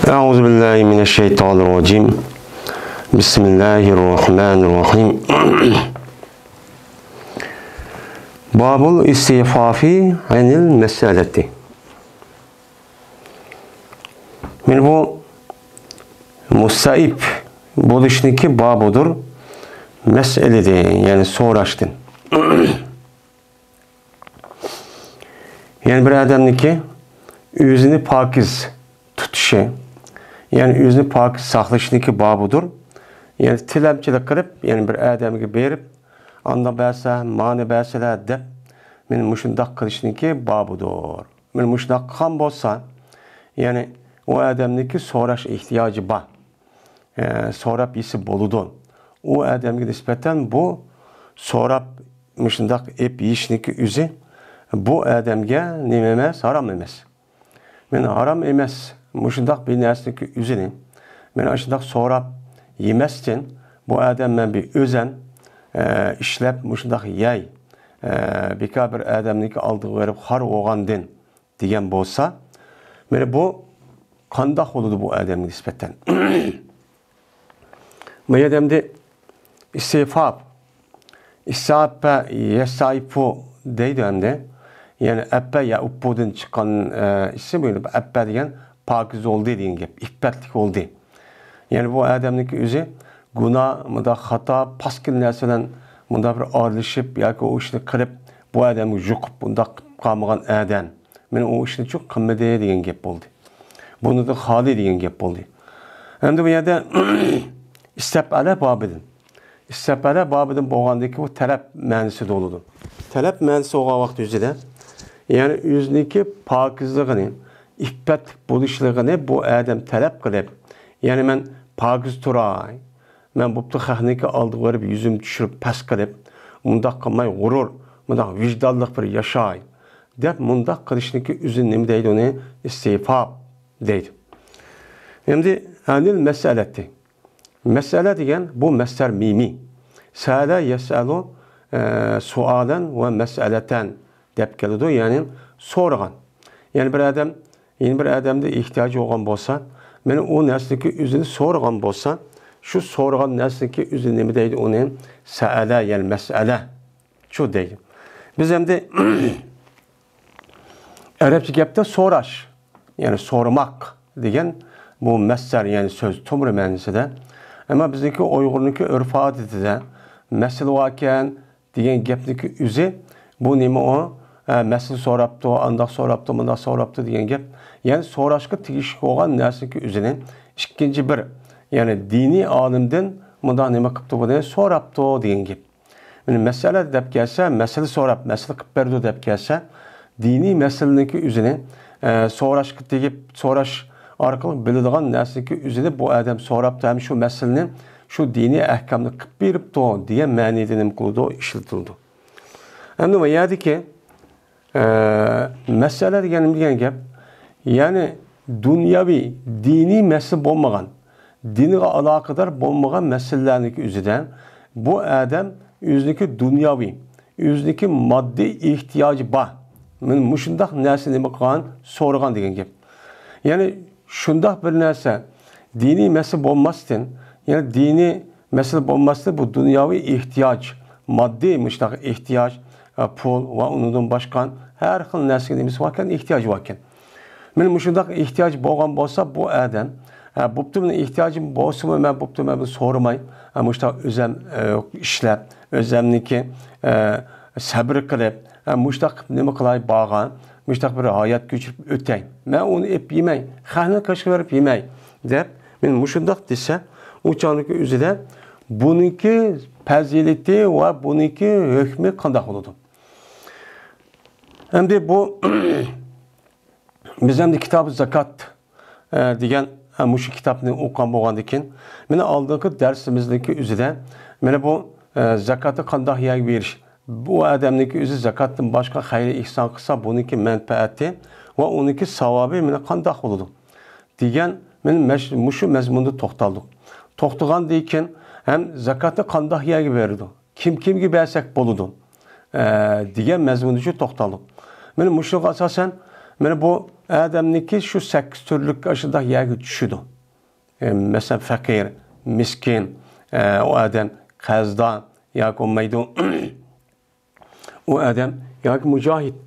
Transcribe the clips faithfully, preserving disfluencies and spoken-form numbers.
أعوذ بالله من الشيطان الرجيم. بسم الله الرحمن الرحيم. باب الاستعفاف عن المسألة. مانا بۇ مۇستەئىپ بولۇشنىڭكى بابىدۇر، مەسئەلىدىن، يەنى سوراشتىن. يەنى بىر ئادەمنىڭكى ئۆزىنى پاكىز تۇتۇشى، يەنى ئۆزىنى پاكىز ساقلىشىنىڭكى بابىدۇر. يەنى تىلەمچىلىك قىلىپ، يەنى بىر ئادەمگە بېرىپ، ئاندا بەرسە، مانا بەرسىلە دەپ، مانا مۇشۇنداق قىلىشنىڭكى بابىدۇر. مانا مۇشۇنداق قىلغان بولسا، يەنى ئۇ ئادەمنىڭكى سوراش ئېھتىياجى بار. ئە، سوراپ يېسە بولىدۇ. ئۇ ئادەمگە نىسبەتەن بۇ سوراپ مۇشۇنداق ئېپ يېيىشنىڭكى ئۆزى بۇ ئادەمگە نېمە ئەمەس، ھارام ئەمەس. مانا ھارام ئەمەس، مۇشۇنداق بىر نەرسىنىڭكى ئۆزىنى مانا ئاشۇنداق سوراپ يېمەستىن، بۇ ئادەم مەن بىر ئۆزەم، ئە، ئىشلەپ مۇشۇنداق يەي، ئە، بىكار بىر ئادەمنىڭكى ئالدىغا بېرىپ خار بولغاندىن دېگەن بولسا، مانا بۇ قانداق بولىدۇ بۇ ئادەمگە نىسبەتەن؟ بۇ ئادەمدە ئىستىفاپ، ئىستەئەپپە، يەستەئىپۇ دەيدۇ ئەمدى. يەنى ئەپپە يەئۇپپۇدىن چىققان، ئە، ئىسىم بۇ. ئەپپە دېگەن پاكىز بولدى دېگەن گەپ، ئىپپەتلىك بولدى. يەنى بۇ ئادەمنىڭكى ئۆزى گۇناھ، مۇنداق خاتا، پاسكىنا نەرسە بىلەن مۇنداق بىر ئارىلىشىپ ياكى ئۇ ئىشنى قىلىپ، بۇ ئادەمگە يۇقۇپ، بۇنداق قىلىپ قالمىغان ئادەم. مانا ئۇ ئىشنى چوق قىلمىدى دېگەن گەپ بولدى. بۇنىڭدىن خالىي دېگەن گەپ بولدى. ئەمدى بۇ يەردە ئىستەپئەلە بابىدىن. ئىستەپئەلە بابىدىن بولغاندىكى بۇ تەلەپ مەنىسىدە بولىدۇ. تەلەپ مەنىسى بولغان ۋاقىت ئۆزىدە، يەنى ئۆزىنىڭكى پاكىزلىقىنى، ئىپپەتلىك بولۇشلۇقىنى بۇ ئادەم تەلەپ قىلىپ، يەنى مەن پاكىز تۇراي، مەن بوپتۇ خەقنىڭكى ئالدىغا بېرىپ يۈزۈمنى چۈشۈرۈپ پەس قىلىپ، مۇنداق قىلماي غۇرۇر، مۇنداق ۋىجدانلىق بىر ياشاي دەپ مۇنداق قىلىشنىڭكى ئۆزىنى نېمە دەيدۇ ئۇنى؟ ئىستىفاپ دەيدۇ. ئەمدى ئەنىل مەسئەلەتى. مەسئەلە دېگەن بۇ مەسدەر مىمى. سەئەلە يەسئەلۇ، ئە، سوئالەن ۋە مەسئەلەتەن دەپ كېلىدۇ، يەنى سورىغان. يەنى بىر ئادەم، يەنە بىر ئادەمدە ئېھتىياجى بولغان بولسا، مانا ئۇ نەرسىنىڭكى ئۆزىنى سورىغان بولسا، شۇ سورىغان نەرسىنىڭكى ئۆزى نېمە دەيدۇ ئۇنى؟ سەئەلە، يەنى مەسئەلە. شۇ دەيدۇ. بىز ئەمدى ئەرەبچە گەپتە سوراش، يەنى سورىماق دېگەن بۇ مەسدەر، يەنى سۆز تومۇرى مەنىسىدە. ئەمما بىزنىڭكى ئۇيغۇرنىڭكى ئۆرپ-ئادىتىدە مەسىلە باركەن دېگەن گەپنىڭكى ئۆزى، بۇ نېمە ئۇ؟ ھە، مەسىلە سوراپتۇ، ئانداق سوراپتۇ، مۇنداق سوراپتۇ دېگەن گەپ. يەنى سوراشقا تېگىشلىك بولغان نەرسىنىڭكى ئۆزىنى ئىككىنچى بىر، يەنى دىنىي ئالىمدىن مۇنداق نېمە قىپتۇ بۇنى؟ سوراپتۇ دېگەن گەپ. مانا مەسىلە دەپ كەلسە، مەسىلە سوراپ، مەسىلە قىلىپ بەردۇ دەپ كەلسە، دىنىي مەسىلىنىڭكى ئۆزىنى، ئە، سوراشقا تېگىپ، سوراش ئارقىلىق بىلىدىغان نەرسىنىڭكى ئۆزىنى بۇ ئادەم سوراپتۇ ھەم شۇ مەسىلىنى، شۇ دىنىي ئەھكامنى قىلىپ بېرىپتۇ دېگەن مەنىدە نېمە قىلىدۇ؟ ئىشلىتىلىدۇ. ئەمدى بۇ يەردىكى ئە، مەسىلە دېگەن نېمە دېگەن گەپ؟ يەنى دۇنياۋى، دىنىي مەسىلە بولمىغان، دىنغا ئالاقىدار بولمىغان مەسىلىلەرنىڭكى ئۆزىدە بۇ ئادەم ئۆزىنىڭكى دۇنياۋى، ئۆزىنىڭكى ماددىي ئېھتىياجى بار. مانا مۇشۇنداق نەرسە نېمە قىلغان؟ سورىغان دېگەن گەپ. يەنى شۇنداق بىر نەرسە، دىنىي مەسىلە بولماستىن، يەنى دىنىي مەسىلە بولماستىن، بۇ دۇنياۋى ئېھتىياج، ماددىي مۇشۇنداق ئېھتىياج، ئە، پۇل ۋە ئۇنىڭدىن باشقا ھەر خىل نەرسىگە نېمىسى باركەن؟ ئېھتىياجى باركەن. مانا مۇشۇنداق ئېھتىياج بولغان بولسا، بۇ ئادەم، ئە، بوپتۇ، مېنىڭ ئېھتىياجىم بولسىمۇ، مەن بوپتۇ، مەن بۇنى سورىماي، ئە، مۇشۇنداق ئۆزەم، ئە، ئىشلەپ، ئۆزەمنىڭكى، ئە، سەبرى قىلىپ، ئە، مۇشۇنداق قىلىپ نېمە قىلاي، بارغان، مۇشۇنداق بىر ھايات كۆچۈرۈپ ئۆتەي. مەن ئۇنى ئېپ يېمەي، خەقنىڭ قېشىغا بېرىپ يېمەي، دەپ، مانا مۇشۇنداق دېسە، ئۇ چاغنىڭكى ئۆزىدە بۇنىڭكى پەزىلىتى ۋە بۇنىڭكى ھۆكمى قانداق بولىدۇ؟ ئەمدى بۇ، بىز ئەمدى كىتابى زاكات، ئە، دېگەن، ئە، مۇشۇ كىتابنى ئوقۇغان بولغاندىن كېيىن، مانا ئالدىنقى دەرسىمىزنىڭكى ئۆزىدە، مانا بۇ، ئە، زاكاتنى قانداق يەرگە بېرىش، بۇ ئادەمنىڭكى ئۆزى زاكاتتىن باشقا خەير ئېھسان قىلسا، بۇنىڭكى مەنپەئەتى ۋە ئۇنىڭكى ساۋابى مانا قانداق بولىدۇ؟ دېگەن، مانا مەش-، مۇشۇ مەزمۇندا توختالدۇق. توختىغاندىن كېيىن ھەم زاكاتنى قانداق يەرگە بېرىدۇ؟ كىم كىمگە بەرسەك بولىدۇ؟ ئە، دېگەن مەزمۇندا شۇ توختالدۇق. مانا مۇشۇنىڭغا ئاساسەن، مانا بۇ ئادەمنىڭكى شۇ سەككىز تۈرلۈك ئاشۇنداق يەرگە چۈشىدۇ. ئە، مەسىلەن، فەقىر، مىسكىن، ئە، ئۇ ئادەم قەرزدار ياكى بولمايدۇ، ئۇ ئادەم ياكى مۇجاھىد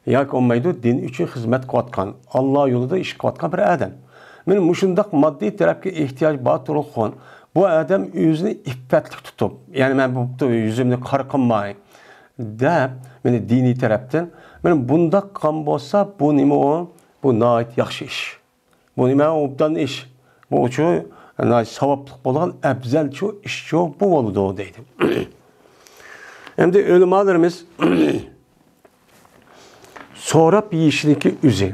ياكى بولمايدۇ، دىن ئۈچۈن خىزمەت قىلىۋاتقان، ئاللا يولىدا ئىش قىلىۋاتقان بىر ئادەم. مانا مۇشۇنداق ماددىي تەرەپكە ئېھتىياج بار تۇرغۇن، بۇ ئادەم ئۆزىنى ئىپپەتلىك تۇتۇپ، يەنى مەن بوپتۇ، يۈزۈمنى قارا قىلماي دەپ، مانا دىنىي تەرەپتىن، مانا بۇنداق قىلغان بولسا، بۇ نېمە ئۇ؟ بۇ ناھايىتى ياخشى ئىش. بۇ نېمە؟ ئوبدان ئىش. بۇ ئۇچۇ ناھايىتى ساۋابلىق بولغان ئەپزەلچۇ ئىشچۇ بۇ بولىدۇ دەيدۇ. ئەمدى ئۆلىمالىرىمىز سوراپ يېيىشنىڭكى ئۆزى،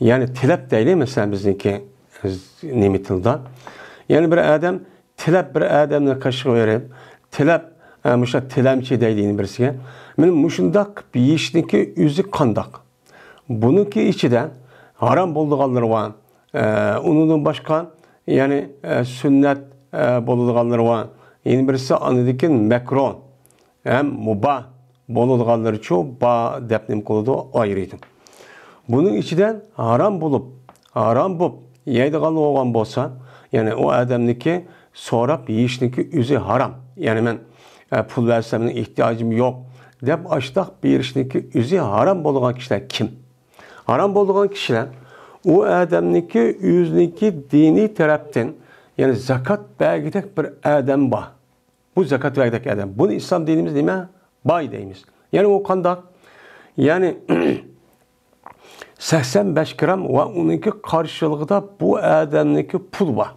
يەنى تىلەپ دەيلى، مەسىلەن، بىزنىڭكى نېمە تىلدا. يەنى بىر ئادەم تىلەپ، بىر ئادەمنىڭ قېشىغا بېرىپ، تىلەپ، ئە، مۇشۇ تىلەمچى دەيدۇ يەنە بىرسىگە. مانا مۇشۇنداق يېيىشنىڭكى ئۆزى قانداق؟ بۇنىڭكى ئىچىدە ھارام بولىدىغانلىرى بار. ئە، ئۇنىڭدىن باشقا، يەنى، ئە، سۈننەت، ئە، بولىدىغانلىرى بار. يەنە بىرسى ئاندىن كېيىن مەكرۇھ ھەم مۇباھ بولىدىغانلىرىچۇ بار دەپ نېمە قىلىدۇ؟ ئايرىيدۇ. بۇنىڭ ئىچىدە ھارام بولۇپ، ھارام بولۇپ يەيدىغان بولغان بولسا، يەنى ئۇ ئادەمنىڭكى سوراپ يېيىشنىڭكى ئۆزى ھارام. يەنى مەن، ئە، پۇل بەرسەم مېنىڭ ئېھتىياجىم يوق دەپ ئاشتاق بېرىشنىڭكى ئۆزى ھارام بولىدىغان كىشىلەر كىم؟ ھارام بولىدىغان كىشىلەر ئۇ ئادەمنىڭكى ئۆزىنىڭكى دىنىي تەرەپتىن، يەنى زاكات بەرگۈدەك بىر ئادەم بار. بۇ زاكات بەرگۈدەك ئادەم. بۇنى ئىسلام دىنىمىز نېمە؟ باي دەيمىز. يەنى ئۇ قانداق؟ يەنى سەكسەن بەش گرام ۋە ئۇنىڭكى قارشىلىقىدا بۇ ئادەمنىڭكى پۇل بار.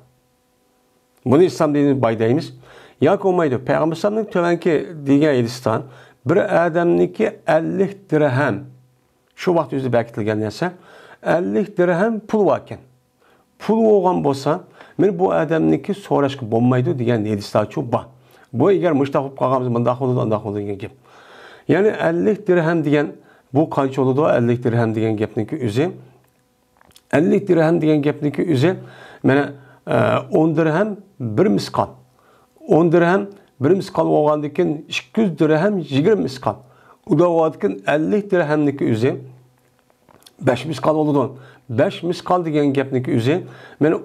بۇنى ئىسلام دىنىمىز باي دەيمىز. ياكى بولمايدۇ. پەيغەمبەر ئەلەيھىسسالامنىڭ تۆۋەنكى دېگەن ھەدىستە بىر ئادەمنىڭكى ئەللىك دىرھەم، شۇ ۋاقىت ئۆزىدە بەركىتىلگەن نەرسە، ئەللىك دىرھەم پۇل باركەن. پۇل بولغان بولسا، مانا بۇ ئادەمنىڭكى سوراشقا بولمايدۇ دېگەن ھەدىسلەرچۇ بار. بۇ ئەگەر مۇشۇنداق بولۇپ قالغان بولسا، مۇنداق بولىدۇ، ئانداق بولىدۇ دېگەن گەپ. يەنى ئەللىك دىرھەم دېگەن، بۇ قانچە بولىدۇ؟ ئەللىك دىرھەم دېگەن گەپنىڭكى ئۆزى، ئەللىك دىرھەم دېگەن گەپنىڭكى ئۆزى، مانا، ئە، ئون دىرھەم بىر مىسقال. ئون دىرھەم بىر مىسقال بولغاندىن كېيىن، ئىككى يۈز دىرھەم يىگىرمە مىسقال. ئۇدا بولغاندىن كېيىن، ئەللىك دىرھەمنىڭكى ئۆزى بەش مىسقال بولىدۇ. بەش مىسقال دېگەن گەپنىڭكى ئۆزى، مانا،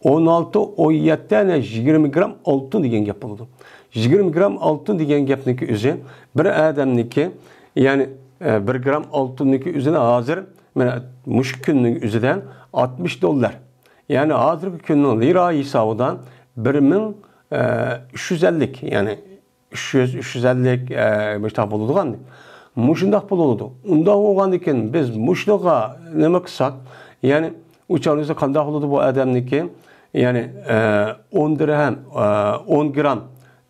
ئون ئالتە، ئون يەتتە، يەنى يىگىرمە گرام ئالتۇن دېگەن گەپ بولىدۇ. يىگىرمە گرام ئالتۇن دېگەن گەپنىڭكى ئۆزى، بىر ئادەمنىڭكى، يەنى، ئە، بىر گرام ئالتۇننىڭكى ئۆزىنى ھازىر، مانا، مۇشۇ كۈننىڭ ئۆزىدە ئاتمىش دوللار. يەنى ھازىرقى كۈننىڭ لىرا ھېسابىدا بىر مىڭ، ئە، ئۈچ يۈز ئەللىك، يەنى ئۈچ يۈز، ئۈچ يۈز ئەللىك، ئە، مۇشۇنداق بولىدىغان. مۇشۇنداق بولىدۇ. ئۇنداق بولغاندىكىن بىز مۇشۇنىڭغا نېمە قىلساق، يەنى ئۇ چاغدا قانداق بولىدۇ بۇ ئادەمنىڭكى؟ يەنى، ئە، ئون دىرھەم، ئە، ئون گرام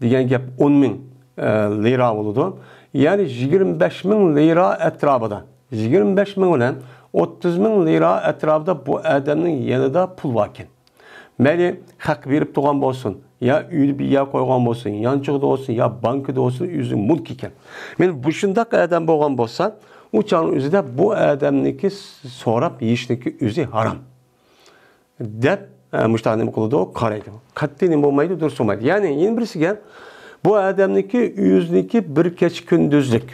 دېگەن گەپ ئون مىڭ، ئە، لىرا بولىدۇ. يەنى يىگىرمە بەش مىڭ لىرا ئەتراپىدا، يىگىرمە بەش مىڭ بىلەن ئوتتۇز مىڭ لىرا ئەتراپىدا بۇ ئادەمنىڭ يېنىدا پۇل باركەن. مەيلى خەققە بېرىپ تۇرغان بولسۇن، يا ئۆيدە بىر يەر قويغان بولسۇن، يانچۇقىدا بولسۇن، يا بانكىدا بولسۇن، ئۆزىنىڭ مۈلكى ئىكەن. مانا مۇشۇنداق ئادەم بولغان بولسا، ئۇ چاغنىڭ ئۆزىدە بۇ ئادەمنىڭكى سوراپ يېيىشنىڭكى ئۆزى ھارام دەپ، ئە، مۇشۇنداق نېمە قىلىدۇ؟ قارايدۇ. قەتئىي نېمە بولمايدۇ، دۇرۇس بولمايدۇ. يەنى يەنە بىرسىگە، بۇ ئادەمنىڭكى ئۆزىنىڭكى بىر كېچە كۈندۈزلۈك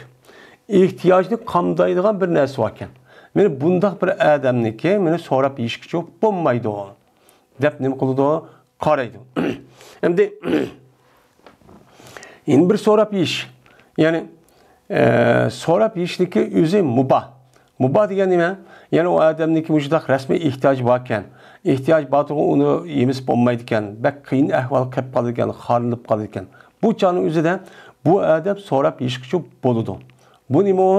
ئېھتىياجنى قامدايدىغان بىر نەرسە باركەن. مانا بۇنداق بىر ئادەمنىڭكى مانا سوراپ يېيىشكىچۇ بولمايدۇ دەپ نېمە قىلىدۇ؟ قارايدۇ. ئەمدى يەنە بىر سوراپ يېيىش. يەنى، ئە، سوراپ يېيىشنىڭكى ئۆزى مۇباھ. مۇباھ دېگەن نېمە؟ يەنى ئۇ ئادەمنىڭكى مۇشۇنداق رەسمىي ئېھتىياجى باركەن. ئېھتىياج بار تۇرغان ئۇنى يېمىسە بولمايدىكەن. بەك قىيىن ئەھۋالغا كەپ قالىدىكەن، خارلىنىپ قالىدىكەن. بۇ چاغنىڭ ئۆزىدە بۇ ئادەم سوراپ يېيىشكىچۇ بولىدۇ. بۇ نېمە ئۇ؟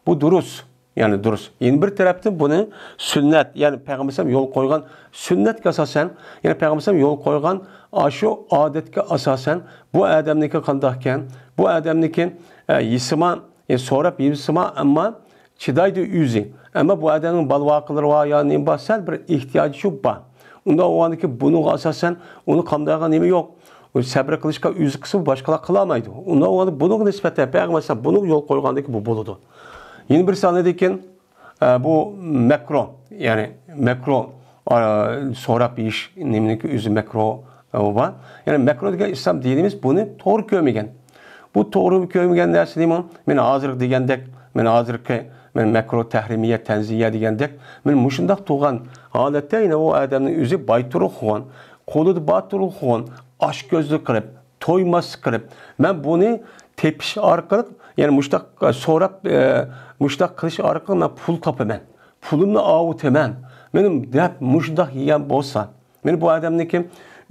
بۇ دۇرۇس. يەنى دۇرۇس. يەنە بىر تەرەپتىن بۇنى سۈننەت، يەنى پەيغەمبەر ئەلەيھىسسالام يول قويغان سۈننەتكە ئاساسەن، يەنى پەيغەمبەر ئەلەيھىسسالام يول قويغان ئاشۇ ئادەتكە ئاساسەن بۇ ئادەمنىڭكى قانداقكەن؟ بۇ ئادەمنىڭكى، ئە، يېسىما، يەنى سوراپ يېسىما، ئەمما چىدايدۇ ئۆزى. ئەمما بۇ ئادەمنىڭ بالىۋاقىلىرى بار يا نېمە بار، سەل بىر ئېھتىياجى شۇ بار. ئۇنداق بولغاندىكىن بۇنىڭغا ئاساسەن ئۇنى قامدايدىغان نېمە يوق. ئۇ سەبرى قىلىشقا ئۆزى قىلسا، باشقىلار قىلالمايدۇ. ئۇنداق بولغاندا بۇنىڭغا نىسبەتەن پەيغەمبەر ئەلەيھىسسالام بۇنىڭغا يول قويغاندىكىن بۇ بولىدۇ. يەنە بىرسى ئاندىن كېيىن، ئە، بۇ مەكرۇ، يەنى مەكرۇ، ئە، سوراپ يېيىش نېمىنىڭكى ئۆزى مەكرۇ، ئە، بار. يەنى مەكرۇ دېگەن ئىسلام دىنىمىز بۇنى توغرا كۆرمىگەن. بۇ توغرا كۆرمىگەن نەرسە نېمە؟ مەن ھازىرقى دېگەندەك، مەن ھازىرقى مەن مەكرۇ تەھرىمىيە، تەنزىيە دېگەندەك، مەن مۇشۇنداق تۇرغان ھالەتتە يەنە ئۇ ئادەمنىڭ ئۆزى باي تۇرۇقغۇن، قولىدا بار تۇرۇقغۇن، ئاچ كۆزلۈك قىلىپ، تويماسلىق قىلىپ، مەن بۇنى تېپىش ئارقىلىق، يەنى مۇشتاق سوراپ، ئە، مۇشتاق قىلىش ئارقىلىق مەن پۇل تاپىمەن، پۇلۇمنى ئاۋۇتىمەن، مېنىڭ دەپ مۇشۇنداق يېگەن بولسا، مانا بۇ ئادەمنىڭكى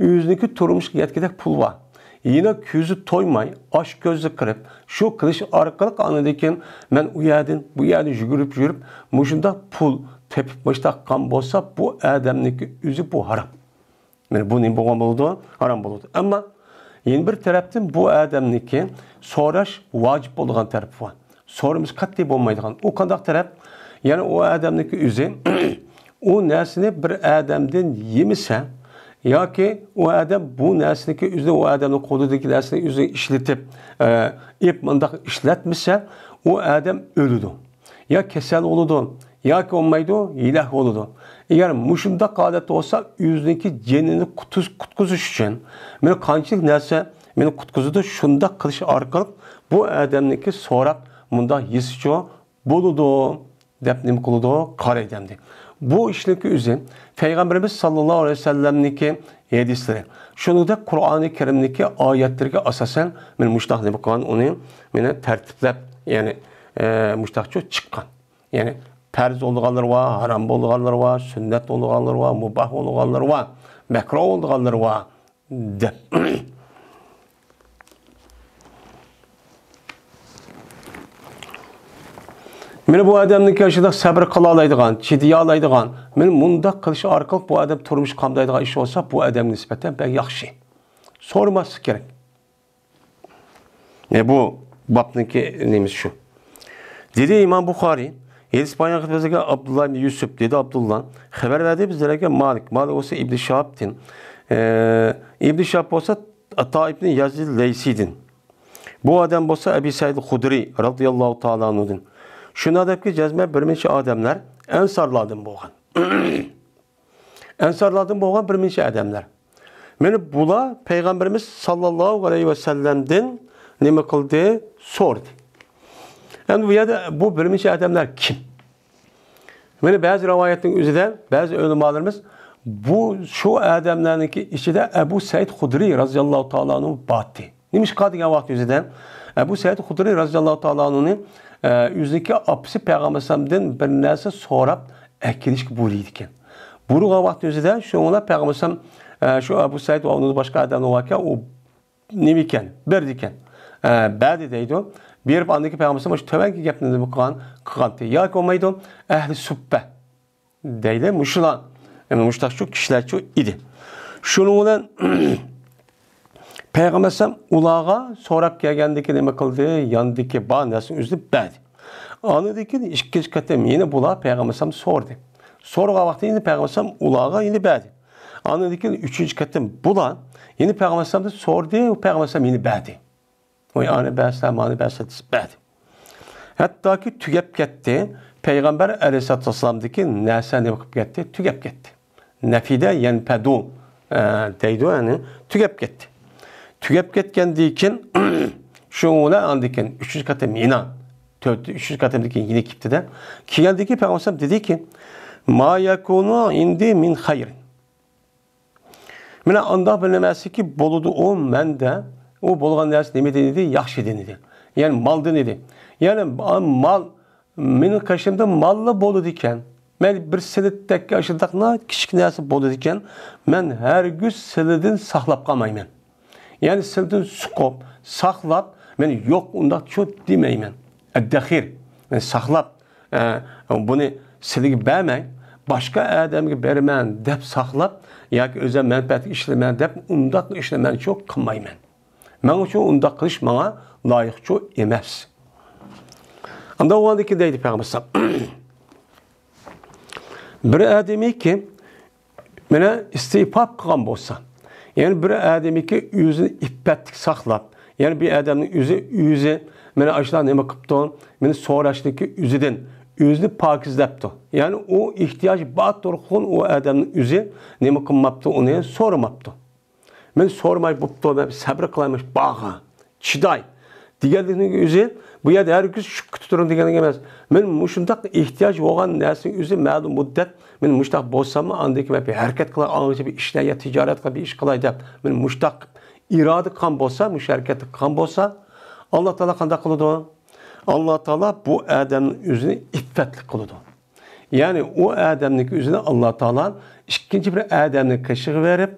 ئۆزىنىڭكى تۇرمۇشقا يەتكۈدەك پۇل بار. يەنە كۆزى تويماي، ئاچ كۆزلۈك قىلىپ، شۇ قىلىش ئارقىلىق ئاندىن كېيىن مەن ئۇ يەردىن، بۇ يەردىن يۈگۈرۈپ يۈرۈپ، مۇشۇنداق پۇل تېپىپ مۇشتاق قىلغان بولسا، بۇ ئادەمنىڭكى ئۆزى بۇ ھارام. مانا بۇ نېمە بولغان بولىدۇ؟ ھارام بولىدۇ. ئەمما يەنە بىر تەرەپتىن بۇ ئادەمنىڭكى سوراش ۋاجىپ بولىدىغان تەرىپى بار. سورىمىسا قەتئىي بولمايدىغان. ئۇ قانداق تەرەپ؟ يەنى ئۇ ئادەمنىڭكى ئۆزى ئۇ نەرسىنى بىر ئادەمدىن يېمىسە ياكى ئۇ ئادەم بۇ نەرسىنىڭكى ئۆزىنى، ئۇ ئادەمنىڭ قولىدىكى نەرسىنى ئۆزى ئىشلىتىپ، ئە، ئېپ مۇنداق ئىشلەتمىسە، ئۇ ئادەم ئۆلىدۇ. يا كېسەل بولىدۇ، ياكى بولمايدۇ، ھېلاك بولىدۇ. ئەگەر مۇشۇنداق ھالەتتە بولسا، ئۆزىنىڭكى جېنىنى قۇتۇز-، قۇتقۇزۇش ئۈچۈن، مېنى قانچىلىك نەرسە مېنى قۇتقۇزىدۇ، شۇنداق قىلىش ئارقىلىق بۇ ئادەمنىڭكى سوراپ مۇنداق يېسىچۇ بولىدۇ، دەپ نېمە قىلىدۇ؟ قارايدۇ ئەمدى. بۇ ئىشنىڭكى ئۆزى پەيغەمبىرىمىز ساللاللاھۇ ئەلەيھى ۋەسەللەمنىڭكى ھەدىسلىرى، شۇنىڭدەك قۇرئانى كەرىمدىكى ئايەتلىرىگە ئاساسەن، مانا مۇشۇنداق نېمە قىلغان، ئۇنى مانا تەرتىپلەپ، يەنى، ئە، مۇشۇنداقچۇ چىققان. يەنى پەرز بولىدىغانلىرى بار، ھارام بولىدىغانلىرى بار، سۈننەت بولىدىغانلىرى بار، مۇباھ بولىدىغانلىرى بار، مەكرۇھ بولىدىغانلىرى بار دەپ. مانا بۇ ئادەمنىڭكى شۇنداق سەبرى قىلالايدىغان، چىدىيالايدىغان، مانا مۇنداق قىلىش ئارقىلىق بۇ ئادەم تۇرمۇش قامدايدىغان ئىش بولسا، بۇ ئادەمگە نىسبەتەن بەك ياخشى. سورىماسلىق كېرەك. يەنى بۇ بابنىڭكى نېمىسى شۇ. دېدى ئىمام بۇخارىي، ھەدىس بايان قىلىپ بىزگە ئابدۇللا ئىبن يۈسۈپ، دېدى ئابدۇللا، خەۋەر بەردى بىزلەرگە مالىك. مالىك بولسا ئىبن شىھابتىن. ئە، ئىبن شىھاب بولسا ئاتا ئىبن يەزىد لەيسىدىن. بۇ ئادەم بولسا ئەبى سەئىد خۇدرىي رازىياللاھۇ تائالا ئەنھۇدىن. شۇنداق دەپكى جەزمەن بىر نەچچە ئادەملەر ئەنسارلاردىن بولغان. ئەنسارلاردىن بولغان بىر نەچچە ئادەملەر. مانا بۇلار پەيغەمبىرىمىز ساللاللاھۇ ئەلەيھى ۋەسەللەمدىن نېمە قىلدى؟ سورىدى. ئەمدى بۇ يەردە بۇ بىر نەچچە ئادەملەر كىم؟ مانا بەزى رىۋايەتنىڭ ئۆزىدە بەزى ئۆلىمالىرىمىز بۇ، شۇ ئادەملەرنىڭكى ئىچىدە ئەبۇ سەئىد خۇدرىي رازىياللاھۇ تائالا ئەنھۇ باتتى. نېمىشقا دېگەن ۋاقىت ئۆزىدە ئەبۇ سەئىد خۇدرىي رازىياللاھۇ تائالا ئەنھۇنى، ئە، ئۆزىنىڭكى ئاپىسى پەيغەمبەر ئەلەيھىسسالامدىن بىر نەرسە سوراپ ئەكېلىشكە بۇيرۇيدىكەن. بۇيرۇغان ۋاقىت ئۆزىدە شۇڭا پەيغەمبەر ئەلەيھىسسالام، ئە، شۇ ئەبۇ سەئىد ۋە ئۇنىڭدا باشقا ئادەملەر باركەن، ئۇ نېمە ئىكەن؟ بەردىكەن. ئە، بەردى دەيدۇ. بېرىپ ئاندىن كېيىن پەيغەمبەر ئەلەيھىسسالام مۇشۇ تۆۋەنكى گەپنى نېمە قىلغان؟ قىلغانتى. ياكى بولمايدۇ، ئەھلى سۇپپە دەيدۇ. مۇشۇلار، يەنى مۇشۇنداق شۇ كىشىلەرچۇ ئىدى. شۇنىڭ بىلەن پەيغەمبەر ئەلەيھىسسالام ئۇلارغا سوراپ كەلگەندىكى نېمە قىلدى؟ ياندىكى بار نەرسىنى ئۆزىنى بەردى. ئاندىن كېيىن ئىككىنچى قېتىم يەنە بۇلار پەيغەمبەر ئەلەيھىسسالام سورىدى. سورىغان ۋاقتى يەنە پەيغەمبەر ئەلەيھىسسالام ئۇلارغا يەنە بەردى. ئاندىن كېيىن ئۈچىنچى قېتىم بۇلار يەنە پەيغەمبەر ئەلەيھىسسالامدىن سورىدى، پەيغەمبەر ئەلەيھىسسالام يەنە بەردى. ۋاي، ئانى بەرسە، مانى بەرسە دېسە بەردى. ھەتتاكى تۈگەپ كەتتى. پەيغەمبەر ئەلەيھىسسالاتۇ ۋەسسالامدىكى نەرسە نېمە قىلىپ كەتتى؟ تۈگەپ كەتتى. نەفىدە يەنپەدۇ، ئە، دەيدۇ، يەنى تۈگەپ كەتتى. تۈگەپ كەتكەندىن كېيىن، شۇنىڭ بىلەن ئاندىن كېيىن ئۈچىنچى قېتىم يەنە، تۆت، ئۈچىنچى قېتىمدىن كېيىن يەنە كېلىپتىدە. كېلگەندىن كېيىن پەيغەمبەر ئەلەيھىسسالام دېدىكى، ما يەكۇنۇ ئىندى مىن خەيرىن. مانا ئانداق بىر نەرسىكى بولىدۇ ئۇ مەندە، ئۇ بولغان نەرسە نېمىدىن ئىدى؟ ياخشىدىن ئىدى. يەنى مالدىن ئىدى. يەنى مال مېنىڭ قېشىمدا ماللا بولىدىكەن. مەن بىر سىلىتتەك ئاشۇنداقلا كىچىك نەرسە بولىدىكەن. مەن ھەرگىز سىلىدىن ساقلاپ قالمايمەن. يەنى سىلىدىن سۇقۇپ، ساقلاپ، مەن يوق ئۇنداق چۇ دېمەيمەن. ئەددەخىر، مەن ساقلاپ، ئە، بۇنى سىلىگە بەرمەي، باشقا ئادەمگە بېرىمەن دەپ ساقلاپ ياكى ئۆزۈم مەنپەئەتكە ئىشلىمەن دەپ ئۇنداق ئىشنى مەنچۇ قىلمايمەن. ماڭىچۇ ئۇنداق قىلىش ماڭا لايىقچۇ ئەمەس. ئانداق بولغاندىكىن دەيدۇ پەيغەمبەر ئەلەيھىسسالام. بىر ئادىمىكى مانا ئىستىئپاپ قىلغان بولسا، يەنى بىر ئادىمىكى ئۆزىنى ئىپپەتلىك ساقلاپ، يەنى بىر ئادەمنىڭ ئۆزى، ئۆزى مانا ئاشۇنداق نېمە قىپتۇ، مانا سوراشنىكى ئۆزىدىن ئۆزىنى پاكىزلەپتۇ. يەنى ئۇ ئېھتىياجى بار تۇرغۇن ئۇ ئادەمنىڭ ئۆزى نېمە قىلماپتۇ، ئۇنى سورىماپتۇ. مەن سورىماي بوپتۇ، مەن سەبرى قىلايمىش باغا، چىداي. دېگەنلىكنىڭ ئۆزى، بۇ يەردە ھەرگىز شۈككە تۇتۇلۇڭ دېگەنلىك ئەمەس. مەن مۇشۇنداق ئېھتىياج بولغان نەرسىنىڭ ئۆزى مەلۇم مۇددەت، مەن مۇشۇنداق بولساممۇ، ئاندىن كېيىن مەن بىر ھەرىكەت قىلاي، ئاڭغىچە بىر ئىشلەي يا تىجارەت قىلاي، بىر ئىش قىلاي دەپ، مەن مۇشۇنداق ئىرادە قىلغان بولسا، مۇشۇ ھەرىكەتنى قىلغان بولسا، ئاللا تائالا قانداق قىلىدۇ؟ ئاللا تائالا بۇ ئادەمنىڭ ئۆزىنى ئىپپەتلىك قىلىدۇ. يەنى ئۇ ئادەمنىڭكى ئۆزىنى ئاللا تائالا ئىككىنچى بىر ئادەمنىڭ قېشىغا بېرىپ،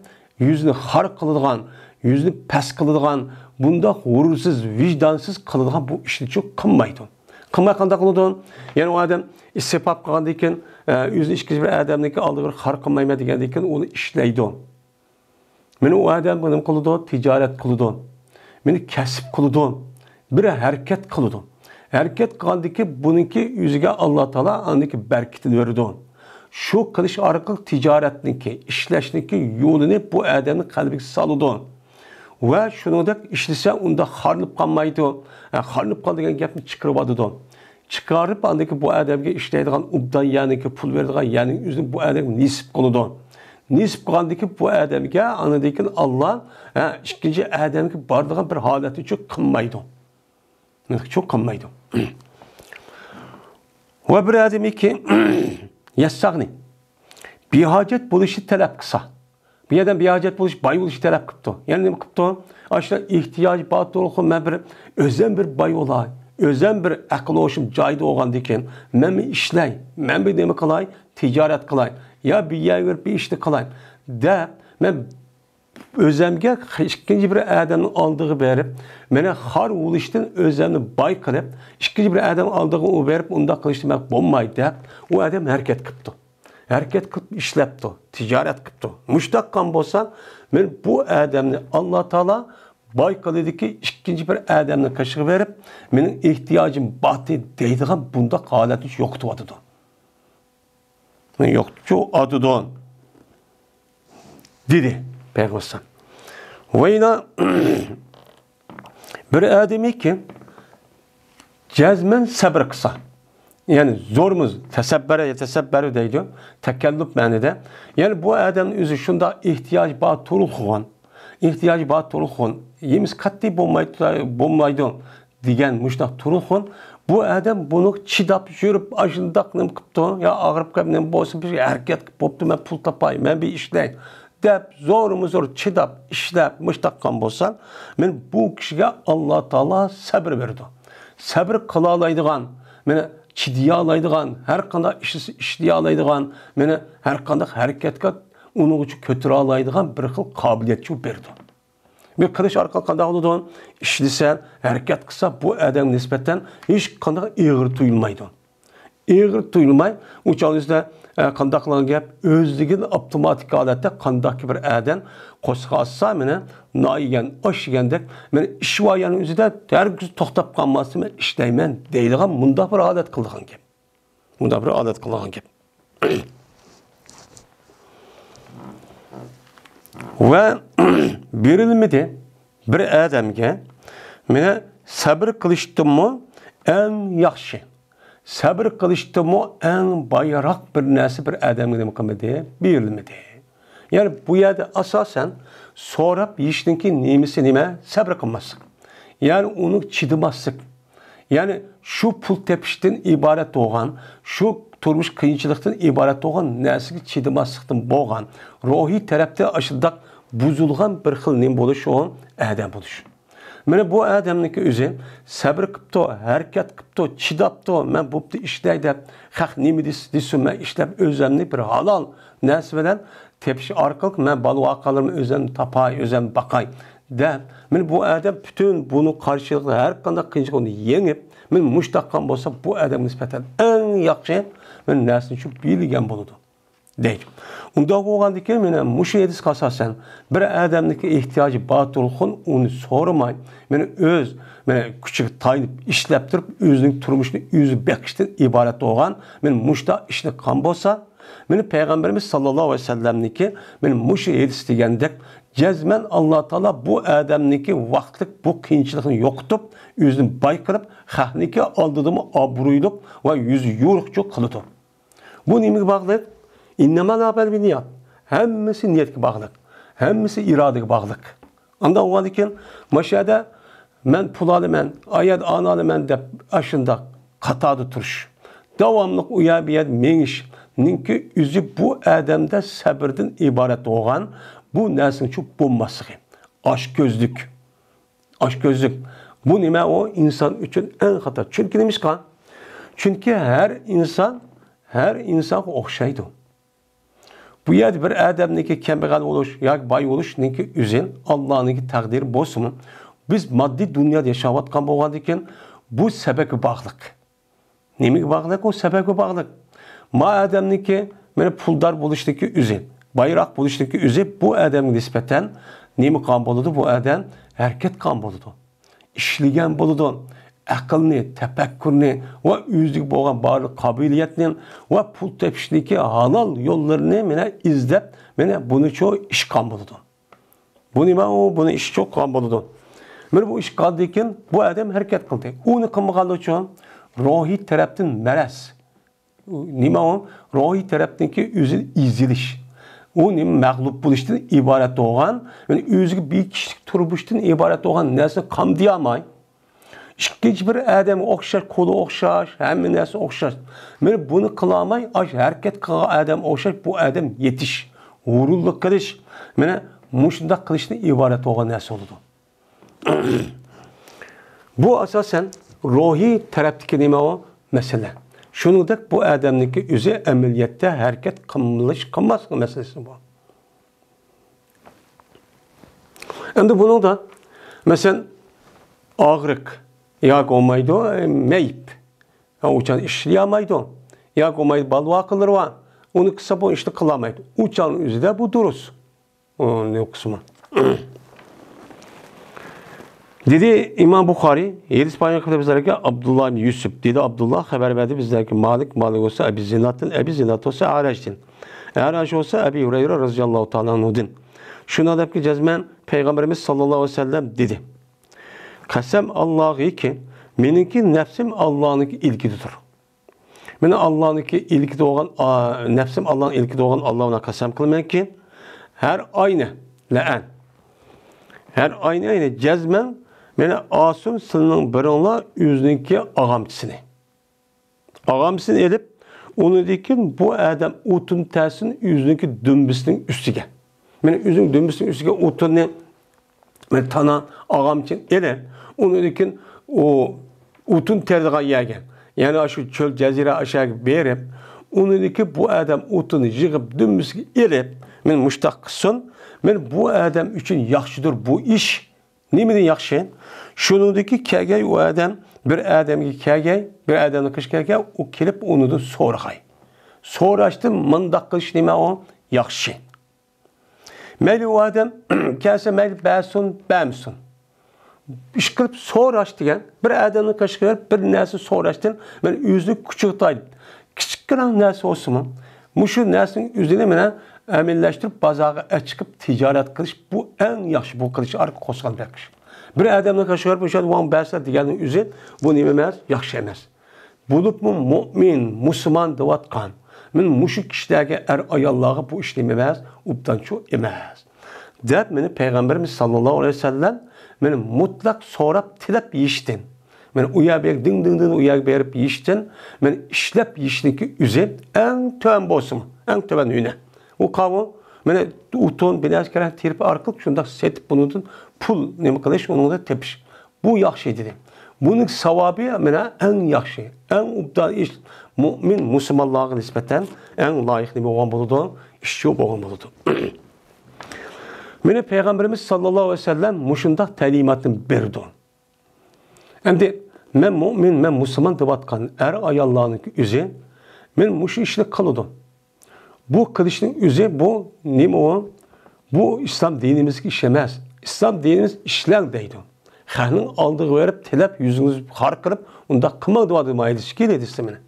يۈزىنى خار قىلىدىغان، يۈزىنى پەس قىلىدىغان، بۇنداق غۇرۇرسىز، ۋىجدانسىز قىلىدىغان بۇ ئىشنىچۇ قىلمايدۇ. قىلماي قانداق قىلىدۇ؟ يەنى ئۇ ئادەم ئىسراپ قىلغاندىن كېيىن، ئە، ئۆزىنى ئىككىنچى بىر ئادەمنىڭكى ئالدىغا بىر خار قىلمايمەن دېگەندىن كېيىن ئۇنى ئىشلەيدۇ. مانا ئۇ ئادەم نېمە قىلىدۇ؟ تىجارەت قىلىدۇ. مانا كەسىپ قىلىدۇ. بىر ھەرىكەت قىلىدۇ. ھەرىكەت قىلغاندىكى بۇنىڭكى ئۆزىگە ئاللا تائالا ئاندىكى بەرىكىتىنى بېرىدۇ. شۇ قىلىش ئارقىلىق تىجارەتنىڭكى، ئىشلەشنىڭكى يولىنى بۇ ئادەمنىڭ قەلبىگە سالىدۇ. ۋە شۇنىڭدەك ئىشلىسە ئۇنداق خارلىنىپ قالمايدۇ. ھە، خارلىنىپ قال دېگەن گەپنى چىقىرىۋاتىدۇ. چىقىرىپ، ئاندىن كېيىن بۇ ئادەمگە ئىشلەيدىغان ئوبدان يەرنىڭكى پۇل بېرىدىغان يەرنىڭ ئۆزىنى بۇ ئادەمگە نېسىپ قىلىدۇ. نېسىپ قىلغاندىن كېيىن بۇ ئادەمگە ئاندىن كېيىن ئاللا، ھە، ئىككىنچى ئادەمگە بارىدىغان بىر ھالەتنىچۇ قىلمايدۇ. نېمىچۇ قىلمايدۇ؟ ۋە بىر ئادەمكى يەسساغنى بىھاجەت بولۇشنى تەلەپ قىلسا، بۇ يەردە بىھاجەت بولۇش، باي بولۇشنى تەلەپ قىپتۇ. يەنە نېمە قىپتۇ؟ ئاشۇ ئېھتىياجى بار تۇرۇققۇ مەن بىر ئۆزۈم بىر باي بولاي، ئۆزۈم بىر ئەقىل ھوشۇم جايىدا بولغاندىكىن، مەن بىر ئىشلەي، مەن بىر نېمە قىلاي، تىجارەت قىلاي، يا بىر يەرگە بېرىپ بىر ئىشنى قىلاي دەپ، مەن ئۆزەمگە ئىككىنچى بىر ئادەمنىڭ ئالدىغا بېرىپ، مېنى خار بولۇشتىن ئۆزەمنى باي قىلىپ، ئىككىنچى بىر ئادەم ئالدىغا ئۇ بېرىپ، ئۇنداق قىلىشتىن مەن بولماي دەپ، ئۇ ئادەم ھەرىكەت قىپتۇ. ھەرىكەت قىلىپ ئىشلەپتۇ، تىجارەت قىپتۇ. مۇشۇنداق قىلغان بولسا، مەن بۇ ئادەمنى ئاللا تائالا باي قىلىدىكى ئىككىنچى بىر ئادەمنىڭ قېشىغا بېرىپ، مېنىڭ ئېھتىياجىم باتى دەيدىغان بۇنداق ھالەتنى يوقىتىۋاتىدۇ. يوقچۇ ئاتىدۇ، دېدى پەيغەمبەر. ۋەينا بىر ئادەمكى جەزمەن سەبر قىلسا، يەنى زورمۇ، تەسەببەر، تەسەببەر دەيدۇ، تەكەللۇپ مەنىدە. يەنى بۇ ئادەمنىڭ ئۆزى شۇنداق ئېھتىياجى بار تۇرۇلغان، ئېھتىياجى بار تۇرۇلغان، يېمىسى قەتئىي بولمايدۇ، بولمايدۇ دېگەن مۇشۇنداق تۇرۇلغان. بۇ ئادەم بۇنى چىداپ يۈرۈپ، ئاشۇنداق نېمە قىپتۇ، يا ئاغرىپ قېلىپ نېمە بولسا، بىر ھەرىكەت قىلىپ بوپتۇ، مەن پۇل تاپاي، مەن بىر ئىشلەي دەپ زورمۇ زور چىداپ، ئىشلەپ، مۇشۇنداق قىلغان بولسا، مانا بۇ كىشىگە ئاللا تائالا سەبر بېرىدۇ. سەبر قىلالايدىغان، مانا چىدىيالايدىغان، ھەر قانداق ئىش ئىشلىيالايدىغان، مانا ھەر قانداق ھەرىكەتكە ئۇنىڭغىچە كۆتۈرەلايدىغان بىر خىل قابىلىيەتچۇ بېرىدۇ. بۇ قىلىش ئارقىلىق قانداق بولىدۇ؟ ئىشلىسە، ھەرىكەت قىلسا، بۇ ئادەمگە نىسبەتەن ھېچقانداق ئېغىر تۇيۇلمايدۇ. ئېغىر تۇيۇلماي، ئۇ چاغدا، ئە، قانداق قىلغان گەپ؟ ئۆزلۈكىدىن ئاپتوماتىك ھالەتتە قانداقكى بىر ئادەم قورسىقى ئاچسا، مانا نان يېگەن، ئاش يېگەندەك، مانا ئىش بار يەرنىڭ ئۆزىدە ھەرگىز توختاپ قالماستىن، مەن ئىشلەيمەن دەيدىغان مۇنداق بىر ھالەت قىلىدىغان گەپ. مۇنداق بىر ھالەت قىلىدىغان گەپ. ۋە بېرىلمىدى بىر ئادەمگە، مانا سەبر قىلىشتىنمۇ ئەڭ ياخشى، سەبر قىلىشتىنمۇ ئەڭ بايراق بىر نەرسە بىر ئادەمگە نېمە قىلمىدى؟ بېرىلمىدى. يەنى بۇ يەردە ئاساسەن سوراپ يېيىشنىڭكى نېمىسى نېمە؟ سەبر قىلماسلىق. يەنى ئۇنى چىدىماسلىق. يەنى شۇ پۇل تېپىشتىن ئىبارەت بولغان، شۇ تۇرمۇش قىيىنچىلىقتىن ئىبارەت بولغان نەرسىگە چىدىماسلىقتىن بولغان، روھىي تەرەپتە ئاشۇنداق بۇزۇلغان بىر خىل نېمە بولۇش، ئۇ ئادەم بولۇش. مانا بۇ ئادەمنىڭكى ئۆزى سەبر قىپتۇ، ھەرىكەت قىپتۇ، چىداپتۇ، مەن بوپتۇ ئىشلەي دەپ، خەق نېمە دېس-، دېسۇن، مەن ئىشلەپ ئۆزۈمنى بىر ھالال نەرسە بىلەن تېپىش ئارقىلىق مەن بالا-ۋاقالىرىمنى ئۆزۈم تاپاي، ئۆزۈم باقاي دەپ، مانا بۇ ئادەم پۈتۈن بۇنىڭ قارشىلىقىدا ھەر قانداق قىيىنچىلىقنى يېڭىپ، مانا مۇشۇنداق قىلغان بولسا، بۇ ئادەمگە نىسبەتەن ئەڭ ياخشى مانا نەرسىنى شۇ بىلگەن بولىدۇ. دەيدۇ. ئۇنداق بولغاندىكىن، مانا مۇشۇ ھەدىسكە ئاساسەن، بىر ئادەمنىڭكى ئېھتىياجى بار تۇرغۇن، ئۇنى سورىماي، مانا ئۆز، مانا كۈچىگە تايىنىپ ئىشلەپ تۇرۇپ، ئۆزىنىڭ تۇرمۇشىنى ئۆزى بېقىشتىن ئىبارەت بولغان، مانا مۇشۇنداق ئىشنى قىلغان بولسا، مانا پەيغەمبىرىمىز ساللاللاھۇ ئەلەيھى ۋەسەللەمنىڭكى، مانا مۇشۇ ھەدىس دېگەندەك، جەزمەن ئاللا تائالا بۇ ئادەمنىڭكى ۋاقىتلىق بۇ قىيىنچىلىقنى يوقىتىپ، ئۆزىنى باي قىلىپ، خەقنىڭكى ئالدىدىمۇ ئابرۇيلۇق ۋە يۈزى يورۇقچۇ قىلىدۇ. بۇ نېمىگە باغلىق؟ ئىننەمەل ئەمەلۇ بىننىيات. ھەممىسى نىيەتكە باغلىق. ھەممىسى ئىرادىگە باغلىق. ئانداق بولغاندىكىن، مانا شۇ يەردە مەن پۇل ئالىمەن، ئايەت ئانى ئالىمەن دەپ ئاشۇنداق قاتاردا تۇرۇش، داۋاملىق ئۇ يەر بۇ يەر مېڭىشنىڭكى ئۆزى بۇ ئادەمدە سەبرىدىن ئىبارەت بولغان بۇ نەرسىنىڭ شۇ بولماسلىقى. ئاچكۆزلۈك. ئاچكۆزلۈك. بۇ نېمە ئۇ؟ ئىنسان ئۈچۈن ئەڭ خاتا. چۈنكى نېمىشقا؟ چۈنكى ھەر ئىنسان، ھەر ئىنسانغا ئوخشايدۇ. بۇ يەردە بىر ئادەمنىڭكى كەمبەغەل بولۇش ياكى باي بولۇشنىڭكى ئۆزى ئاللانىڭكى تەقدىرى بولسىمۇ، بىز ماددىي دۇنيادا ياشاۋاتقان بولغاندىكىن، بۇ سەۋەبكە باغلىق. نېمىگە باغلىق؟ ئۇ سەۋەبكە باغلىق. ما ئادەمنىڭكى مانا پۇلدار بولۇشنىڭكى ئۆزى، بايراق بولۇشنىڭكى ئۆزى بۇ ئادەمگە نىسبەتەن نېمە قىلغان بولىدۇ؟ بۇ ئادەم ھەرىكەت قىلغان بولىدۇ. ئىشلىگەن بولىدۇ. ئەقىلنى، تەپەككۇرنى ۋە ئۆزىگە بولغان بارلىق قابىلىيەتنى ۋە پۇل تېپىشنىڭكى ھالال يوللىرىنى مانا ئىزدەپ، مانا بۇنىچۇ ئىش قىلغان بولىدۇ. بۇ نېمە ئۇ؟ بۇنى ئىش چوققان بولىدۇ. مانا بۇ ئىش قىلغاندىن كېيىن بۇ ئادەم ھەرىكەت قىلدى. ئۇنى قىلمىغانلىقى ئۈچۈن روھىي تەرەپتىن مەرەز. نېمە ئۇ؟ روھىي تەرەپتىنكى ئۆزىنى ئېزىلىش. ئۇ نېمە؟ مەغلۇپ بولۇشتىن ئىبارەت بولغان، يەنى ئۆزىگە بىر كىشىلىك تۇرمۇشتىن ئىبارەت بولغان نەرسىنى قامدىيالماي، ئىككىنچى بىر ئادەمگە ئوخشاش، قولى ئوخشاش، ھەممە نەرسە ئوخشاش. مانا بۇنى قىلالماي، ئاش ھەرىكەت قىلغان ئادەم ئوخشاش، بۇ ئادەم يېتىش، ھۇرۇنلۇق قىلىش، مانا مۇشۇنداق قىلىشتىن ئىبارەت بولغان نەرسە بولىدۇ. بۇ ئاساسەن روھىي تەرەپتىكى نېمە ئۇ؟ مەسىلە. شۇنىڭدەك بۇ ئادەمنىڭكى ئۆزى ئەمەلىيەتتە ھەرىكەت قىلىش، قىلماسلىق مەسىلىسى بۇ. ئەمدى بۇنىڭدا، مەسىلەن، ئاغرىق ياكى بولمايدۇ، مەيىپ. يا ئۇچان ئىشلىيەلمەيدۇ. ياكى بولمايدۇ، بالا ۋاقىلىرى بار. ئۇنى قىلسا، بۇ ئىشنى قىلالمايدۇ. ئۇچان ئۆزىدە بۇ دۇرۇس. ئۇنى قىسمى. دېدى ئىمام بۇخارىي، ھەدىس بايان قىلىپ بىزلەرگە ئابدۇللا ئىبن يۈسۈپ. دېدى ئابدۇللا خەۋەر بەردى بىزلەرگە مالىك، مالىك بولسا ئەبى زىنادتىن، ئەبى زىناد بولسا ئەرەجدىن. ئەرەج بولسا ئەبى ھۇرەيرە رەزىياللاھۇ تائالا ئەنھۇدىن. شۇنداق دەپكى جەزمەن پەيغەمبىرىمىز ساللاللاھۇ ئەلەيھى ۋەسەللەم دېدى. قەسەم ئاللاھىكى، مېنىڭكى نەپسىم ئاللانىڭكى ئىلكىدىدۇر. مانا ئاللانىڭكى ئىلكىدە بولغان، ئا، نەپسىم ئاللانىڭ ئىلكىدە بولغان ئاللا بىلەن قەسەم قىلىمەنكى، ھەر ئاينى، لەئەن. ھەر ئاينى، يەنى جەزمەن، مانا ئالسۇن سىلىنىڭ بىرىڭلار ئۆزىنىڭكى ئاغامچىسىنى. ئاغامچىسىنى ئېلىپ، ئۇنىڭدىن كېيىن بۇ ئادەم ئوتۇن تەرسۇن ئۆزىنىڭكى دۈمبىسىنىڭ ئۈستىگە. مانا ئۆزىنىڭ دۈمبىسىنىڭ ئۈستىگە ئوتۇننى، مانا تانا ئاغامچىنى ئېلىپ، ئۇنىڭدىن كېيىن ئۇ ئوتۇن تېرىدىغان يەرگە، يەنى شۇ چۆل جەزىرە ئاشۇ يەرگە بېرىپ، ئۇنىڭدىن كېيىن بۇ ئادەم ئوتۇننى يىغىپ، دۈمبىسىگە ئېلىپ، مانا مۇشتاق قىلسۇن، مانا بۇ ئادەم ئۈچۈن ياخشىدۇر بۇ ئىش. نېمىدىن ياخشى؟ شۇنىڭدىكى كەلگەي ئۇ ئادەم، بىر ئادەمگە كەلگەي، بىر ئادەمنىڭ قېشىغا كەلگەي، ئۇ كېلىپ ئۇنىڭدىن سورىغاي. سوراشتىن مۇنداق قىلىش نېمە ئۇ؟ ياخشى. مەيلى ئۇ ئادەم كەلسە مەيلى بەرسۇن، بەرمىسۇن. ئىشقىلىپ سوراش دېگەن، بىر ئادەمنىڭ قېشىغا بېرىپ بىر نەرسە سوراشتىن مەن ئۆزىنىڭ كۈچىگە تايىنىپ، كىچىككىنە نەرسە بولسىمۇ، مۇشۇ نەرسىنىڭ ئۆزىنى مانا ئەمەلىيلەشتۈرۈپ، بازارغا ئەچىقىپ تىجارەت قىلىش، بۇ ئەڭ ياخشى، بۇ قىلىش ئارقىلىق قوزغالما بېقىش. بىر ئادەمنىڭ قېشىغا بېرىپ، مۇشۇ ۋاڭ بەرسە دېگەننىڭ ئۆزى، بۇ نېمە ئەمەس؟ ياخشى ئەمەس. بولۇپمۇ مۇئمىن، مۇسۇلمان دەۋاتقان، مانا مۇشۇ كىشىلەرگە، ئەر-ئاياللارغا بۇ ئىش نېمە ئەمەس؟ ئوبدانچۇ ئەمەس. دەپ، مانا پەيغەمبىرىمىز ساللاللاھۇ ئەلەيھى ۋەسەللەم، مانا مۇتلەق سوراپ، تىلەپ يېيىشتىن، مانا ئۇ يەر بۇ يەر دىڭ، دىڭ، دىڭ، ئۇ يەرگە بېرىپ يېيىشتىن، مانا ئىشلەپ يېيىشنىڭكى ئۆزى ئەڭ تۆۋەن بولسىمۇ، ئەڭ تۆۋەن ھۈنەر. ئۇ قاۋۇ، مانا ئوتۇن، بىر نەرسە كېرەك تېرىپ ئارقىلىق شۇنداق سېتىپ، بۇنىڭدىن پۇل نېمە قىلىش، ئۇنىڭدا تېپىش. بۇ ياخشى دېدى. بۇنىڭ ساۋابى مانا ئەڭ ياخشى، ئەڭ ئوبدان ئىش، مۇئمىن مۇسۇلمانلارغا نىسبەتەن ئەڭ لايىق نېمە بولغان بولىدۇ؟ ئىشچۇ بولغان بولىدۇ. مانا پەيغەمبىرىمىز ساللاللاھۇ ئەلەيھى ۋەسەللەم مۇشۇنداق تەلىماتنى بېرىدۇ. ئەمدى مەن مۇئمىن، مەن مۇسۇلمان دەۋاتقان ئەر-ئاياللارنىڭ ئۆزى، مەن مۇشۇ ئىشنى قىلىدۇ. بۇ قىلىشنىڭ ئۆزى بۇ نېمە ئۇ؟ بۇ ئىسلام دىنىمىزدىكى ئىش ئەمەس. ئىسلام دىنىمىز ئىشلەڭ دەيدۇ. خەقنىڭ ئالدىغا بېرىپ، تىلەپ، يۈزىڭىز خار قىلىپ، ئۇنداق قىلماڭ دەۋاتىدۇ، مايىللىشىش كېرەك دېسە مېنى.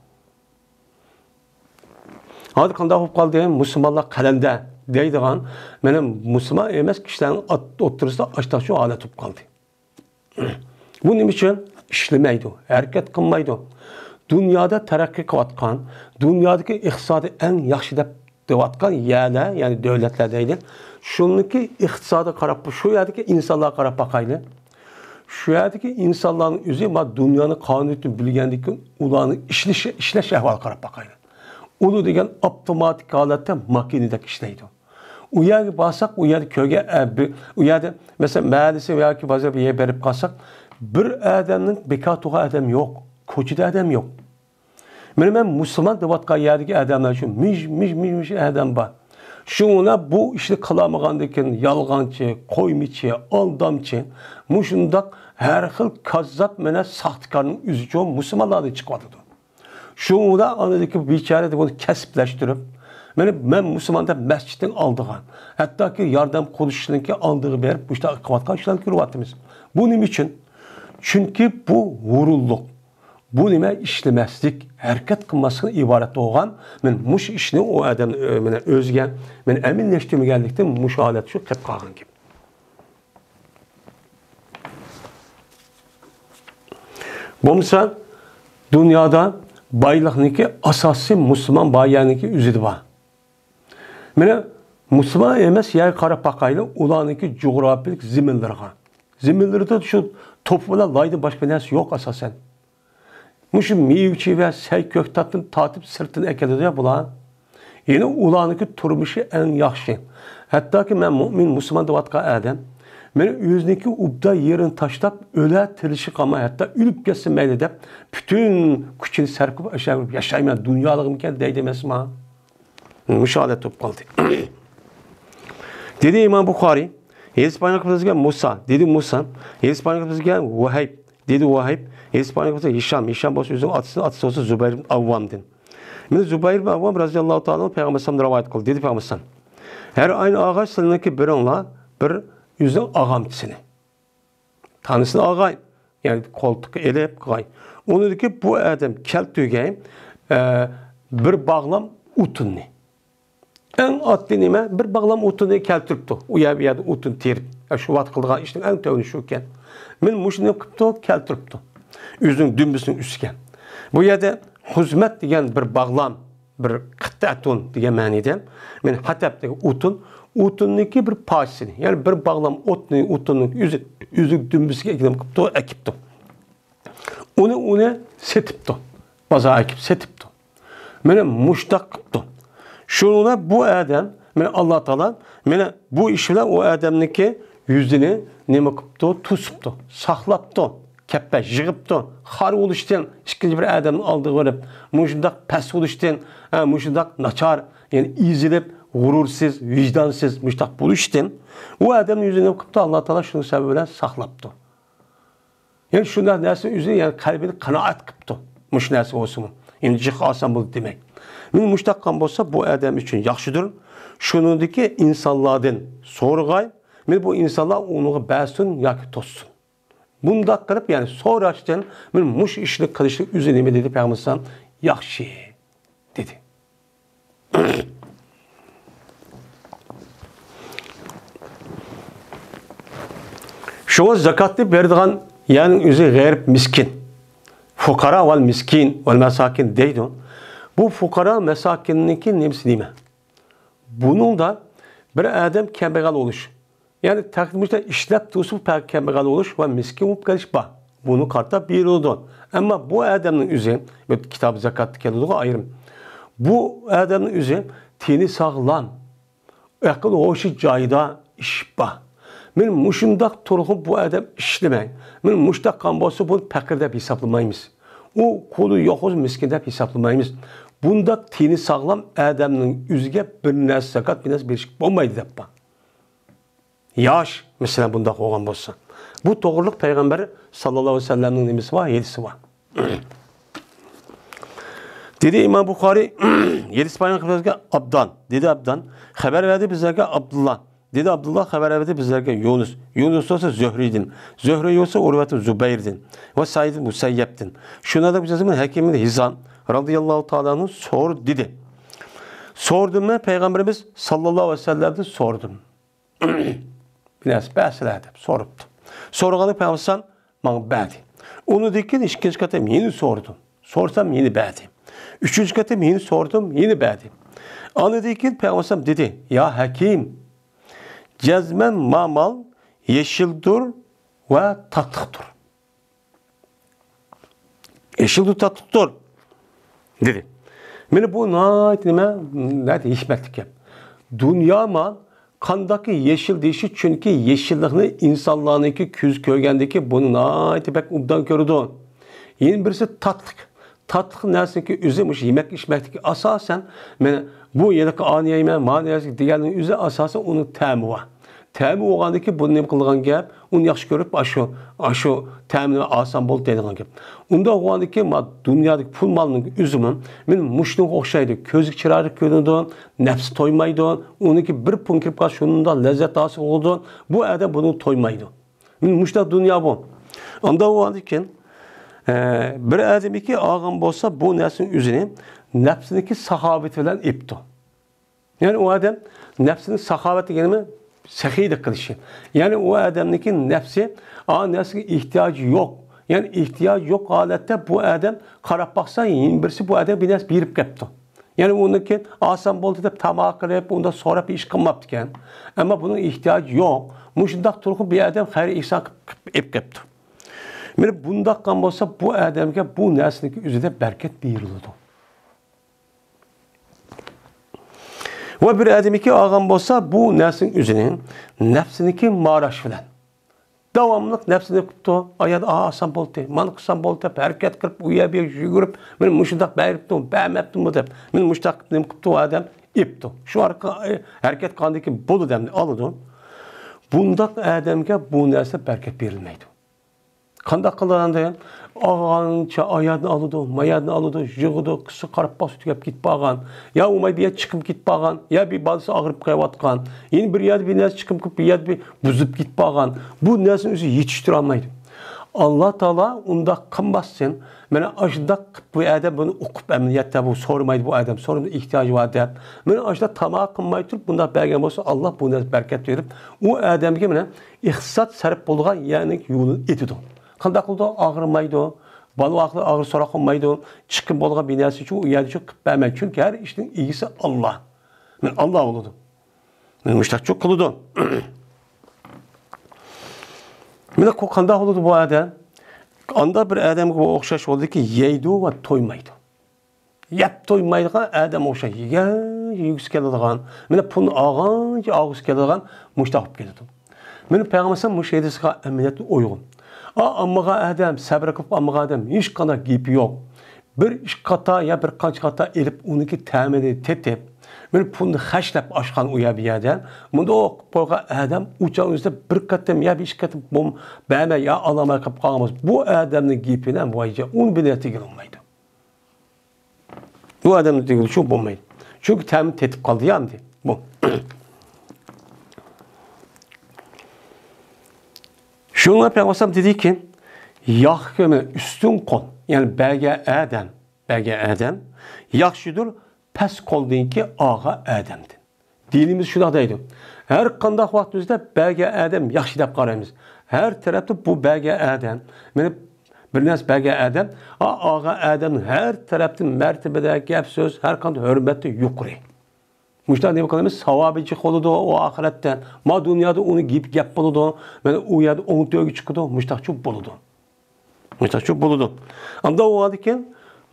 ھازىر قانداق بولۇپ قالدى؟ مۇسۇلمانلار قەلەندەر دەيدىغان، مانا مۇسۇلمان ئەمەس كىشىلەرنىڭ ئوت-، ئوتتۇرىسىدا ئاشتاق شۇ ھالەت بولۇپ قالدى. بۇ نېمە ئۈچۈن؟ ئىشلىمەيدۇ، ھەرىكەت قىلمايدۇ. دۇنيادا تەرەققىي قىلىۋاتقان، دۇنيادىكى ئىقتىسادى ئەڭ ياخشى دەپ دەۋاتقان يەرلەر، يەنى دۆلەتلەر دەيلى. شۇنىڭكى ئىقتىسادىغا قاراپ، شۇ يەردىكى ئىنسانلارغا قاراپ باقايلى. شۇ يەردىكى ئىنسانلارنىڭ ئۆزى ما دۇنيانىڭ قانۇنىيىتىنى بىلگەندىن كېيىن ئۇلارنىڭ ئىشلىشى، ئىشلەش ئەھۋالىغا قاراپ باقايلى. ئۇلار دېگەن ئاپتوماتىك ھالەتتە ماكىنىدەك ئىشلەيدۇ. ئۇ يەرگە بارساق، ئۇ يەردە كۆرگەن، ئە، بى-، ئۇ يەردە، مەسىلەن، مەھەللىسى ياكى بازار بىر يەرگە بېرىپ قالساق، بىر ئادەمنىڭ بىكار تۇرغان ئادەم يوق، كوچىدا ئادەم يوق. مانا مەن مۇسۇلمان دەۋاتقان يەردىكى ئادەملەر شۇ مىژ، مىژ، مىژ، مىژ ئادەم بار. شۇڭا بۇ ئىشنى قىلالمىغاندىن كېيىن يالغانچى، قويمىچى، ئالدامچى، مۇشۇنداق ھەر خىل كاززاپ، مانا ساختىكارنىڭ ئۆزىچۇ مۇسۇلمانلاردىن چىقىۋاتىدۇ. شۇڭا ئانىدىكى بىچارە دەپ ئۇنى كەسىپلەشتۈرۈپ، مانا مەن مۇسۇلمان دەپ مەسچىتنىڭ ئالدىغا، ھەتتاكى ياردەم قۇرۇلۇشىنىڭكى ئالدىغا بېرىپ مۇشۇنداق قىلىۋاتقان ئىشلارنى كۆرۈۋاتىمىز. بۇ نېمە ئۈچۈن؟ چۈنكى بۇ ھۇرۇنلۇق. بۇ نېمە؟ ئىشلىمەسلىك، ھەرىكەت قىلماسلىقتىن ئىبارەت بولغان. مەن مۇشۇ ئىشنى ئۇ ئادەم، ئۆ-، مانا ئۆزىگە مانا ئەمەلىيلەشتۈرمىگەنلىكتىن مۇشۇ ھالەت شۇ قېلىپ قالغان گەپ. بولمىسا، دۇنيادا بايلىقنىڭكى ئاساسى مۇسۇلمان بايلارنىڭكى ئۆزىدە بار. مانا مۇسۇلمان ئەمەس يەرگە قاراپ باقايلى، ئۇلارنىڭكى جۇغراپىيىلىك زېمىنلىرىغا. زېمىنلىرىدا شۇ توپا بىلەن لايدىن باشقا بىر نەرسە يوق ئاساسەن. مۇشۇ مېۋە-چېۋە، سەي-كۆكتاتتىن تارتىپ سىرتتىن ئەكېلىدۇ يا بۇلار. يەنى ئۇلارنىڭكى تۇرمۇشى ئەڭ ياخشى. ھەتتاكى مەن مۇئمىن، مۇسۇلمان دەۋاتقان ئادەم، مانا ئۆزىنىڭكى ئوبدان يېرىنى تاشلاپ، ئۆلە تىرىلىشى قالماي، ھەتتا ئۆلۈپ كەتسە مەيلى دەپ، پۈتۈن كۈچىنى سەرپ قىلىپ، ئاشۇ ياشايمەن، دۇنيالىقمىكەن دەيدۇ ئەمەسما؟ مۇشۇ ھالەت بولۇپ قالدى. دېدى ئىمام بۇخارىي، ھەدىس بايان قىلىپ بىزگە مۇسا، دېدى مۇسا، ھەدىس بايان قىلىپ بىزگە ۋەھىب، دېدى ۋەھىب، ھەدىس بايان قىلىپ بىزگە ھىشام، ھىشام بولسا ئۆزىنىڭ ئاتىسى، ئاتىسى بولسا زۇبەير ئىبن ئەۋۋامدىن. مانا زۇبەير ئىبن ئەۋۋام رەزىياللاھۇ تائالا ئەنھۇ پەيغەمبەر ئەلەيھىسسالامدىن رىۋايەت قىلدى، دېدى پەيغەمبەر ئەلەيھىسسالام، ھەر ئاينى ئاغاي سىلىنىڭكى بىرىڭلار بىر ئۆزىنىڭ ئاغامچىسىنى، تانىسىنى ئاغاي، يەنى قولتۇققا ئېلىپ قىلغاي. ئۇنىڭدىكى بۇ ئادەم كەلتۈرگەي، ئە، بىر باغلام ئوتۇننى. ئەڭ ئاددىي نېمە؟ بىر باغلام ئوتۇننى كەلتۈرۈپتۇ. ئۇ يەر، بۇ يەردە ئوتۇن تېرىپ، ئە، شۇ ۋاقىت قىلىدىغان ئىشنىڭ ئەڭ تۆۋىنى شۇكەن. مانا مۇشۇنى قىپتۇ، كەلتۈرۈپتۇ. ئۆزىنىڭ دۈمبىسىنىڭ ئۈستىگە. بۇ يەردە خۇزمەت دېگەن بىر باغلام، بىر قىتئەتۇن دېگەن مەنىدە. مانا ھەتەب دېگەن ئوتۇن، ئوتۇننىڭكى بىر پارچىسىنى، يەنى بىر باغلام ئوتنى، ئوتۇننىڭ ئۆزى، ئۆزى دۈمبىسىگە ئېگىلىپ قىپتۇ، ئەكىپتۇ. ئۇنى، ئۇنى سېتىپتۇ. بازارغا ئەكىپ سېتىپتۇ. مانا مۇشتاق قىپتۇ. شۇنىڭدا بۇ ئادەم، مانا ئاللا تائالا، مانا بۇ ئىش بىلەن ئۇ ئادەمنىڭكى يۈزىنى نېمە قىپتۇ؟ توسۇپتۇ، ساقلاپتۇ، كەپپە يىغىپتۇ. خار بولۇشتىن ئىككىنچى بىر ئادەمنىڭ ئالدىغا بېرىپ، مۇشۇنداق پەس بولۇشتىن، ھە، مۇشۇنداق ناچار، يەنى ئېزىلىپ، غۇرۇرسىز، ۋىجدانسىز، مۇشۇنداق بولۇشتىن ئۇ ئادەمنىڭ يۈزىنى نېمە قىپتۇ؟ ئاللا تائالا شۇنىڭ سەۋەبى بىلەن ساقلاپتۇ. يەنى شۇنداق نەرسە ئۆزى، يەنى قەلبىنى قانائەت قىپتۇ. مۇشۇ نەرسە بولسىمۇ، يەنى جىق ئالسام بولدى دېمەي. مانا مۇشتاق قىلغان بولسا، بۇ ئادەم ئۈچۈن ياخشىدۇر. شۇنىڭدىكى ئىنسانلاردىن سورىغاي، مانا بۇ ئىنسانلار ئۇنىڭغا بەرسۇن ياكى توسسۇن. بۇنداق قىلىپ، يەنى سوراشتىن، مانا مۇشۇ ئىشنى قىلىشلىق ئۆزى نېمە دېدى پەيغەمبەر ئەلەيھىسسالام؟ ياخشى. دېدى. شۇڭا زاكاتنى بېرىدىغان يەرنىڭ ئۆزى غېرىب، مىسكىن. فۇقارا ۋەل مىسكىن ۋەل مەساكىن دەيدۇ. بۇ فۇقارا، مەساكىننىڭكى نېمىسى نېمە؟ بۇنىڭدا بىر ئادەم كەمبەغەل بولۇش، يەنى تەخت مۇشۇنداق ئىشلەپ تۇرسا، پەقەت كەمبەغەل بولۇش ۋە مىسكىن بولۇپ قېلىش بار. بۇنى قارىتا بېرىلىدۇ. ئەمما بۇ ئادەمنىڭ ئۆزى، بۇ كىتاب زاكاتتا كېلىدىغۇ ئايرىم. بۇ ئادەمنىڭ ئۆزى تېنى ساغلام، ئەقىل ھوشى جايىدا، ئىش بار. مانا مۇشۇنداق تۇرغۇ بۇ ئادەم ئىشلىمەي. مانا مۇشۇنداق قىلغان بولسا، بۇنى پەقىر دەپ ھېسابلىمايمىز. ئۇ قولى يوق بولسا، مىسكىن دەپ ھېسابلىمايمىز. بۇنداق تېنى ساغلام ئادەمنىڭ ئۆزىگە بىر نەرسە زاكات، بىر نەرسە بېرىشكە بولمايدۇ دەپ بار. ياش، مەسىلەن، بۇنداق بولغان بولسا. بۇ توغرىلىق پەيغەمبەر ساللاللاھۇ ئەلەيھى ۋەسەللەمنىڭ نېمىسى بار؟ ھەدىسى بار. دېدى ئىمام بۇخارىي، ھەدىس بايان قىلىپ بىزگە ئابدان، دېدى ئابدان، خەۋەر بەردى بىزلەرگە ئابدۇللا، دېدى ئابدۇللا، خەۋەر بەردى بىزلەرگە يۇنۇس، يۇنۇس بولسا زۆھرىدىن، زۆھرى بولسا ئۇرۋەتۇ زۇبەيردىن ۋە سەئىد مۇسەييەبتىن. شۇنىڭدەك بىزدىن ھەكىم بىن ھىزام رازىياللاھۇ تائالا ئەنھۇ سور دېدى. سوردۇم مەن پەيغەمبىرىمىز ساللاللاھۇ ئەلەيھى ۋەسەللەمدىن سوردۇم. بىر نەرسە بەرسىلە دەپ سورۇپتۇ. سورىغاندا پەيغەمبەر ئەلەيھىسسالام ماڭا بەردى. ئۇنىڭدىن كېيىن ئىككىنچى قېتىم يەنە سوردۇم. سورىسام يەنە بەردى. ئۈچىنچى قېتىم يەنە سوردۇم، يەنە بەردى. ئاندىن كېيىن پەيغەمبەر ئەلەيھىسسالام دېدى، يا ھەكىم، جەزمەن ما مال يېشىلدۇر ۋە تاتلىقتۇر. يېشىلدۇر، تاتلىقتۇر، دېدى. مانا بۇ ناھايىتى نېمە، ناھايىتى ھېكمەتلىك گەپ. دۇنيا مال قانداقكى يېشىل دېيىشى، چۈنكى يېشىللىقنى ئىنسانلارنىڭكى كۆز كۆرگەندىكى بۇنى ناھايىتى بەك ئوبدان كۆرىدۇ. يەنە بىرسى تاتلىق. تاتلىق نەرسىنىڭكى ئۆزى مۇشۇ يېمەك ئىچمەكتىكى ئاساسەن، مانا بۇ ھېلىقى ئانى يەيمەن، مانى يەيمەن دېگەننىڭ ئۆزى ئاساسەن ئۇنىڭ تەمى بار. تەمى بولغاندىكىن بۇنى نېمە قىلىدىغان گەپ؟ ئۇنى ياخشى كۆرۈپ، ئاشۇ، ئاشۇ تەمىنى ئالسام بولدى دەيدىغان گەپ. ئۇنداق بولغاندىكىن، ما دۇنيادىكى پۇل مالنىڭ ئۆزىمۇ مانا مۇشۇنىڭغا ئوخشايدۇ. كۆزگە چىرايلىق كۆرۈنىدۇ، نەپسى تويمايدۇ. ئۇنىڭكى بىر پۇڭ كىرىپ قالسا شۇنداق لەززەت ھاسىل قىلىدۇ. بۇ ئادەم بۇنىڭغا تويمايدۇ. مانا مۇشۇنداق دۇنيا بۇ. ئانداق بولغاندىكىن، ئە، بىر ئادەمكى ئالغان بولسا بۇ نەرسىنىڭ ئۆزىنى نەپسىنىڭكى ساخاۋىتى بىلەن ئېپتۇ. يەنى ئۇ ئادەم نەپسىنىڭ ساخاۋەت دېگىنىمۇ سېخىيلىق قىلىشى. يەنى ئۇ ئادەمنىڭكى نەپسى ئا نەرسىگە ئېھتىياجى يوق. يەنى ئېھتىياجى يوق ھالەتتە بۇ ئادەم قاراپ باقسا، يەنە بىرسى بۇ ئادەمگە بىر نەرسە بېرىپ كەپتۇ. يەنى ئۇنىڭكى ئالسام بولدى دەپ تاماق قىلىپ، ئۇنداق سوراپ ئىش قىلماپتىكەن. ئەمما بۇنىڭ ئېھتىياجى يوق. مۇشۇنداق تۇرغۇ بىر ئادەم خەير ئېھسان قىلىپ، قىلىپ ئېلىپ كەپتۇ. مانا بۇنداق قىلغان بولسا، بۇ ئادەمگە بۇ نەرسىنىڭكى ئۆزىدە بەرىكەت بېرىلىدۇ. ۋە بىر ئادەمكى ئالغان بولسا، بۇ نەرسىنىڭ ئۆزىنى نەپسىنىڭكى ماراش بىلەن داۋاملىق نەپسىنى قىپتۇ، ئايال ئا ئالسام بولدى، مانا قىلسام بولدى دەپ ھەرىكەت قىلىپ، ئۇ يەر بۇ يەرگە يۈگۈرۈپ، مانا مۇشۇنداق بەرىپتۇ، بەرمەپتىمۇ دەپ، مانا مۇشۇنداق نېمە قىپتۇ ئۇ ئادەم، ئېپتۇ. شۇ ئارقىلىق ھەرىكەت قىلغاندىن كېيىن بولدى دەمدى ئالىدۇ. بۇنداق ئادەمگە بۇ نەرسە بەرىكەت بېرىلمەيدۇ. قانداق قىلغاندا ئالغانچە ئايالنى ئالىدۇ، مايالنى ئالىدۇ، يىغىدۇ، قىسقا قاراپ باقسا تۈگەپ كېتىپ قالغان، يا ئۇماي بىر يەر چىقىپ كېتىپ قالغان، يا بىر بالىسى ئاغرىپ قېلىۋاتقان، يەنە بىر يەردە بىر نەرسە چىقىپ كېتىپ، بىر يەردە بىر بۇزۇپ كېتىپ قالغان. بۇ نەرسىنى ئۆزى يېتىشتۈرەلمەيدۇ. ئاللا تائالا ئۇنداق قىلماستىن، مانا ئاشۇنداق قىلىپ بۇ ئادەم بۇنى ئۇقۇپ، ئەمەلىيەتتە بۇ سورىمايدۇ، بۇ ئادەم سورىمايدۇ، ئېھتىياجى بار دەپ. مانا ئاشۇنداق تاماق قىلماي تۇرۇپ بۇنداق بەرگەن بولسا، ئاللا بۇ نەرسە بەرىكەت بېرىپ، ئۇ ئادەمگە مانا ئىقتىساد سەرپ بولىدىغان يەرنىڭ يولىنى ئېتىدۇ. قانداق قىلىدۇ؟ ئاغرىمايدۇ. بالا ۋاقتىدا ئاغرىق سوراق قىلمايدۇ. چىقىم بولغان بىر نەرسە ئۈچۈن ئۇ يەردە شۇ قىلىپ بەرمەيدۇ. چۈنكى ھەر ئىشنىڭ ئىگىسى ئاللا. مانا ئاللا بولىدۇ. مانا مۇشتاقچۇ قىلىدۇ. مانا قانداق بولىدۇ بۇ ئادەم؟ ئانداق بىر ئادەمگە بۇ ئوخشاش بولىدۇكى، يەيدۇ ۋە تويمايدۇ. يەپ تويمايدىغان ئادەم ئوخشايدۇ. يېگەن يېگۈسى كېلىدىغان، مانا پۇلنى ئالغانچە ئالغۇسى كېلىدىغان مۇشتاق بولۇپ كېلىدۇ. مانا پەيغەمبەر مۇشۇ ھەدىسكە ئەمەلىيەتتە ئۇيغۇن. ئا، ئالمىغان ئادەم، سەبرى قىلىپ ئالمىغان ئادەم ھېچقانداق گېپى يوق. بىر ئىككى قاتا يا بىر قانچە قاتا ئېلىپ، ئۇنىڭكى تەمىنى تېتىپ، مانا پۇلنى خەجلەپ ئاشقان ئۇ يەر بۇ يەردە. مۇنداق قىلىپ قويغان ئادەم ئۇچان ئۆزىدە بىر قېتىم يا بىر ئىككى قېتىم بوم-، بەرمەي يا ئالالماي قېلىپ قالغان بولسا، بۇ ئادەمنىڭ گېپىنى ۋايجان ئۇنى بىلەن تېگىلمەيدۇ. بۇ ئادەمنى دېگىلى شۇ بولمايدۇ. چۈنكى تەمىنى تېتىپ قالدى يا ئەمدى. بۇ. شۇڭا پەيغەمبەر دېدىكى، ياخشى كۆرمە ئۈستۈن قول، يەنى بەرگەن ئادەم، بەرگەن ئادەم ياخشىدۇر پەس قولدىكى ئالغان ئادەمدىن. دىنىمىز شۇنداق دەيدۇ. ھەر قانداق ۋاقتىمىزدا بەرگەن ئادەم ياخشى دەپ قارايمىز. ھەر تەرەپتە بۇ بەرگەن ئادەم، مانا بىر نەرسە بەرگەن ئادەم، ئا-، ئالغان ئادەم ھەر تەرەپتىن مەرتىبىدە، گەپ سۆز، ھەر قانداق ھۆرمەتتە يۇقىرى. مۇشۇنداق نېمە قىلىمىز؟ ساۋابى جىق بولىدۇ ئۇ ئاخىرەتتە. ما دۇنيادا ئۇنى گېپى گەپ بولىدۇ. مانا ئۇ يەردە ئوڭ تۆرگە چىقىدۇ. مۇشۇنداقچۇ بولىدۇ. مۇشۇنداقچۇ بولىدۇ. ئاندا بولغاندىكىن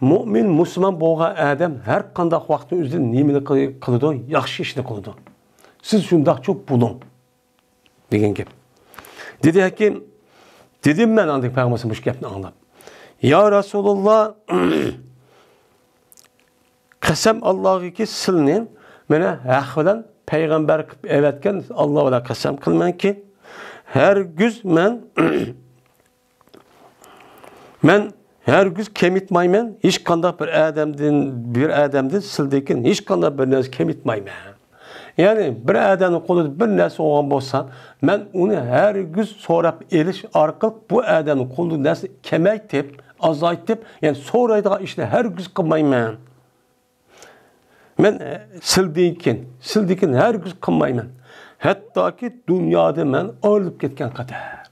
مۇئمىن، مۇسۇلمان بولغان ئادەم ھەر قانداق ۋاقىتتا ئۆزىدە نېمىنى قىل-، قىلىدۇ؟ ياخشى ئىشنى قىلىدۇ. سىز شۇنداقچۇ بولۇڭ، دېگەن گەپ. دېدى ھەكىم، دېدىم مەن ئاندىن پەيغەمبەر مۇشۇ گەپنى ئاڭلاپ، يا رەسۇلاللا، قەسەم ئاللاغىكى سىلنى مانا ھەق بىلەن پەيغەمبەر قىلىپ ئەۋەتكەن ئاللا بىلەن قەسەم قىلىمەنكى، ھەرگىز مەن، مەن ھەرگىز كېمىتمەيمەن، ھېچقانداق بىر ئادەمدىن، بىر ئادەمدىن سىلدىكىن ھېچقانداق بىر نەرسە كېمىتمەيمەن. يەنى بىر ئادەمنىڭ قولىدا بىر نەرسە بولغان بولسا، مەن ئۇنى ھەرگىز سوراپ ئېلىش ئارقىلىق بۇ ئادەمنىڭ قولىدا نەرسە كېمەيتىپ، ئازايتىپ، يەنى سورايدىغان ئىشنى ھەرگىز قىلمايمەن. مەن، ئە، سىلدىكىن، سىلدىكىن ھەرگىز قىلمايمەن. ھەتتاكى دۇنيادا مەن ئايرىلىپ كەتكەن قەدەر،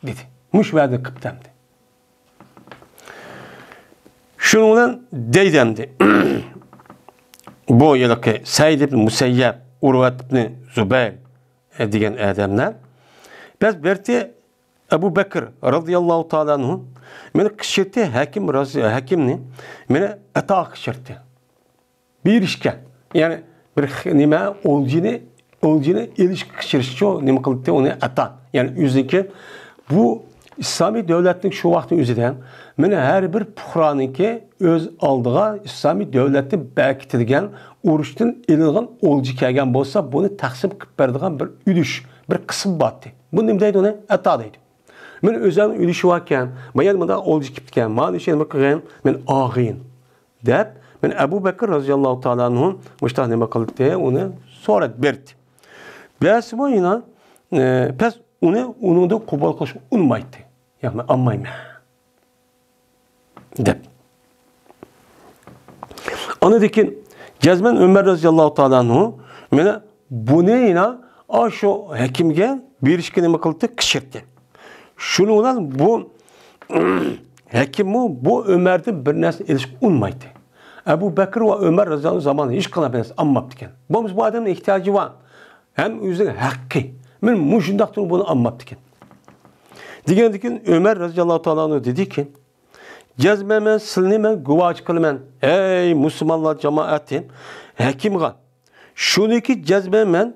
دېدى. مۇشۇ ۋەدىنى قىپتۇ ئەمدى. شۇنىڭ بىلەن دەيدۇ ئەمدى. بۇ ھېلىقى سەئىد ئىبن مۇسەييەب، ئۇرۋەت ئىبن زۇبەير، ئە، دېگەن ئادەملەر. بەس بىرتى ئەبۇ بەكر رازىياللاھۇ تائالا ئەنھۇ مېنى قىچشىرتتى، ھەكىم رازى-، ھەكىمنى مېنى ئەتاغا قىچشىرتتى. بېرىشكە، يەنى بىر خ-، نېمە، ئولجىنى، ئولجىنى ئېلىشقا قىچشىرىشچۇ، نېمە قىلدى، ئۇنى ئەتا، يەنى ئۆزىنىڭكى. بۇ ئىسلامىي دۆلەتنىڭ شۇ ۋاقىتنىڭ ئۆزىدە مېنى ھەر بىر پۇقرانىڭكى ئۆز ئالدىغا ئىسلامىي دۆلەتنى بەركىتىدىگەن ئۇرۇشتىن ئېلىنغان ئولجا كەلگەن بولسا، بۇنى تەقسىم قىلىپ بېرىدىغان بىر ئۈلۈش، بىر قىسىم بار ئىدى. بۇ نېمە دەيدۇ ئۇنى؟ ئەتا دەيدۇ. مەن ئۆزۈمنىڭ ئۈلۈشى باركەن، مانا مۇنداق ئولجا كېلىپتىكەن، مانا شۇ نېمە قىلغىن، مەن ئالغىن دەپ، مەن ئەبۇ بەكر رازىياللاھۇ تائالا ئەنھۇ مۇشۇنداق نېمە قىلدى، ئۇنى سوراپ بەردى. بەرسىمۇ يەنە، ئە، پەس ئۇنى ئۇنىڭدىن قوبۇل قىلىشقا ئۇنىمايتتى. ياق، مەن ئالمايمەن دەپ. ئاندىن كېيىن جەزمەن ئۆمەر رازىياللاھۇ تائالا ئەنھۇ مانا بۇنى يەنە ئاشۇ ھەكىمگە بېرىشكە نېمە قىلدى؟ قىچشىرتتى. شۇنىڭ بىلەن بۇ ھەكىممۇ بۇ ئۆمەردىن بىر نەرسە ئېلىشقا ئۇنىمايتتى. ئەبۇ بەكر ۋە ئۆمەر رازىياللاھۇ ئەنھۇ زامانىدا ھېچقانداق بىر نەرسە ئالماپتىكەن. بولمىسا بۇ ئادەمنىڭ ئېھتىياجى بار. ھەم ئۆزىنىڭ ھەققى. مەن مۇشۇنداق تۇرۇپ بۇنى ئالماپتىكەن. دېگەندىن كېيىن ئۆمەر رازىياللاھۇ تائالا ئەنھۇ دېدىكى، جەزمەن مەن سىلىنى مەن گۇۋاھچى قىلىمەن، ئەي مۇسۇلمانلار جامائىتى، ھەكىمغا. شۇنىكى جەزمەن مەن،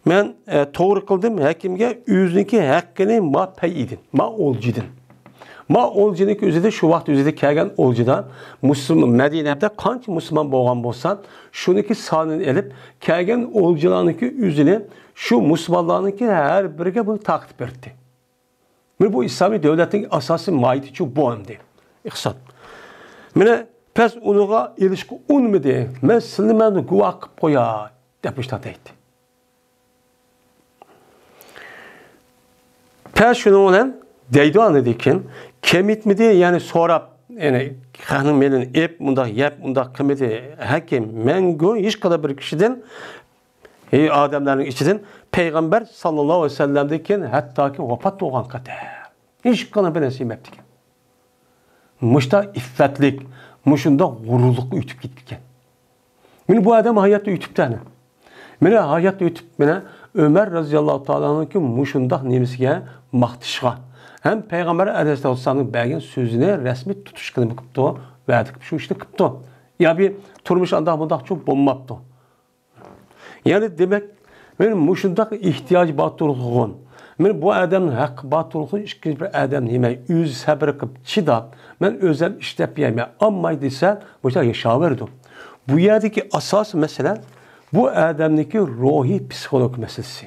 مەن، ئە، توغرا قىلدىم، ھەكىمگە ئۆزىنىڭكى ھەققىنى ما پەي ئىدىن، ما ئولجىدىن. ما ئولجىنىڭكى ئۆزىدە شۇ ۋاقىت ئۆزىدە كەلگەن ئولجىدا مۇسۇلمان، مەدىنەدە قانچە مۇسۇلمان بولغان بولسا، شۇنىڭكى سانىنى ئېلىپ، كەلگەن ئولجىلارنىڭكى ئۆزىنى شۇ مۇسۇلمانلارنىڭكى ھەر بىرىگە بۇنى تارقىتىپ بېرىتتى. مانا بۇ ئىسلامىي دۆلەتنىڭ ئاساسىي ماھىيىتىچۇ بۇ ئەمدى. ئىقتىساد. مانا پەس ئۇنىڭغا ئېلىشقا ئۇنىمىدى. مەن سىلىنى مەن گۇۋاھ قىلىپ قوياي دەپ مۇشۇنداق دەيتتى. پەس شۇنىڭ بىلەن دەيدۇ ئاندىن كېيىن، كېمىتمىدى، يەنى سوراپ، يەنى خەقنىڭ مېلىنى ئېپ، مۇنداق يەپ، مۇنداق قىلمىدى. ھەكىم، مەڭگۈ ھېچقانداق بىر كىشىدىن ھەي ئادەملەرنىڭ ئىچىدىن پەيغەمبەر ساللاللاھۇ ئەلەيھى ۋەسەللەمدىن كېيىن ھەتتاكى ۋاپات بولغان قەدەر ھېچقانداق بىر نەرسە يېمەپتىكەن. مۇشۇنداق ئىففەتلىك، مۇشۇنداق غۇرۇرلۇققا ئۆتۈپ كېتىپتىكەن. مانا بۇ ئادەم ھاياتتا ئۆتۈپتۇ ئەنە. مانا ھاياتتا ئۆتۈپ، مانا ئۆمەر رازىياللاھۇ تائالا ئەنھۇنىڭكى مۇشۇنداق نېمىسىگە، ماختىشىغا ھەم پەيغەمبەر ئەلەيھىسسالامنىڭ بەرگەن سۆزىنى رەسمىي تۇتۇشقا نېمە قىپتۇ؟ ۋەدە قىلىپ شۇ ئىشنى قىپتۇ. يا بى تۇرمۇش ئانداق مۇنداقچۇ بولماپتۇ. يەنى دېمەك، مەن مۇشۇنداق ئېھتىياج بار تۇرغۇن، مەن بۇ ئادەمنىڭ ھەققى بار تۇرغۇن، ئىككىنچى بىر ئادەم نېمە، ئۆزى سەبرى قىلىپ چىداپ، مەن ئۆزۈم ئىشلەپ يەيمەن، ئالماي دېسە، مۇشۇنداق ياشاۋېرىدۇ. بۇ يەردىكى ئاساسىي مەسىلە، بۇ ئادەمنىڭكى روھىي پسىخولوگ مەسىلىسى.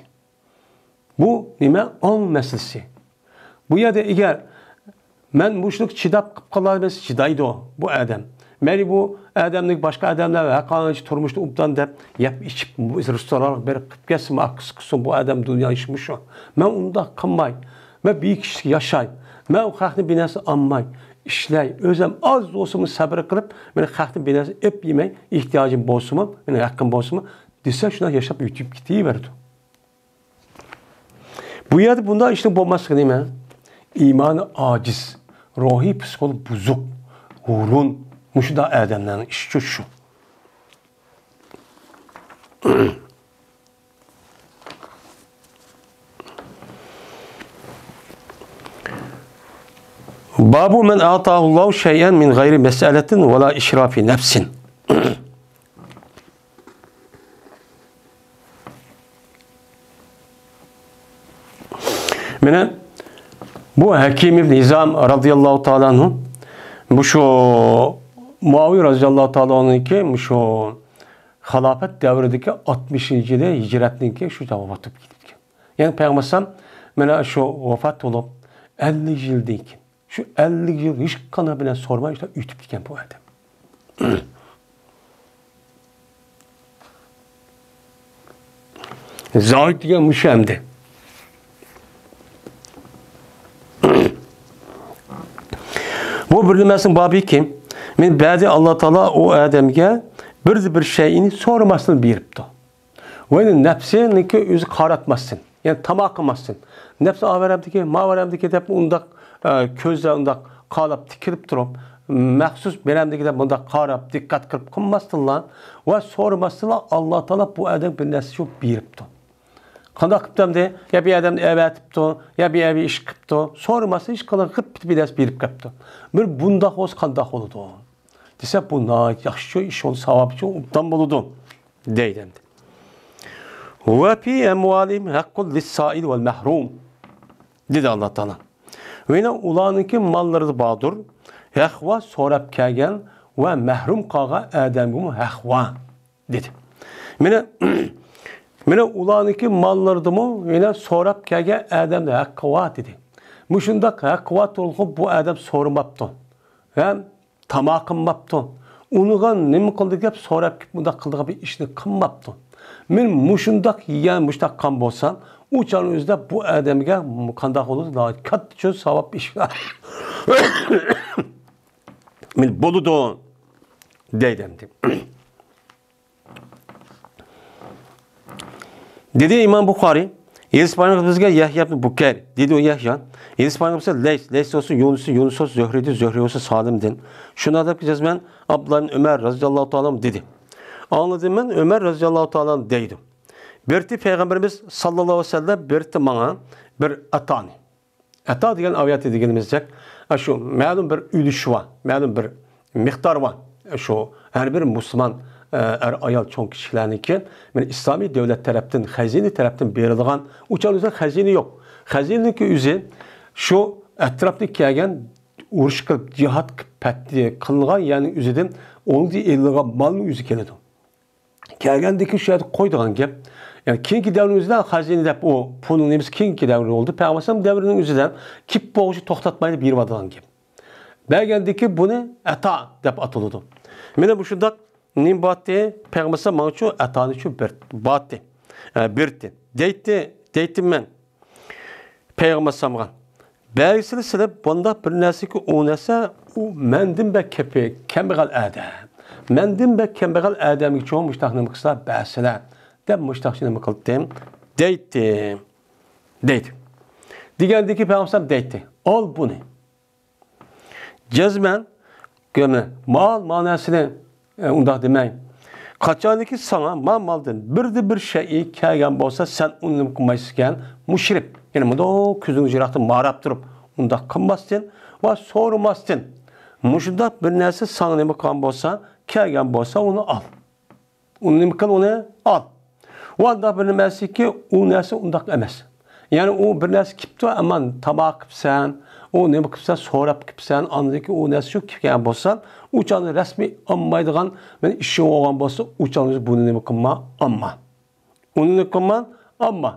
بۇ نېمە؟ ئاڭ مەسىلىسى. بۇ يەردە ئەگەر مەن مۇشۇنى چىداپ قىلىپ قالالمىسا چىدايدۇ بۇ ئادەم. مەيلى بۇ ئادەمنى باشقا ئادەملەر ھەققانىچە تۇرمۇشتا ئوبدان دەپ يەپ ئىچىپ رېستورانغا بېرىپ قىلىپ كەتسىمۇ ئاكىسى قىلسۇن، بۇ ئادەم دۇنيا ئىشى مۇشۇ. مەن ئۇنداق قىلماي. مەن بىر كىشىلىك ياشاي. مەن ئۇ خەقنى بىر نەرسە ئالماي ئىشلەي. ئۆزۈم ئاز بولسىمۇ سەبرى قىلىپ، مەن خەقتىن بىر نەرسە ئېپ يېمەي، ئېھتىياجىم بولسىمۇ، مېنىڭ ھەققىم بولسىمۇ دېسە، شۇنداق ياشاپ ئۆتۈپ كېتىۋېرىدۇ. بۇ يەردە بۇنداق ئىشنىڭ بولماسلىقى نېمە؟ ئىمانى ئاجىز، روھىي پسىخولوگى بۇزۇق، ھۇرۇن، مۇشۇنداق ئادەملەرنىڭ ئىشىچۇ شۇ. بابۇ مەن ئەتاھۇللاھۇ شەيئەن مىن غەيرى مەسئەلەتىن ۋەلا ئىشرافى نەفسىن. مانا بۇ ھەكىم ئىبن ھىزام رازىياللاھۇ تائالا ئەنھۇ، مۇشۇ مۇئاۋىيە رازىياللاھۇ تائالا ئەنھۇنىڭكى مۇشۇ خىلاپەت دەۋرىدىكى ئاتمىشىنچى يىلى ھىجرەتنىڭكى شۇ ۋاپات بولۇپ كېتىپتىكەن. يەنى پەيغەمبەر ئەلەيھىسسالام مانا شۇ ۋاپات بولۇپ ئەللىك يىلدىن كېيىن شۇ ئەللىك يىل ھېچقانداق بىر نەرسە سورىماي شۇنداق ئۆتۈپتىكەن بۇ ئادەم. زاھىد دېگەن مۇشۇ ئەمدى. بۇ بىر نېمىسىنىڭ بابىكى، مەن بەزى ئاللا تائالا ئۇ ئادەمگە بىر بىر شەيئىنى سورىماستىن بېرىپتۇ. ۋە نەپسىنىڭكى ئۆزى قاراتماستىن، يەنى تاما قىلماستىن. نەپسى ئاۋارەمدىكى، ماۋارەمدىكى دەپ ئۇنداق، ئە، كۆزلەر ئۇنداق قاراپ تىكىلىپ تۇرۇپ، مەخسۇس بېرەمدىكى دەپ مۇنداق قاراپ دىققەت قىلىپ قىلماستىنلا ۋە سورىماستىنلا ئاللا تائالا بۇ ئادەمگە بىر نەرسە شۇ بېرىپتۇ. قانداق قىپتۇ ئەمدى؟ يا بىر ئادەمنى ئەۋەتىپتۇ، يا بىر ئەۋە ئىش قىپتۇ. سورىماستىن ئىش قىلغان قىپ بىر نەرسە بېرىپ كەپتۇ. بىر بۇنداق بولسا قانداق بولىدۇ؟ دېسە، بۇ ناھايىتى ياخشى ئىش، ئۇنىڭ ساۋابى ئوبدان بولىدۇ، دەيدۇ ئەمدى. ۋە فى ئەمۋالىھىم ھەققۇن لىسسائىل ۋەل مەھرۇم، دېدى ئاللا تائالا. ۋە يەنە ئۇلارنىڭكى ماللىرىدا باردۇر ھەق ۋە سوراپ كەلگەن ۋە مەھرۇم قالغان ئادەمگىمۇ ھەق ۋە، دېدى. مانا، مانا ئۇلارنىڭكى ماللىرىدىمۇ يەنە سوراپ كەلگەن ئادەمدە ھەق ۋە، دېدى. مۇشۇنداق ھەق ۋە تۇرۇلغۇ بۇ ئادەم سورىماپتۇ. ھەم تاما قىلماپتۇ. ئۇنىڭغا نېمە قىلدى دەپ سوراپ كېلىپ، مۇنداق قىلىدىغان بىر ئىشنى قىلماپتۇ. مەن مۇشۇنداق يېگەن، مۇشۇنداق قىلغان بولسام، ئۇ چاغنىڭ ئۆزىدە بۇ ئادەمگە قانداق بولىدۇ؟ ناھايىتى كاتتا چوڭ ساۋاب ئىش بار. مەن بولىدۇ، دەيدۇ ئەمدى. دېدى ئىمام بۇخارىي، ھەدىس بايان قىلىپ بىزگە يەھيا ئىبن بۇكەير، دېدى ئۇ يەھيا. ھەدىس بايان قىلىپ بىزگە لەيس، لەيس بولسا يۇنۇس، يۇنۇس بولسا زۆھرىدىن، زۆھرى بولسا سالىمدىن. شۇنداق دەپ جەزمەن ئابدۇللا ئىبن ئۆمەر رەزىياللاھۇ تائالا دېدى. ئاڭلىدىم مەن ئۆمەر رەزىياللاھۇ تائالا دەيدۇ. بىرتى پەيغەمبىرىمىز ساللاللاھۇ ئەلەيھى ۋەسەللەم بىرتى ماڭا بىر ئاتانى. ئەتا دېگەن ئاۋياتى دېگىنىمىزدەك، شۇ مەلۇم بىر ئۈلۈش بار، مەلۇم بىر مىقدار بار. شۇ ھەر بىر مۇسۇلمان، ئە، ئەر-ئايال، چوڭ-كىچىكلەرنىڭكى مانا ئىسلامىي دۆلەت تەرەپتىن، خەزىنە تەرەپتىن بېرىلغان، ئۇ چاغدا خەزىنە يوق. خەزىنىنىڭكى ئۆزى شۇ ئەتراپتا كەلگەن ئۇرۇش قىلىپ، جىھاد قىلىپ، پەتھى قىلىنغان يەرنىڭ ئۆزىدىن ئۇنىڭدىن ئېلىنغان مالنىڭ ئۆزى كېلىدۇ. كەلگەندىكى شۇ يەردە قويىدىغان گەپ. يەنى كېيىنكى دەۋرنىڭ ئۆزىدە خەزىنە دەپ ئۇ پۇلنىڭ نېمىسى كېيىنكى دەۋر بولدى. پەيغەمبەر ئەلەيھىسسالام دەۋرىنىڭ ئۆزىدە كېلىپ بولغۇچە توختاتمايلا بېرىۋاتىدىغان گەپ. بەرگەندىكى بۇنى ئەتا دەپ ئاتىلىدۇ. مانا مۇشۇنداق نېمە بارتى؟ پەيغەمبەر ئەلەيھىسسالام ماڭىچۇ ئەتانىچۇ بىر بارتى. ئە، بىرتى. دەيتتى، دەيتتىم مەن. پەيغەمبەر ئەلەيھىسسالامغا بەرگىسىنى سېلىپ، بۇنداق بىر نەرسىكى ئۇ نەرسە، ئۇ مەندىن بەك كەپى، كەمبەغەل ئادەم. مەندىن بەك كەمبەغەل ئادەمگە چوڭ مۇشتاق نېمە قىلسا بەرسىلە، دەپ مۇشتاق نېمە قىلدىم؟ دەيتتى. دەيدۇ. دېگەندىكى پەيغەمبەر ئەلەيھىسسالام دەيتتى. ئال بۇنى. جەزمەن، مال مەنىسىنى، ئە، ئۇنداق دېمەي. قاچانكى ساڭا ما مالدىن بىردە بىر شەيئى كەلگەن بولسا، سەن ئۇنى نېمە قىلمايسىكەن؟ مۇشرىپ. يەنى مۇنداق كۆزۈڭ يىراقتىن ماراپ تۇرۇپ، ئۇنداق قىلماستىن ۋە سورىماستىن. مۇشۇنداق بىر نەرسە ساڭا نېمە قىلغان بولسا، كەلگەن بولسا، ئۇنى ئال. ئۇنى نېمە قىل، ئۇنى ئال. ئۇ ئانداق بىر نېمەسىكى، ئۇ نەرسە ئۇنداق ئەمەس. يەنى ئۇ بىر نەرسە كېپتۇ، ئەمما تاما قىپسەن، ئۇ نېمە قىپسەن، سوراپ كېپسەن، ئاندىن كېيىن ئۇ نەرسە شۇ كەلگەن بولسا، ئۇ چاغدا رەسمىي ئالمايدىغان مېنىڭ ئىشىم بولغان بولسا، ئۇ چاغدا بۇنى نېمە قىلما، ئالما. ئۇنى نېمە قىلما، ئالما.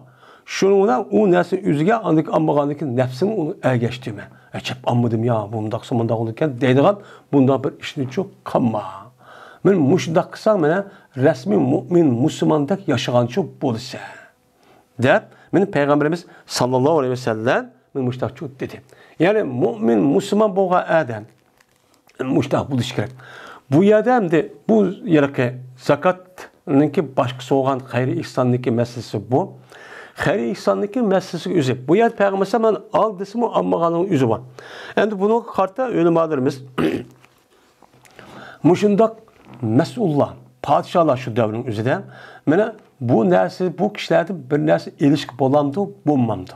شۇنىڭ بىلەن ئۇ نەرسىنى ئۆزىگە، ئاندىن كېيىن ئالمىغاندىن كېيىن نەپسىڭ ئۇنى ئەگەشتۈرمە. ئەجەب، ئالمىدىم يا، بۇ مۇنداقسا مۇنداق بولىدىكەن دەيدىغان بۇنداق بىر ئىشنىچۇ قىلما. مانا مۇشۇنداق قىلساڭ، مانا رەسمىي مۇئمىن، مۇسۇلماندەك ياشىغانچۇ بولىسەن، دەپ، مانا پەيغەمبىرىمىز ساللاللاھۇ ئەلەيھى ۋەسەللەم مانا مۇشۇنداقچۇ دېدى. يەنى مۇئمىن، مۇسۇلمان بولغان ئادەم مۇشۇنداق بولۇشى كېرەك. بۇ يەردە ئەمدى بۇ ھېلىقى زاكاتنىڭكى باشقىسى بولغان خەير ئېھساننىڭكى مەسىلىسى بۇ. خەير ئېھساننىڭكى مەسىلىسى ئۆزى. بۇ يەردە پەيغەمبەر ئەلەيھىسسالام ئالدى دېسىمۇ، ئالمىغاننىڭ ئۆزى بار. ئەمدى بۇنىڭغا قارىتا ئۆلىمالىرىمىز مۇشۇنداق مەسئۇللار، پادىشاھلار شۇ دەۋرنىڭ ئۆزىدە، مانا بۇ نەرسە، بۇ كىشىلەردىن بىر نەرسە ئېلىشقا بولامدۇ، بولمامدۇ؟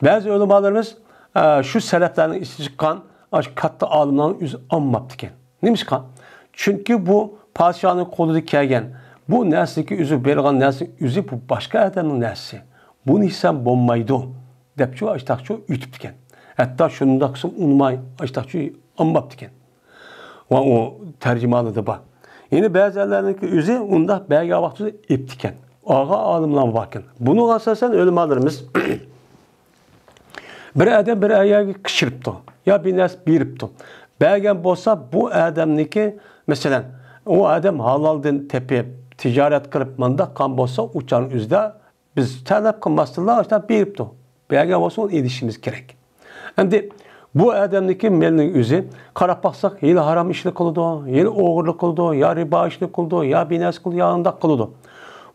بەزى ئۆلىمالىرىمىز، ئە، شۇ سەلەفلەرنىڭ ئىچىدىن چىققان ئاشۇ كاتتا ئالىملارنىڭ ئۆزى ئالماپتىكەن. نېمىشقا؟ چۈنكى بۇ پادىشاھنىڭ قولىدا كەلگەن، بۇ نەرسىنىڭكى ئۆزى، بېرىلغان نەرسىنىڭ ئۆزى بۇ باشقا ئادەمنىڭ نەرسىسى. بۇنى يېسەم بولمايدۇ، دەپچۇ ئاشتاقچۇ ئۆتۈپتىكەن. ھەتتا شۇنداق قىلسىمۇ ئۇنىماي، ئاشتاقچۇ ئالماپتىكەن. ۋە ئۇ تەرجىمانىدا بار. يەنە بەزىلەرنىڭكى ئۆزى ئۇنداق بەرگەن ۋاقتىدا ئېپتىكەن. ئالغان ئالىملار باركەن. بۇنىڭغا ئاساسەن ئۆلىمالىرىمىز بىر ئادەم بىر ئەرگە قىچىرىپتۇ يا بىر نەرسە بېرىپتۇ. بەرگەن بولسا بۇ ئادەمنىڭكى، مەسىلەن، ئۇ ئادەم ھالالدىن تېپىپ، تىجارەت قىلىپ، مۇنداق قىلغان بولسا، ئۇ چاغنىڭ ئۆزىدە بىز تەلەپ قىلماستىنلا ئاشۇنداق بېرىپتۇ. بەرگەن بولسا ئۇنى ئېلىشىمىز كېرەك. ئەمدى بۇ ئادەمنىڭكى مېلىنىڭ ئۆزى قاراپ باقساق، ھېلى ھارام ئىشنى قىلىدۇ، ھېلى ئوغرىلىق قىلىدۇ، يا رىبا ئىشنى قىلىدۇ، يا بىنەرسە قىلىدۇ، يا ئانداق قىلىدۇ.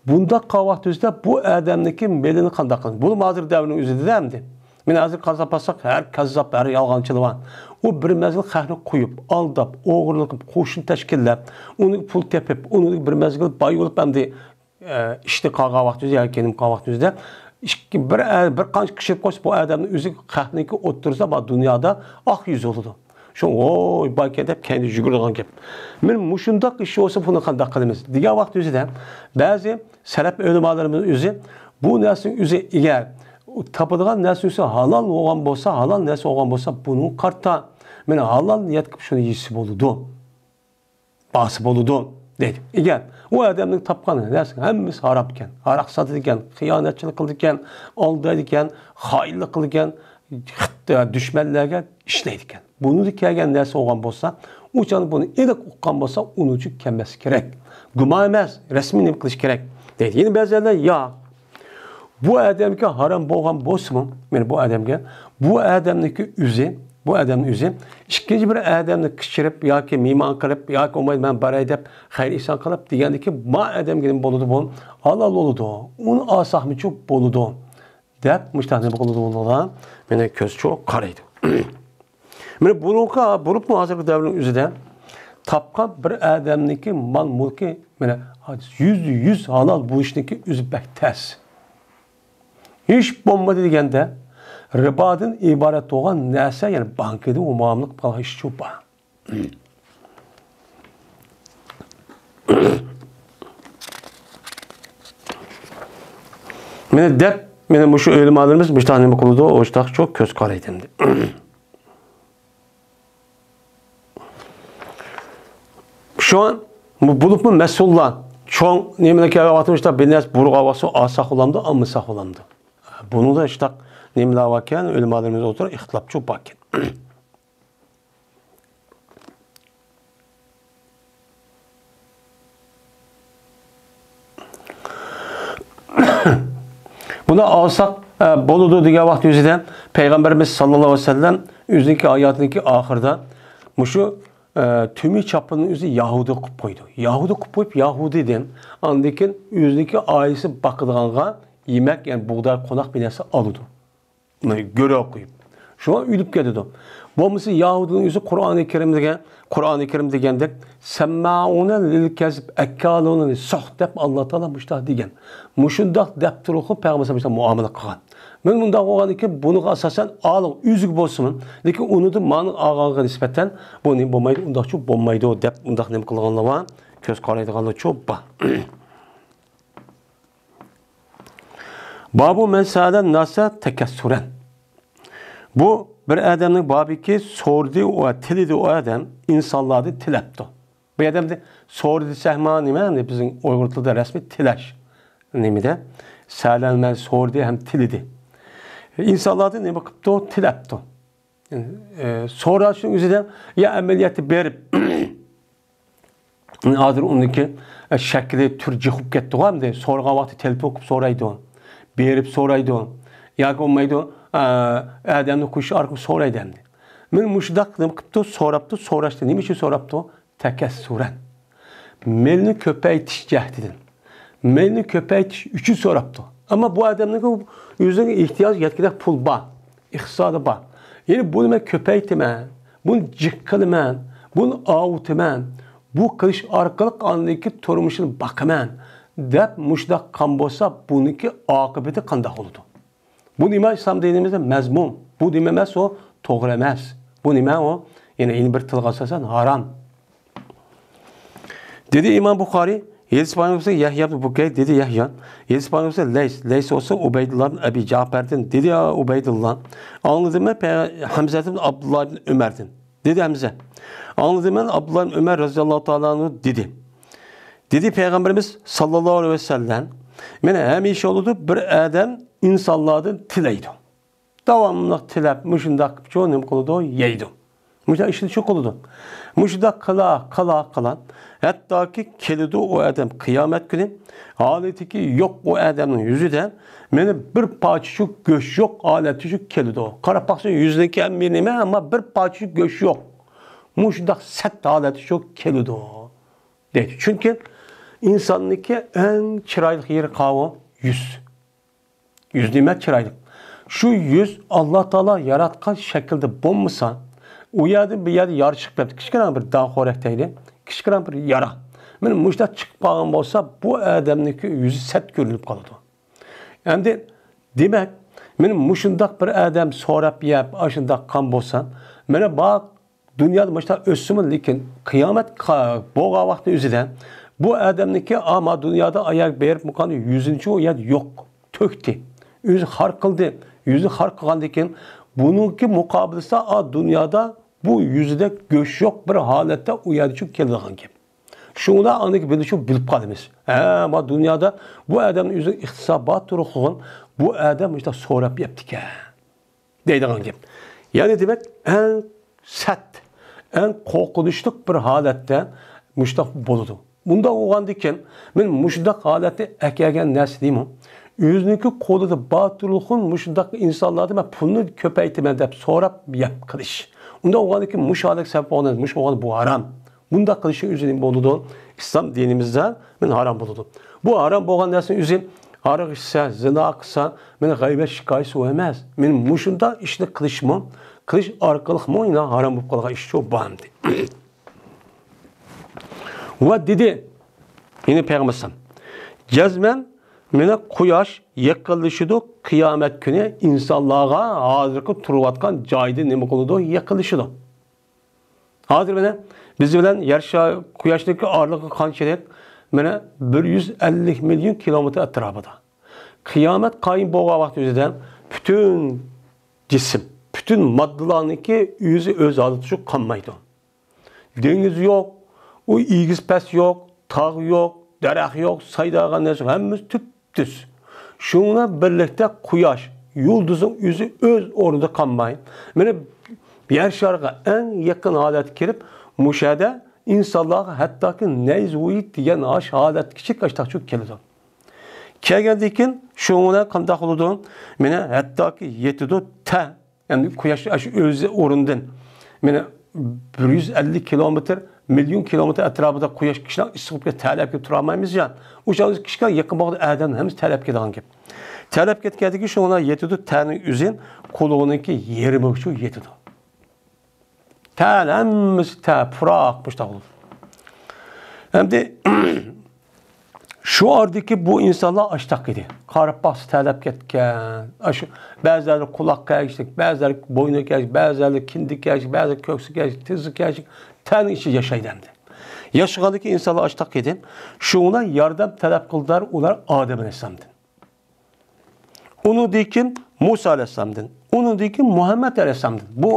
بۇنداق قىلغان ۋاقتىمىزدا بۇ ئادەمنىڭكى مېلىنى قانداق قىلىمىز؟ بۇمۇ ھازىر دەۋرنىڭ ئۆزىدە ئەمدى. مانا ھازىر قاراپ باقساق، ھەر كاززاپ، ھەر يالغانچىلار بار. ئۇ بىر مەزگىل خەقنى قويۇپ، ئالداپ، ئوغرىلىق قىلىپ، قوشۇن تەشكىللەپ، ئۇنى پۇل تېپىپ، ئۇنى بىر مەزگىل باي بولۇپ ئەمدى ئىشتىن قالغان ۋاقتىمىزدا ياكى كىيىنىپ قالغان ۋاقتىمىزدا ئىككى، بىر ئە-، بىر قانچە كىشىلىك قويسا، بۇ ئادەمنىڭ ئۆزى خەقنىڭكى ئوتتۇرىسىدا بار دۇنيادا ئاق يۈز بولىدۇ. شۇ، ۋوي، باركەن دەپ كەينىدىن يۈگۈرىدىغان گەپ. مانا مۇشۇنداق ئىش بولسا، بۇنى قانداق قىلىمىز دېگەن ۋاقتىمىزدا بەزى سەلەپ ئۆلىمالىرىمىز ئۆزى بۇ نەرسىنىڭ ئۆزى ئەگەر تاپىدىغان نەرسىنىڭ ئۆزى ھالال بولغان بولسا، ھالال نەرسە بولغان بولسا، بۇنىڭغا قارىتا مانا ھالال نىيەت قىلىپ شۇنى يېسە بولىدۇ. ئالسا بولىدۇ، دەيدۇ. ئەگەر ئۇ ئادەمنىڭ تاپقان نەرسىنىڭ ھەممىسى ھارام ئىكەن، ھاراق ساتىدىكەن، خىيانەتچىلىك قىلىدىكەن، ئالدايدىكەن، خائىنلىق قىلىدىكەن، خىت-، دۈشمەنلەرگە ئىشلەيدىكەن. بۇنىڭدىن كەلگەن نەرسە بولغان بولسا، ئۇ چاغدا بۇنى ئېنىق ئۇققان بولسا، ئۇنىڭ ئۈچۈن كەلمەسلىك كېرەك. گۇمان ئەمەس، رەسمىي نېمە قىلىش كېرەك، دەيدۇ. يەنە بەزىلەر ياق، بۇ ئادەمگە ھارام بولغان بولسىمۇ، مانا بۇ ئادەمگە، بۇ ئادەمنىڭكى ئۆزى، بۇ ئادەمنىڭ ئۆزى ئىككىنچى بىر ئادەمنى قىچىرىپ ياكى مېھمان قىلىپ ياكى بولمايدۇ مەن باراي دەپ خەير ئېھسان قىلىپ دېگەندىكى ما ئادەمگە نېمە بولىدۇ بۇ؟ ھالال بولىدۇ. ئۇنى ئالساقمىچۇ بولىدۇ دەپ مۇشۇنداق نېمە قىلىدۇ بۇلار؟ مانا كۆز چۇ قارايدۇ. مانا بۇنىڭغا بولۇپمۇ ھازىرقى دەۋرنىڭ ئۆزىدە تاپقان بىر ئادەمنىڭكى مال مۈلكى مانا يۈزدە يۈز ھالال بولۇشنىڭكى ئۆزى بەك تەس. ھېچ بولمىدى دېگەندە رىبادىن ئىبارەت بولغان نەرسە، يەنى بانكىدا مۇئامىلە قىلىپ قالغان ئىشچۇ بار. مانا دەپ، مانا مۇشۇ ئۆلىمالىرىمىز مۇشۇنداق نېمە قىلىدۇ، ئوشتاقچۇ كۆز قارايدۇ ئەمدى. شۇ بولۇپمۇ مەسئۇللار چوڭ نېمىلەر كەلگەن ۋاقتىمىزدا بىر نەرسە بۇرغا ۋاسۇ ئالساق بولامدۇ، ئالمىساق بولامدۇ؟ بۇنىڭدا شۇنداق نېمىلەر باركەن، ئۆلىمالىرىمىز ئوتتۇرا ئىختىلاپچۇ باركەن. بۇنى ئالساق، ئە، بولىدۇ دېگەن ۋاقىت يۈزىدە پەيغەمبىرىمىز ساللاللاھۇ ئەلەيھى ۋەسەللەم ئۆزىنىڭكى ھاياتىنىڭكى ئاخىرىدا مۇشۇ، ئە، تۈمى چاپىنىنى ئۆزى يەھۇدىي قىلىپ قويىدۇ. يەھۇدىي قىلىپ قويۇپ، يەھۇدىيدىن ئاندىن كېيىن ئۆزىنىڭكى ئائىلىسى باقىدىغانغا يېمەك، يەنى بۇغداي، قوناق بىر نەرسە ئالىدۇ. گۆرۈگە قويۇپ. شۇڭا ئۆلۈپ كېتىدۇ. بولمىسا يەھۇدىينىڭ ئۆزى قۇرئانى كەرىم دېگەن، قۇرئانى كەرىم دېگەندەك، سەممائۇنە لىل كەزىب، ئەككالۇنە لىسسۇھت دەپ ئاللا تائالا مۇشۇنداق دېگەن. مۇشۇنداق دەپ تۇرۇپلا پەيغەمبەر مۇشۇنداق مۇئامىلە قىلغان. مانا مۇنداق بولغاندىكىن بۇنىڭغا ئاساسەن ئالىغ ئۆزىگە بولسىمۇ، لېكىن ئۇنىڭدىن مانىڭ ئالغانغا نىسبەتەن بۇ نېمە بولمايدۇ، ئۇنداقچۇ بولمايدۇ دەپ ئۇنداق نېمە قىلغانلار بار، كۆز قارايدىغانلارچۇ بار. بابۇ مەن سەئەلەن ناسە تەكەسسۇرەن. بۇ بىر ئادەمنىڭ بابىكى سورىدى ۋە تىلىدى ئۇ ئادەم ئىنسانلاردىن تىلەپتۇ. بۇ ئادەمدە سورىدى دېسەكمۇ نېمە؟ ئەمدى بىزنىڭ ئۇيغۇر تىلىدا رەسمىي تىلەش. نېمىدە؟ سەئەلەن مەن سورىدى ھەم تىلىدى. ئىنسانلاردىن نېمە قىپتۇ؟ تىلەپتۇ. ئە، سوراشنىڭ ئۆزىدە يا ئەمەلىيەتتە بېرىپ، ھازىر ئۇنىڭكى، ئە، شەكلى تۈر جىق بولۇپ كەتتىغۇ، ئەمدى سورىغان ۋاقتى تېلېفون قىلىپ سورايدۇ، بېرىپ سورايدۇ، ياكى بولمايدۇ، ئە، ئادەمنى قويۇش ئارقىلىق سورايدۇ ئەمدى. مانا مۇشۇنداق نېمە قىپتۇ، سوراپتۇ، سوراشتا نېمە ئۈچۈن سوراپتۇ؟ تەكەسسۇرەن. مېلىنى كۆپەيتىش جەھىتىدىن. مېلىنى كۆپەيتىش ئۈچۈن سوراپتۇ. ئەمما بۇ ئادەمنىڭكى ئۆزىنىڭ ئېھتىياجى يەتكۈدەك پۇل بار، ئىقتىسادى بار. يەنى بۇنى مەن كۆپەيتىمەن، بۇنى جىق قىلىمەن، بۇنى ئاۋۇتىمەن، بۇ قىلىش ئارقىلىق ئاندىكى تۇرمۇشىنى باقىمەن دەپ مۇشۇنداق قىلغان بولسا، بۇنىڭكى ئاقىۋىتى قانداق بولىدۇ؟ بۇ نېمە؟ ئىسلام دىنىمىزدە مەزمۇم. بۇ نېمە ئەمەس ئۇ؟ توغرا ئەمەس. بۇ نېمە ئۇ؟ يەنە يەنە بىر تىلغا ئاساسەن ھارام. دېدى ئىمام بۇخارى، ھەدىس بايان قىلسا يەھيا ئىبن بۇكەي، دېدى يەھيا. ھەدىس بايان قىلسا لەيس، لەيس بولسا ئۇبەيدۇللا ئىبن ئەبى جەئپەردىن، دېدى ئۇبەيدۇللا. ئاڭلىدىم مەن پەي-، ھەمزە ئىبن ئابدۇللا ئىبن ئۆمەردىن. دېدى ھەمزە. ئاڭلىدىم مەن ئابدۇللا ئىبن ئۆمەر رەزىياللاھۇ تائالا ئەنھۇ دېدى. دېدى پەيغەمبىرىمىز ساللاللاھۇ ئەلەيھى ۋەسەللەم، مانا ھەمىشە بولىدۇ، بىر ئادەم ئىنسانلاردىن تىلەيدۇ. داۋاملىق تىلەپ، مۇشۇنداق قىلىپچۇ نېمە قىلىدۇ؟ يەيدۇ. مۇشۇنداق ئىشنى شۇ قىلىدۇ. مۇشۇنداق قىلا، قىلا، قىلا. ھەتتاكى كېلىدۇ ئۇ ئادەم قىيامەت كۈنى، ھالىتىكى يوق ئۇ ئادەمنىڭ يۈزىدە، مانا بىر پارچىچۇ گۆش يوق ھالەتتە شۇ كېلىدۇ. قاراپ باقسا يۈزىنىڭكى ھەممە نېمە، ئەمما بىر پارچىچۇ گۆش يوق. مۇشۇنداق سەت ھالەتتە شۇ كېلىدۇ. دەيدۇ. چۈنكى ئىنساننىڭكى ئەڭ چىرايلىق يېرى قاۋۇ؟ يۈز. يۈز نېمە چىرايلىق؟ شۇ يۈز ئاللا تائالا ياراتقان شەكىلدە بولمىسا، ئۇ يەردىن بۇ يەردە يارا چىقىپ كېتىپتۇ. كىچىككىنە بىر داغ خورەك دەيلى. كىچىككىنە بىر يارا. مانا مۇشۇنداق چىقىپ قالغان بولسا، بۇ ئادەمنىڭكى يۈزى سەت كۆرۈنۈپ قالىدۇ. ئەمدى، دېمەك، مانا مۇشۇنداق بىر ئادەم سوراپ يەپ، ئاشۇنداق قان بولسا، مانا بار دۇنيادا مۇشۇنداق ئۆتسىمۇ، لېكىن قىيامەت قا-، بولغان ۋاقىتنىڭ ئۆزىدە بۇ ئادەمنىڭكى ئاما دۇنيادا ئاياغ بېرىپ مۇقان يۈزىنچى ئۇ يەردە يوق، تۆكتى. ئۆزى خار قىلدى. يۈزى خار قىلغاندىن كېيىن بۇنىڭكى مۇقابىلىسىدا ئا دۇنيادا بۇ يۈزىدە گۆش يوق بىر ھالەتتە ئۇ يەردە چۈشۈپ كېلىدىغان گەپ. شۇڭا ئاندىكى بىلىشىپ بىلىپ قالىمىز. ھە، ما دۇنيادا بۇ ئادەمنىڭ ئۆزىنىڭ ئىقتىسابى بار تۇرۇقلۇقىغۇن، بۇ ئادەم مۇشۇنداق سوراپ يەپتىكەن. دەيدىغان گەپ. يەنى دېمەك، ئەڭ سەت، ئەڭ قورقۇنچلۇق بىر ھالەتتە مۇشۇنداق بولىدۇ. بۇنداق بولغاندىكىن، مەن مۇشۇنداق ھالەتنى ئەكەلگەن نەرسە دېيمۇ، ئۆزىنىڭكى قولىدا بار تۇرۇقلۇق مۇشۇنداق ئىنسانلاردىن مەن پۇلنى كۆپەيتىمەن دەپ سوراپ يەپ قىلىش. ئۇنداق بولغاندىكىن، مۇشۇ ھالەتكە سەۋەب بولغان، مۇشۇ بولغان بۇ ھارام. بۇنداق قىلىشنىڭ ئۆزى نېمە بولىدۇ؟ ئىسلام دىنىمىزدا مانا ھارام بولىدۇ. بۇ ھارام بولغان نەرسىنىڭ ئۆزى ھاراق ئىچسە، زىنا قىلسا، مانا غەيۋەت شىكايىسى ئۇ ئەمەس. مانا مۇشۇنداق ئىشنى قىلىشمۇ، قىلىش ئارقىلىقمۇ يەنە ھارام بولۇپ قالغان ئىش شۇ بار ئەمدى. ۋە دېدى، يەنى پەيغەمبەر ئەلەيھىسسالام، جەزمەن مانا قۇياش يېقىنلىشىدۇ، قىيامەت كۈنى ئىنسانلارغا ھازىرقى تۇرۇۋاتقان جايدا نېمە قىلىدۇ؟ يېقىنلىشىدۇ. ھازىر مانا بىز بىلەن يەر شارى، قۇياشنىڭكى ئارىلىقى قانچىلىك؟ مانا بىر يۈز ئەللىك مىليون كىلومېتىر ئەتراپىدا. قىيامەت قايىم بولغان ۋاقىت ئۆزىدە پۈتۈن جىسىم، پۈتۈن ماددىلارنىڭكى ئۆزى ئۆز ھالىتىدە شۇ قالمايدۇ. دېڭىز يوق، ئۇ ئېگىز پەس يوق، تاغ يوق، دەرەخ يوق، سايداغان نەرسە يوق، ھەممىسى تۈپتۈز. شۇنىڭ بىلەن بىرلىكتە قۇياش، يۇلدۇزنىڭ ئۆزى ئۆز ئورنىدا قالماي، مانا يەر شارىغا ئەڭ يېقىن ھالەتكە كېلىپ، مۇشۇ يەردە ئىنسانلارغا ھەتتاكى نەيزە ھۇيىت دېگەن ئاش ھالەتكىچە ئاشتاقچۇ كېلىدۇ. كەلگەندىن كېيىن شۇنىڭ بىلەن قانداق بولىدۇ؟ مانا ھەتتاكى يېتىدۇ تە ئەمدى قۇياش ئاشۇ ئۆزى ئورنىدىن، مانا بىر يۈز ئەللىك كىلومېتىر، مىليون كىلومېتىر ئەتراپىدا قۇياش كىشىلەر ئىسسىق بولۇپ كېتىپ تەرلەپ كېتىپ تۇرالمايمىز يا. ئۇ چاغدا كىشىگە يېقىن بولغان ئادەم ھەممىسى تەرلەپ كېتىدىغان گەپ. تەرلەپ كەتكەندىكىن شۇڭا يېتىدۇ تەنىڭ ئۆزى، قۇلىقىنىڭكى يېرىمىگىچە يېتىدۇ. تەن ھەممىسى تە، پۇراق مۇشتاق بولىدۇ. ئەمدى شۇ ئارىدىكى بۇ ئىنسانلار ئاشتاق ئىدى. قاراپ باقسا تەرلەپ كەتكەن. ئاشۇ بەزىلەر قۇلاق كەشلىك، بەزىلەر بوينى كەشلىك، بەزىلەر كىندىكى كەشلىك، بەزىلەر كۆكسى كەشلىك، تىزى كەشلىك، تەننىڭ ئىچىدە ياشايدۇ ئەمدى. ياشىغاندىكى ئىنسانلار ئاشتاق ئىدى. شۇڭا ياردەم تەلەپ قىلدىلار ئۇلار ئادەم ئەلەيھىسسالامدىن. ئۇنىڭدىن كېيىن مۇسا ئەلەيھىسسالامدىن، ئۇنىڭدىن كېيىن مۇھەممەد ئەلەيھىسسالامدىن. بۇ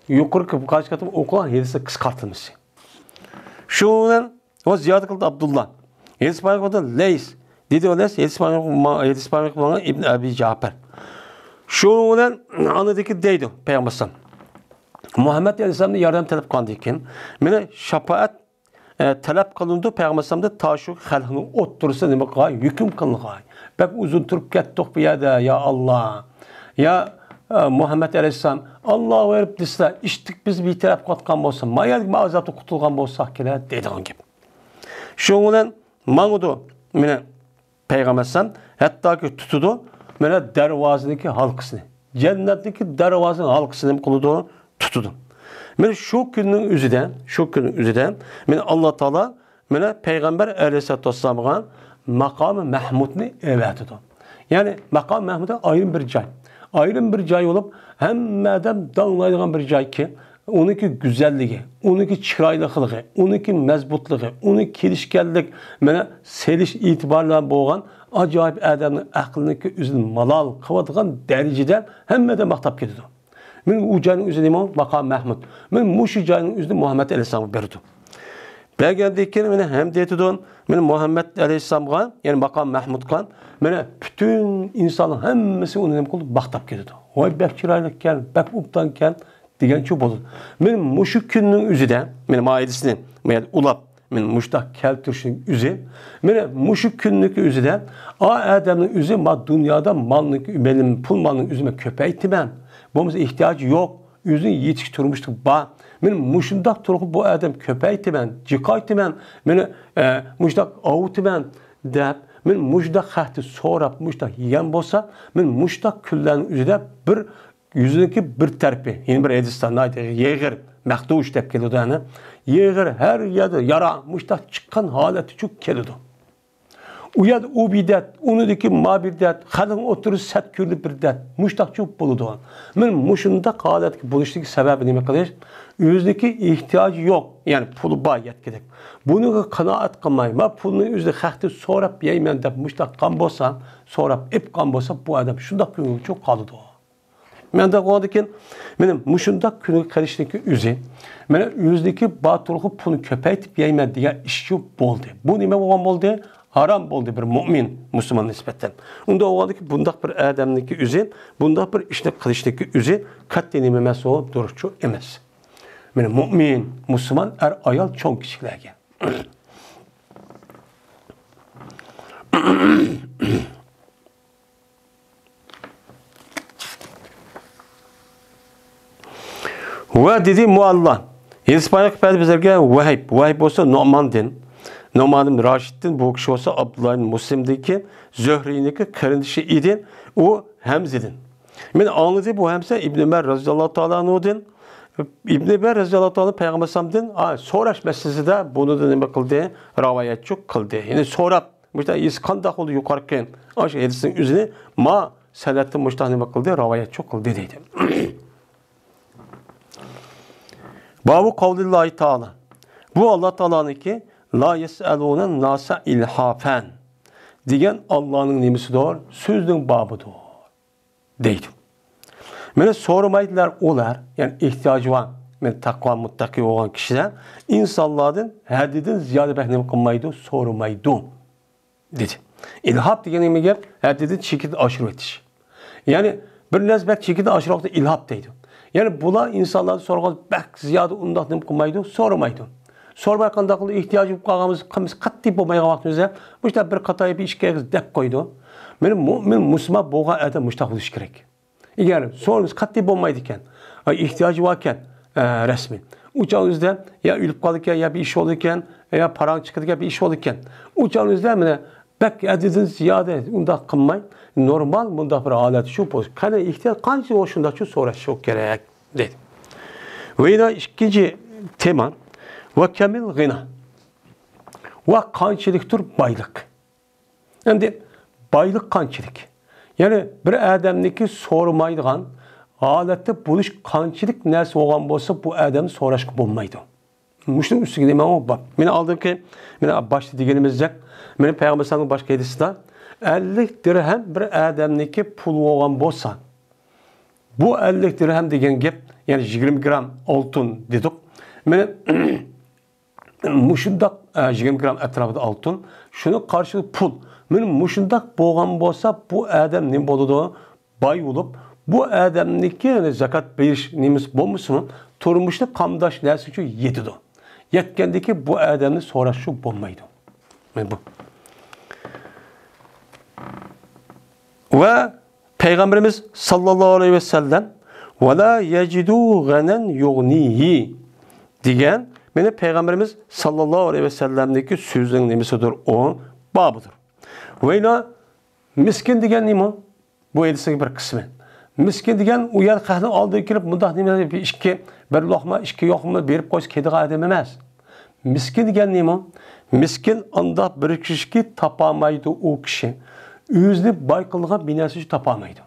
يۇقىرىقى قانچە قېتىم ئوقۇغان ھەدىسنىڭ قىسقارتىلمىسى. شۇنىڭ بىلەن ۋە زىيادە قىلدى ئابدۇللا. ھەدىس بايان قىلدى لەيس. دېدى لەيس، ھەدىس بايان، ھەدىس بايان قىلغان ئىبن ئەبى جەپەر. شۇنىڭ بىلەن ئاندىن كېيىن دەيدۇ پەيغەمبەر ئەلەيھىسسالام. مۇھەممەد ئەلەيھىسسالامدىن ياردەم تەلەپ قىلغاندىن كېيىن، مانا شاپائەت ئە، تەلەپ قىلىنىدۇ پەيغەمبەر ئەلەيھىسسالامدىن تا شۇ خەلقنىڭ ئوتتۇرىسىدا نېمە قىلغاي، ھۆكۈم قىلغاي. بەك ئۇزۇن تۇرۇپ كەتتۇق بۇ يەردە، يا ئاللا. يا، ئە، مۇھەممەد ئەلەيھىسسالام، ئاللاھۇ ئەكبەر دېسىلە، ئىشتىك بىز بىتەرەپ قىلىۋاتقان بولسا، ما يەردىكى ئازابتىن قۇتۇلغان بولساق كېرەك دەيدىغان گەپ. شۇنىڭ بىلەن ماڭىدۇ. مانا پەيغەمبەر ئەلەيھىسسالام ھەتتاكى تۇتىدۇ، مانا دەرۋازىنىڭكى ھالقىسىنى، جەننەتنىڭكى دەرۋازىنىڭ ھالقىسىنى نېمە قىلىدۇ؟ تۇتىدۇ. مانا شۇ كۈننىڭ ئۆزىدە، شۇ كۈننىڭ ئۆزىدە مانا ئاللا تائالا مانا پەيغەمبەر ئەلەيھىسسالاتۇ ۋەسسالامغا ماقامى مەھمۇدنى ئەۋەتىدۇ. يەنى ماقام مەھمۇد ئايرىم بىر جاي. ئايرىم بىر جاي بولۇپ، ھەممە ئادەم داڭلايدىغان بىر جايكى، ئۇنىڭكى گۈزەللىكى، ئۇنىڭكى چىرايلىقلىقى، ئۇنىڭكى مەزبۇتلۇقى، ئۇنىڭ كېلىشكەنلىك، مانا سېلىش ئېتىبارى بىلەن بولغان ئاجايىپ ئادەمنىڭ ئەقلىنىڭكى ئۆزىنى مالال قىلىۋاتىدىغان دەرىجىدە ھەممە ئادەم ماختاپ كېتىدۇ. مانا ئۇ جاينىڭ ئۆزى نېمە؟ ماقام مەھمۇد. مانا مۇشۇ جاينىڭ ئۆزىنى مۇھەممەد ئەلەيھىسسالامغا بېرىدۇ. بەرگەندىن كېيىن مانا ھەمدە ئېيتىدۇ، مانا مۇھەممەد ئەلەيھىسسالامغا، يەنى ماقام مەھمۇدقا، مانا پۈتۈن ئىنساننىڭ ھەممىسى ئۇنى نېمە قىلىدۇ؟ ماختاپ كېتىدۇ. ۋاي، بەك چىرايلىقكەن، بەك ئوبدانكەن دېگەنچۇ بولىدۇ. مانا مۇشۇ كۈننىڭ ئۆزىدە، مانا مايىدىسىنى، مانا ئۇلاپ، مانا مۇشۇنداق كەلتۈرۈشنىڭ ئۆزى، مانا مۇشۇ كۈننىڭكى ئۆزىدە، ئا ئادەمنىڭ ئۆزى، ما دۇنيادا مالنىڭ، مېلىم، پۇل مالنىڭ ئۆزىنى مەن كۆپەيتىمەن، بولمىسا ئېھتىياجى يوق، ئۆزىنىڭ يېتىشكە تۇرمۇشلۇق بار. مانا مۇشۇنداق تۇرۇپ بۇ ئادەم كۆپەيتىمەن، جىقايتىمەن، مانا، ئە، مۇشۇنداق ئاۋۇتىمەن دەپ، مانا مۇشۇنداق خەقتىن سوراپ، مۇشۇنداق يېگەن بولسا، مانا مۇشۇنداق كۈنلەرنىڭ ئۆزىدە بىر يۈزىنىڭكى بىر تەرىپى، يەنە بىر ھەدىستە ناھايىتى يېغىر، مەخدۇش دەپ كېلىدۇ، يەنى ئېغىر، ھەر يەردە يارا، مۇشتاق چىققان ھالەتتىچۇ كېلىدۇ. ئۇ يەردە ئۇ بىر دەرد، ئۇنىڭدىكى ما بىر دەرد، خەلقنىڭ ئوتتۇرىسى سەت كۆرۈنۈپ بىر دەرد، مۇشتاقچۇ بولىدۇ. مانا مۇشۇنداق ھالەتكە بولۇشتىكى سەۋەبى نېمە قىلىش؟ ئۆزىنىڭكى ئېھتىياجى يوق، يەنى پۇلى بار يەتكۈدەك. بۇنىڭغا قانائەت قىلماي، ما پۇلنى ئۆزى خەقتىن سوراپ يەيمەن دەپ مۇشتاق قىلغان بولسا، سوراپ ئېلىپ قالغان بولسا، بۇ ئادەم شۇنداق كۆڭۈلچۇ قالىدۇ. مەن دەپ قويغاندىكىن، مېنىڭ مۇشۇنداق كۈنگە قېلىشنىڭكى ئۆزى، مانا ئۆزىنىڭكى بار تۇرغۇ پۇلنى كۆپەيتىپ يەيمەن دېگەن ئىشچۇ بولدى. بۇ نېمە بولغان بولدى؟ ھارام بولدى بىر مۇئمىن مۇسۇلمان نىسبەتەن. ئۇنداق بولغاندىكىن، بۇنداق بىر ئادەمنىڭكى ئۆزى، بۇنداق بىر ئىشنى قىلىشنىڭكى ئۆزى كاتتا نېمە ئەمەس، ئۇ دۇرۇسچۇ ئەمەس. مانا مۇئمىن مۇسۇلمان ئەر ئايال چوڭ كىچىكلەرگە. ۋە دېدى مۇئەللا، ھېدىس بايانلىق بەردى بىزلەرگە ۋەھىب. ۋەھىب بولسا نۇئماندىن، نۇئمان ئىبن راشىدتىن، بۇ كىشى بولسا ئابدۇللا ئىبن مۇسلىمدىكى زۆھرىنىڭكى قېرىندىشى ئىدى، ئۇ ھەمزىدىن. مەن ئاڭلىدى بۇ ھەمزە ئىبن ئۆمەر رەزىياللاھۇ تائالا ئەنھۇدىن، ئىبن ئۆمەر رەزىياللاھۇ تائالا پەيغەمبەر ئەلەيھىسسالامدىن، ئا، سوراش مەسىلىسىدە بۇنىدىن نېمە قىلدى؟ راۋايەتچۇ قىلدى. يەنى سوراپ، مۇشۇنداق ھېس قانداق بولدى يۇقىرىقى ئاشۇ ھەدىسنىڭ ئۆزىنى ما سەنەدتىن مۇشۇنداق نېمە قىلدى، راۋايەتچۇ قىلدى دەيدۇ. بابۇ قەۋلىللاھى تائالا. بۇ ئاللا تائالانىڭكى لا يەسئەلۇنە ناسە ئىلھافەن دېگەن ئاللانىڭ نېمىسىدۇر؟ سۆزىنىڭ بابىدۇر. دەيدۇ. مانا سورىمايدىلار ئۇلار، يەنى ئېھتىياجى بار، مانا تەقۋا مۇتتەقى بولغان كىشىلەر ئىنسانلاردىن ھەددىدىن زىيادە بەك نېمە قىلمايدۇ، سورىمايدۇ، دېدى. ئىلھاپ دېگەن نېمە گەپ؟ ھەددىدىن چېكىدىن ئاشۇرۇۋېتىش. يەنى بىر نەرسە بەك چېكىدىن ئاشۇرغاندا ئىلھاپ دەيدۇ. يەنى بۇلار ئىنسانلاردىن سورىغان بەك زىيادە ئۇنداق نېمە قىلمايدۇ، سورىمايدۇ. سورىماي قانداق قىلىدۇ؟ ئېھتىياجى بولۇپ قالغان بولسا، قىلمىسا قەتئىي بولمايدىغان ۋاقتىمىزدا مۇشۇنداق بىر قاتار بىر ئىككى ئېغىز دەپ قويىدۇ. مانا مۇئمىن مۇسۇلمان بولغان ئادەم مۇشۇنداق بولۇشى كېرەك. ئەگەر سورىمىسا قەتئىي بولمايدىكەن، ئا، ئېھتىياجى باركەن، ئە، رەسمىي. ئۇ چاغ ئۆزىدە يا ئۆلۈپ قالىدىكەن، يا بىر ئىش بولىدىكەن، يا پاراڭ چىقىدىكەن، بىر ئىش بولىدىكەن. ئۇ چاغ ئۆزىدە مانا بەك ھەددىدىن زىيادە ئۇنداق قىلماي، نورمال مۇنداق بىر ھالەت شۇ بولسا، قەنە ئېھتىياج قانچە بولسا شۇنداقچە سوراشقا كېرەك، دەيدۇ. ۋە يەنە ئىككىنچى تېما، ۋە كەمىل غىنا. ۋە قانچىلىكتۇر بايلىق. ئەمدى بايلىق قانچىلىك؟ يەنى بىر ئادەمنىڭكى سورىمايدىغان ھالەتتە بولۇش قانچىلىك نەرسە بولغان بولسا، بۇ ئادەمنى سوراشقا بولمايدۇ. مۇشۇنىڭ ئۈستىگە نېمە بار؟ مانا ئالدىنقى، مانا باشتا دېگىنىمىزدەك، مانا پەيغەمبەر ئەلەيھىسسالامنىڭ باشقا ھەدىسىدە، ئەللىك دىرھەم بىر ئادەمنىڭكى پۇلى بولغان بولسا، بۇ ئەللىك دىرھەم دېگەن گەپ، يەنى يىگىرمە گرام ئالتۇن دېدۇق. مانا مۇشۇنداق، ئە، يىگىرمە گرام ئەتراپىدا ئالتۇن، شۇنىڭ قارشىلىقى پۇل. مانا مۇشۇنداق بولغان بولسا، بۇ ئادەم نېمە بولىدۇ؟ باي بولۇپ، بۇ ئادەمنىڭكى، يەنى زاكات بېرىش نېمىسى بولمىسىمۇ، تۇرمۇشنى قامداش نەرسە ئۈچۈن يېتىدۇ. يەتكەندىكى بۇ ئادەمنى سوراشقا بولمايدۇ. مانا بۇ. ۋە پەيغەمبىرىمىز ساللاللاھۇ ئەلەيھى ۋەسەللەم، «ۋەلا يەجىدۇ غىنەن يۇغنىھى» دېگەن، مانا پەيغەمبىرىمىز ساللاللاھۇ ئەلەيھى ۋەسەللەمنىڭكى سۆزىنىڭ نېمىسىدۇر؟ ئۇ بابىدۇر. ۋەيلا مىسكىن دېگەن نېمە؟ بۇ ھەدىسنىڭ بىر قىسمى. مىسكىن دېگەن ئۇ يەر خەقنىڭ ئالدىغا كېلىپ، مۇنداق نېمە، بىر ئىككى، بىر لوقما، ئىككى لوقما بېرىپ قويسا كېتىدىغان ئادەم ئەمەس. مىسكىن دېگەن نېمە؟ مىسكىن ئانداق بىر كىشىكى تاپالمايدۇ ئۇ كىشى. ئۆزىنى باي قىلىدىغان بىر نەرسە تاپالمايدۇ.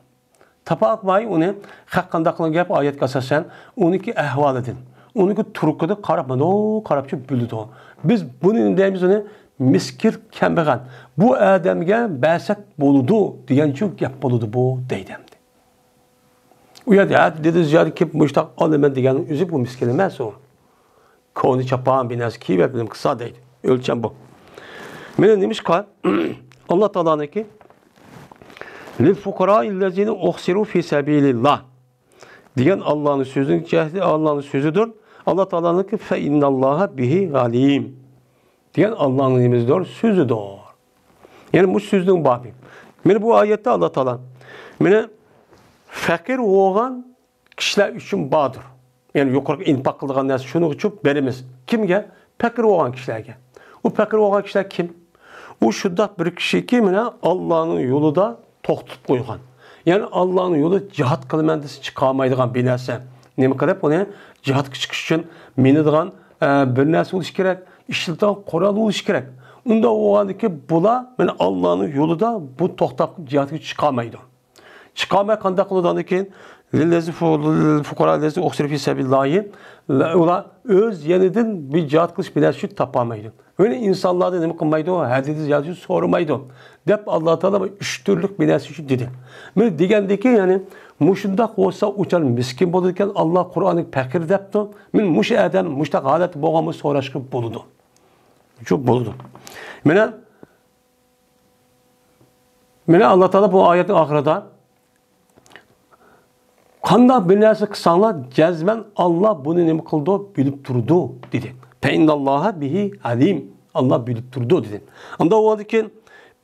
تاپالماي ئۇنى، خەق قانداق قىلغان گەپ ئايەتكە ئاساسەن، ئۇنىڭكى ئەھۋالىدىن، ئۇنىڭكى تۇرقىدىن قاراپ، مانا قاراپچۇ بىلىدۇ. بىز بۇنى دەيمىز ئۇنى مىسكىن كەمبەغەل. بۇ ئادەمگە بەرسەك بولىدۇ دېگەنچۇ گەپ بولىدۇ بۇ دەيدۇ ئەمدى. ئۇ يەردە ھە دېدى زىيادە كېلىپ مۇشتاق ئالىمەن دېگەننىڭ ئۆزى بۇ مىسكىن ئەمەس ئۇ. كونا چاپان بىر نەرسە كىيىۋەر دېدىم قىلسا دەيدۇ. ئۆلچەم بۇ. مانا نېمىشقا؟ ئاللا تائالانىڭكى «لىل فۇقارائىللەزىنە ئۇھسىرۇ فى سەبىلىللا» دېگەن ئاللانىڭ سۆزىنىڭ جەھدى، ئاللانىڭ سۆزىدۇر. ئاللا تائالانىڭكى «فەئىننەللاھە بىھى ئالىم» دېگەن ئاللانىڭ نېمىسىدۇر؟ سۆزىدۇر. يەنى بۇ سۆزنىڭ بابى. مانا بۇ ئايەتتە ئاللا تائالا مانا پەقىر بولغان كىشىلەر ئۈچۈن باردۇر. يەنى يۇقىرىقى ئىنپاق قىلىدىغان نەرسە شۇنىڭ ئۈچۈن بېرىمىز. كىمگە؟ پەقىر بولغان كىشىلەرگە. ئۇ پەقىر بولغان كىشىلەر كىم؟ ئۇ شۇنداق بىر كىشىكى مانا ئاللانىڭ يولىدا توختىتىپ قويغان. يەنى ئاللانىڭ يولىدا جىھاد قىلىمەن دېسە چىقالمايدىغان بىر نەرسە. نېمە قىلىپ ئۇنى جىھادقا چىقىش ئۈچۈن مىنىدىغان، ئە، بىر نەرسە بولۇشى كېرەك، ئىشلىتىدىغان قورال بولۇشى كېرەك. ئۇنداق بولغاندىكىن بۇلار مانا ئاللانىڭ يولىدا بۇ توختاپ جىھادقا چىقالمايدۇ. چىقالماي قانداق قىلىدۇ ئاندىن كېيىن؟ لىللەزى فۇ-، لىلفۇقارا لەزى ئۇخسىرۇ فى سەبىلىللاھى. ئۇلار ئۆز يېنىدىن بىر جىھاد قىلىش بىر نەرسە ئۈچۈن تاپالمايدۇ. يەنى ئىنسانلاردىن نېمە قىلمايدۇ؟ ھەددىدىن زىيادە سورىمايدۇ، دەپ ئاللا تائالا ئۈچ تۈرلۈك بىر نەرسە ئۈچۈن دېدى. مانا دېگەندىكىن، يەنى مۇشۇنداق بولسا ئۇ چاغ مىسكىن بولىدىكەن، ئاللا قۇرئاندا پەقىر دەپتۇ. مانا مۇشۇ ئادەم مۇشۇنداق ھالەتتە بولغان بولسا سوراشقا بولىدۇ. شۇ بولىدۇ. مانا مانا ئاللا تائالا بۇ ئايەتنىڭ ئاخىرىدا، قانداق بىر نەرسە قىلساڭلار، جەزمەن ئاللا بۇنى نېمە قىلىدۇ، بىلىپ تۇرىدۇ، دېدى. فەئىنناللاھە بىھى ئەلىم. ئاللا بىلىپ تۇرىدۇ، دېدى. ئاندىن ئۇنىڭدىن كېيىن،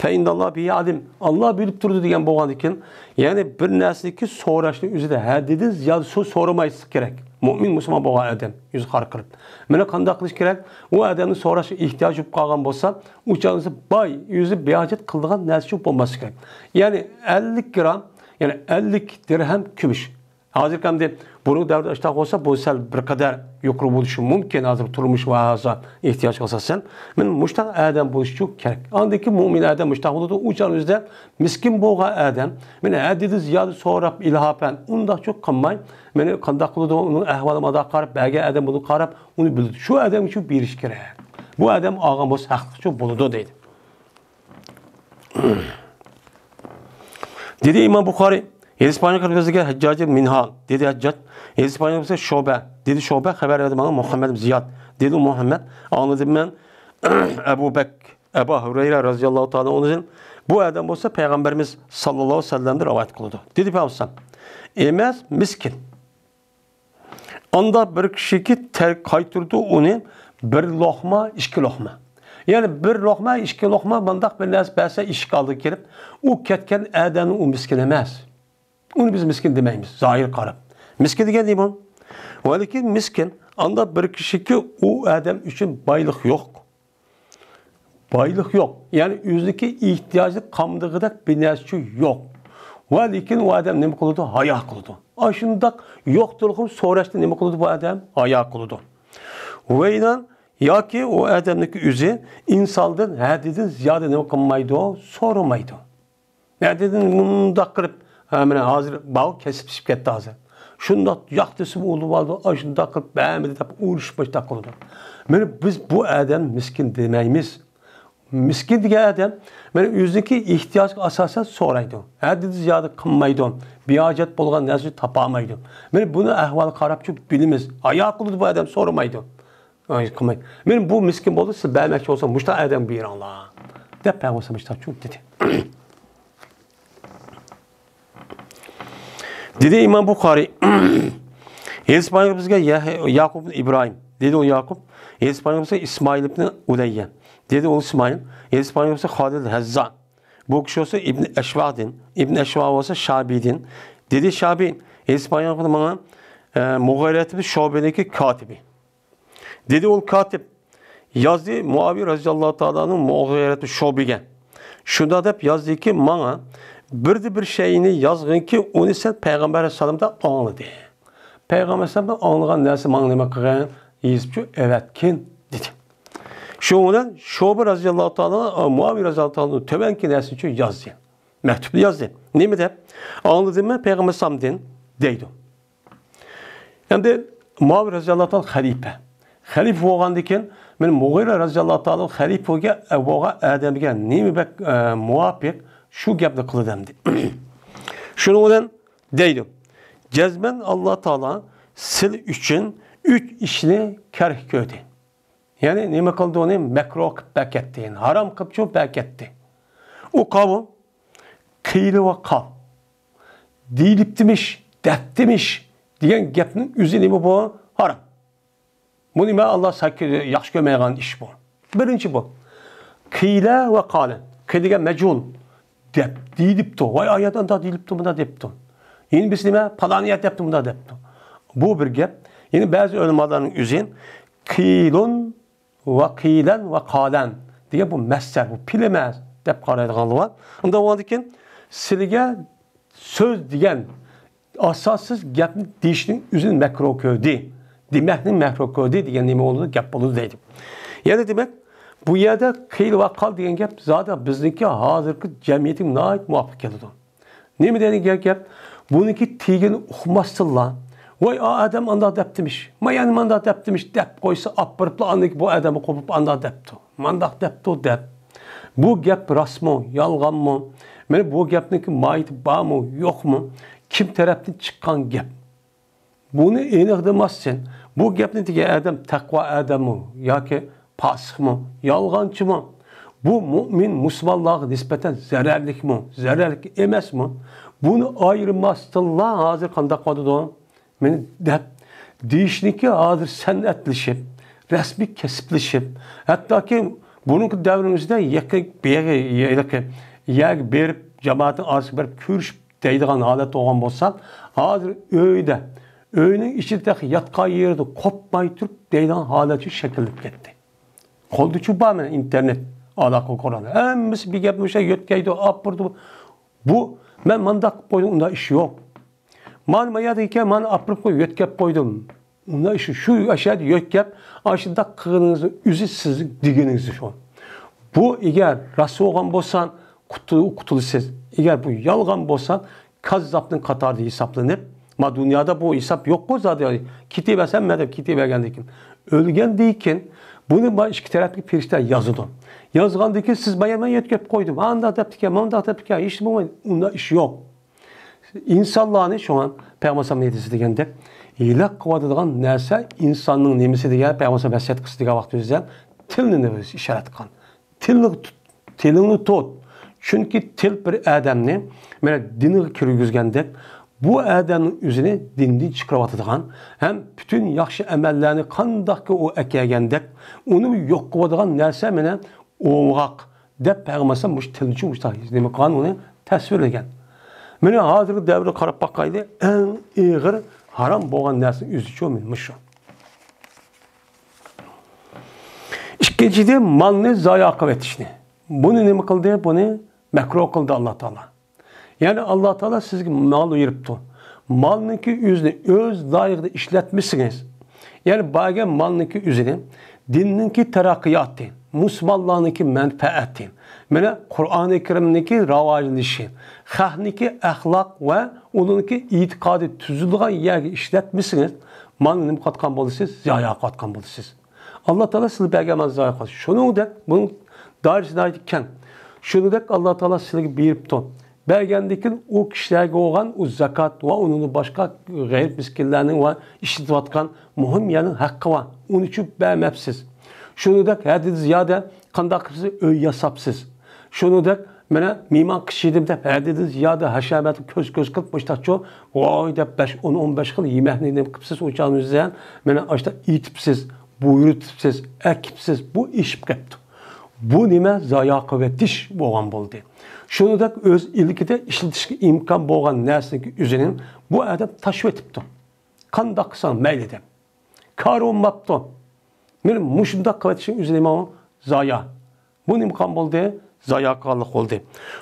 فەئىنناللاھە بىھى ئەلىم. ئاللا بىلىپ تۇرىدۇ دېگەن بولغاندىن كېيىن، يەنى بىر نەرسىنىڭكى سوراشنى ئۆزىدە ھەددىدىن زىيادە سو-، سورىماسلىق كېرەك. مۆمىن، مۇسۇلمان بولغان ئادەم يۈزى قارا قىلىپ. مانا قانداق قىلىش كېرەك؟ ئۇ ئادەمنى سوراشقا ئېھتىياجى بولۇپ قالغان بولسا، ئۇ چاغدا باي، ئۆزى بىھاجەت قىلىدىغان نەرسە بولماسلىق كېرەك. يەنى ئەللىك گرام، يەنى ئەللىك دىرھەم كۈمۈش. ھازىرقى ئەمدى بۇرۇنقى دەۋردە ئاشتاق بولسا، بۇ سەل بىر قەدەر يۇقىرى بولۇشى مۇمكىن، ھازىر تۇرمۇش ۋە ھازا ئېھتىياجغا ئاساسەن. مانا مۇشتاق ئادەم بولۇشى كېرەك. ئاندىن كېيىن مۆمىن ئادەم مۇشتاق بولىدۇ. ئۇ چاغ ئۆزىدە مىسكىن بولغان ئادەم، مانا ھەددىدىن زىيادە سوراپ، ئىلھاپەن ئۇنداقچۇ قىلماي، مانا قانداق قىلىدۇ، ئۇنىڭ ئەھۋالى مادا قاراپ، بەرگەن ئادەم بۇنى قاراپ، ئۇنى بىلىدۇ. شۇ ئادەمگە شۇ بېرىش كېرەك. بۇ ئادەم ئالغان بولسا ھەقلىقچۇ بولىدۇ دەيدۇ. دېدى ئىمام بۇخارىي، ھەدىس پەيغەمبىرىمىزگە ھەججاجى مىنھال، دېدى ھەججاج، ھەدىس پەيغەمبىرىمىزگە شۇبە، دېدى شۇبە، خەۋەر بەردى ماڭا مۇھەممەد زىياد، دېدى مۇھەممەد، ئاڭلىدىم مەن ئەبۇ بەك، ئەبۇ ھۇرەيرە رەزىياللاھۇ تائالا ئەنھۇدىن، بۇ ئادەم بولسا پەيغەمبىرىمىز ساللاللاھۇ ئەلەيھى ۋەسەللەمدىن رىۋايەت قىلىدۇ. دېدى پەيغەمبەر ئەمەس، مىسكىن. ئاندا بىر كىشىكى تەر-، قايتۇرىدۇ ئۇنى بىر لوقما، ئىككى لوقما. يەنى بىر لوقما، ئىككى لوقما مانداق بىر نەرسە بەرسە ئىشىك ئالدىغا كېلىپ، ئۇ كەتكەن ئادەمنى ئۇ مىسكىن ئەمەس. ئۇنى بىز مىسكىن دېمەيمىز، زاھىر قاراپ. مىسكىن دېگەن نېمە؟ ۋەلىكىن مىسكىن، ئاندا بىر كىشىكى ئۇ ئادەم ئۈچۈن بايلىق يوق. بايلىق يوق. يەنى ئۆزىنىڭكى ئېھتىياجى قامدىغۇدەك بىر نەرسىچۇ يوق. ۋە لېكىن ئۇ ئادەم نېمە قىلىدۇ؟ ھايا قىلىدۇ. ئاشۇنداق يوقتۇرغۇم سوراشتا نېمە قىلىدۇ بۇ ئادەم؟ ھايا قىلىدۇ. ۋەينان ياكى ئۇ ئادەمنىڭكى ئۆزى ئىنساندىن ھەددىدىن زىيادە نېمە قىلمايدۇ؟ سورىمايدۇ. نەدىن مۇنداق قىلىپ، ھە، مانا ھازىر باۋ كەسىپ پىشىپ كەتتى ھازىر. شۇنداق ياق دېسىمۇ ئۇلىۋالىدۇ، ئاشۇنداق قىلىپ ھەممىنى دەپ ئۇرۇشۇپ مۇشۇنداق قىلىدۇ. مانا بىز بۇ ئادەم مىسكىن دېمەيمىز. مىسكىن دېگەن ئادەم مانا ئۆزىنىڭكى ئېھتىياجىغا ئاساسەن سورايدۇ. ھەددىدىن زىيادە قىلمايدۇ. بىھاجەت بولغان نەرسىنى تاپالمايدۇ. مانا بۇنى ئەھۋالىغا قاراپچۇ بىلىمىز. ھايا قىلىدۇ بۇ ئادەم، سورىمايدۇ. ئاي، قىلماي. مانا بۇ مىسكىن بولدى، سىز بەرمەكچى بولسا مۇشۇنداق ئادەمگە بېرىڭلار، دەپ پەيغەمبەر مۇشۇنداق دېدى. دېدى ئىمام بۇخارىي، ھەدىس پەيغەمبىرىمىزگە يەھ-، ياقۇب ئىبن ئىبراھىم، دېدى ئۇ ياقۇب، ھەدىس پەيغەمبىرىمىزگە ئىسمائىل ئىبن ئۇلەييە، دېدى ئۇ ئىسمائىل، ھەدىس پەيغەمبىرىمىزگە خالىد ھەززا، بۇ كىشى بولسا ئىبن ئەشۋادىن، ئىبن ئەشۋا بولسا شابىدىن، دېدى شابىي، ھەدىس پەيغەمبىرىمىز ماڭا، ئە، مۇغىرەت ئىبن شۇبىنىڭكى كاتىپى. دېدى ئۇ كاتىپ، يازدى مۇئاۋىيە رەزىياللاھۇ تائالانىڭ مۇغىرەتۇ شۇبىگە. شۇنداق دەپ يازدىكى، ماڭا بىردە بىر شەينى يازغىنكى، ئۇنى سەن پەيغەمبەر ئەلەيھىسسالامدا ئاڭلىدى. پەيغەمبەر ئەلەيھىسسالامدا ئاڭلىغان نەرسە ماڭا نېمە قىلغىن؟ يېزىپچۇ ئەۋەتكىن، دېدى. شۇنىڭ بىلەن شۇبە رەزىياللاھۇ تائالا، مۇئاۋىيە رەزىياللاھۇ تائالا تۆۋەنكى نەرسىنى يازدى. مەكتۇپنى يازدى. نېمە دەپ؟ ئاڭلىدىممەن پەيغەمبەر ئەلەيھىسسالامدىن، دەيدۇ. ئەمدى مۇئاۋىيە رەزىياللاھۇ تائالا خەلىپە. خەلىپە بولغاندىن كېيىن، مانا مۇغىرە رەزىياللاھۇ تائالا خەلىپە بولغان ئادەمگە نېمە بەك، ئە، مۇۋاپىق، شۇ گەپنى قىلىدۇ ئەمدى. شۇنىڭ بىلەن دەيدۇ، جەزمەن ئاللا تائالا سىلى ئۈچۈن ئۈچ ئىشنى كەرھ كۆردى. يەنى نېمە قىلدى ئۇنى؟ مەكرۇھ قىلىپ بەركەتتى. يەنى ھارام قىلىپچۇ بەركەتتى. ئۇ قاۋۇل، قىيلى ۋە قال. دېيىلىپتىمىش، دەپتىمىش دېگەن گەپنىڭ ئۆزى نېمە بۇ؟ ھارام. بۇ نېمە؟ ئاللا ساكى-، ياخشى كۆرمەيدىغان ئىش بۇ. بىرىنچى بۇ. قىيلە ۋە قالە. قىيلە دېگەن مەجھۇل. دەپ، دېيىلىپتۇ. ۋاي، ئايەت ئاندا دېيىلىپتۇ، مۇندا دەپتۇ. يەنە بىرسى نېمە؟ پالانى ئايەت دەپتۇ، مۇندا دەپتۇ. بۇ بىر گەپ. يەنە بەزى ئۆلىمالارنىڭ ئۆزى قىيلۇن ۋە قىيلەن ۋە قالەن دېگەن بۇ مەسدەر، بۇ پېئىل ئەمەس دەپ قارايدىغانلار بار. ئۇنداق بولغاندىكىن سىلىگە سۆز دېگەن ئاساسسىز گەپنى دېيىشنىڭ ئۆزىنى مەكرۇھ كۆردى. دېمەكنى مەكرۇھ كۆردى دېگەن نېمە بولىدۇ، گەپ بولىدۇ دەيدۇ. يەنە دېمەك، بۇ يەردە قىل ۋە قال دېگەن گەپ زادى بىزنىڭكى ھازىرقى جەمئىيەتكە ناھايىتى مۇۋاپىق كېلىدۇ. نېمە دېگەن گەپ؟ بۇنىڭكى تېگىنى ئۇقماستىنلا، ۋاي، ئا ئادەم ئانداق دەپتىمىش، مايان مانداق دەپتىمىش دەپ قويسا، ئاپىرىپلا ئاندىن كېيىن بۇ ئادەمنى قوپۇپ ئانداق دەپتۇ، مانداق دەپتۇ دەپ. بۇ گەپ راستمۇ، يالغانمۇ؟ مانا بۇ گەپنىڭكى ماھىيىتى بارمۇ، يوقمۇ؟ كىم تەرەپتىن چىققان گەپ؟ بۇنى ئېنىق دېمەستىن، بۇ گەپنى دېگەن ئادەم تەقۋا ئادەممۇ ياكى پاسىقمۇ، يالغانچىمۇ؟ بۇ مۇئمىن مۇسۇلمانلارغا نىسبەتەن زەرەرلىكمۇ، زەرەرلىك ئەمەسمۇ؟ بۇنى ئايرىماستىنلا ھازىر قانداق قىلىدۇ؟ مانا دەپ دېيىشنىكى ھازىر سەنئەتلىشىپ، رەسمىي كەسىپلىشىپ، ھەتتاكى بۇرۇنقى دەۋرىمىزدە يېقىن، يېقىن يەرگە بېرىپ، جامائەتنىڭ ئارىسىغا بېرىپ كۆرۈشۈپ دەيدىغان ھالەت بولغان بولسا، ھازىر ئۆيدە، ئۆينىڭ ئىچىدە تېخى ياتقان يېرىدە قوپماي تۇرۇپ دەيدىغان ھالەتكە شەكىللىنىپ كەتتى. قولدىچۇ بار مانا ئىنتېرنېت، ئالاقە قورالى. ھەممىسى بىر گەپنى مۇشۇ يۆتكەيدۇ، ئاپىرىدۇ. بۇ، مەن مانداق قىلىپ قويدۇم، ئۇنداق ئىش يوق. مانا ما يەردە ئىكەن، مانا ئاپىرىپ قوي، يۆتكەپ قويدۇم. ئۇنداق ئىش، شۇ ئەشەدە يۆتكەپ، ئاشۇنداق قىلغىنىڭىزنىڭ ئۆزى سىزنىڭ دېگىنىڭىز شۇ. بۇ ئەگەر راست بولغان بولسا، قۇتۇل-، قۇتۇلىسىز. ئەگەر بۇ يالغان بولسا، كاززاپنىڭ قاتارىدا ھېسابلىنىپ، ما دۇنيادا بۇ ھېساب يوققۇ زادى، كېتىۋەرسەم مەن دەپ كېتىۋەرگەندىن كېيىن، ئۆلگەندىن كېيىن بۇنى ما ئىككى تەرەپلىك پەرىشتە يازىدۇ. يازغاندىن كېيىن سىز بايان مەن يۆتكەپ قويدۇم، ئانداق دەپتىكەن، مۇنداق دەپتىكەن، ھېچ بولمايدۇ. ئۇنداق ئىش يوق. ئىنسانلارنى شۇڭا پەيغەمبەر ئەلەيھىسسالام ھەدىسى دېگەندەك، ھېلاك قىلىۋاتىدىغان نەرسە ئىنساننىڭ نېمىسى دېگەن، پەيغەمبەر ئەلەيھىسسالام ۋەسىيەت قىلسا دېگەن ۋاقتىمىزدا تىلنى ئىشارەت قىلغان. تىلنى تۇت، تىلىڭنى تۇت. چۈنكى تىل بىر ئادەمنى، مانا، دىنىغا كىرگۈزگەندەك، بۇ ئادەمنىڭ ئۆزىنى دىندىن چىقىرىۋاتىدىغان ھەم پۈتۈن ياخشى ئەمەللەرنى قانداقكى ئۇ ئەكەلگەندەك، ئۇنى يوق قىلىدىغان نەرسە، مانا، ئوڭغاق دەپ پەيغەمبەر ئەلەيھىسسالام مۇشۇ تىلنىچۇ مۇشۇنداق نېمە قىلغان، ئۇنى تەسۋىرلىگەن. مانا ھازىرقى دەۋرگە قاراپ باقايلى، ئەڭ ئېغىر ھارام بولغان نەرسىنىڭ ئۆزىچۇ مانا مۇشۇ. ئىككىنچىدىن، مالنى زايا قىلىۋېتىشنى. بۇنى نېمە قىلدى؟ بۇنى مەكرۇھ قىلدى ئاللا تائالا. يەنى ئاللا تائالا سىزگە مال بېرىپتۇ. مالنىڭكى ئۆزىنى ئۆز لايىقىدا ئىشلەتمىسىڭىز، يەنى بەرگەن مالنىڭكى ئۆزىنى دىننىڭكى تەرەققىياتى، مۇسۇلمانلارنىڭكى مەنپەئەتى، مانا قۇرئانى كەرىمنىڭكى راۋاجلىنىشى، خەقنىڭكى ئەخلاق ۋە ئۇنىڭكى ئېتىقادى تۈزۈلىدىغان يەرگە ئىشلەتمىسىڭىز، مالنى نېمە قىلىۋاتقان بولىسىز؟ زايا قىلىۋاتقان بولىسىز. ئاللا تائالا سىلەرگە بەرگەن مالنى زايا قىلىۋاتىدۇ. شۇنىڭدەك بۇنىڭ دائىرىسى ناھايىتى كەڭ. شۇنىڭدەك ئاللا تائالا سىلەرگە بېرىپتۇ. بەرگەندىن كېيىن ئۇ كىشىلەرگە بولغان ئۇ زاكات ۋە ئۇنىڭدىن باشقا غەرىب مىسكىنلەرنىڭ ۋە ئىشلىتىۋاتقان مۇھىم يەرنىڭ ھەققى بار. ئۇنى ئۈچۈن بەرمەپسىز. شۇنىڭدەك ھەددىدىن زىيادە قانداق قىلسىز ئۆي ياساپسىز. شۇنىڭدەك مانا مېھمان قىچىدىم دەپ ھەددىدىن زىيادە ھەشەمەتلىك كۆز-كۆز قىلىپ مۇشتاقچۇ ۋاي دەپ بەش، ئون، ئون بەش خىل يېمەكنى نېمە قىپسىز ئۇ چاغنىڭ ئۆزىدە مانا ئاشتا ئېتىپسىز، بۇيرۇتۇپسىز، ئەكىپسىز، بۇ ئېشىپ كەپتۇ. بۇ نېمە؟ زايا قىلىۋېتىش بولغان بولدى. شۇنىڭدەك ئۆز ئىلكىدە ئىشلىتىشكە ئىمكان بولغان نەرسىنىڭكى ئۆزىنى بۇ ئادەم تاشلىۋېتىپتۇ. قانداق قىلساڭ مەيلى دەپ. كارى بولماپتۇ. مانا مۇشۇنداق قىلىۋېتىشنىڭ ئۆزى نېمە ئۇ؟ زايا. بۇ نېمە قىلغان بولدى؟ زايا قىلغانلىق بولدى.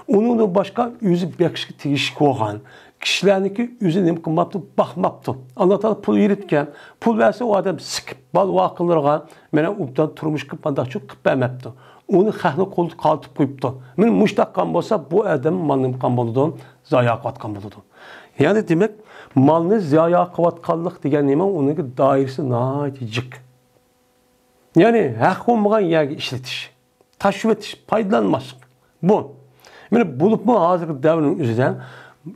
ئۇنىڭدىن باشقا ئۆزى بېقىشقا تېگىشلىك بولغان كىشىلەرنىڭكى ئۆزى نېمە قىلماپتۇ؟ باقماپتۇ. ئاللا تائالا پۇل بېرىدىكەن. پۇل بەرسە ئۇ ئادەم سىقىپ، بالا-ۋاقىلىرىغا مانا ئوبدان تۇرمۇش قىلىپ، مانداق شۇ قىلىپ بەرمەپتۇ. ئۇنى خەقنىڭ قولىدا قالدۇرۇپ قويۇپتۇ. مانا مۇشۇنداق قىلغان بولسا، بۇ ئادەم مالنى نېمە قىلغان بولىدۇ؟ زايا قىلىۋاتقان بولىدۇ. يەنى دېمەك، مالنى زايا قىلىۋاتقانلىق دېگەن نېمە؟ ئۇنىڭكى دائىرىسى ناھايىتى جىق. يەنى ھەق بولمىغان يەرگە ئىشلىتىش، تاشلىۋېتىش، پايدىلانماسلىق. بۇ. مانا بولۇپمۇ ھازىرقى دەۋرنىڭ ئۆزىدە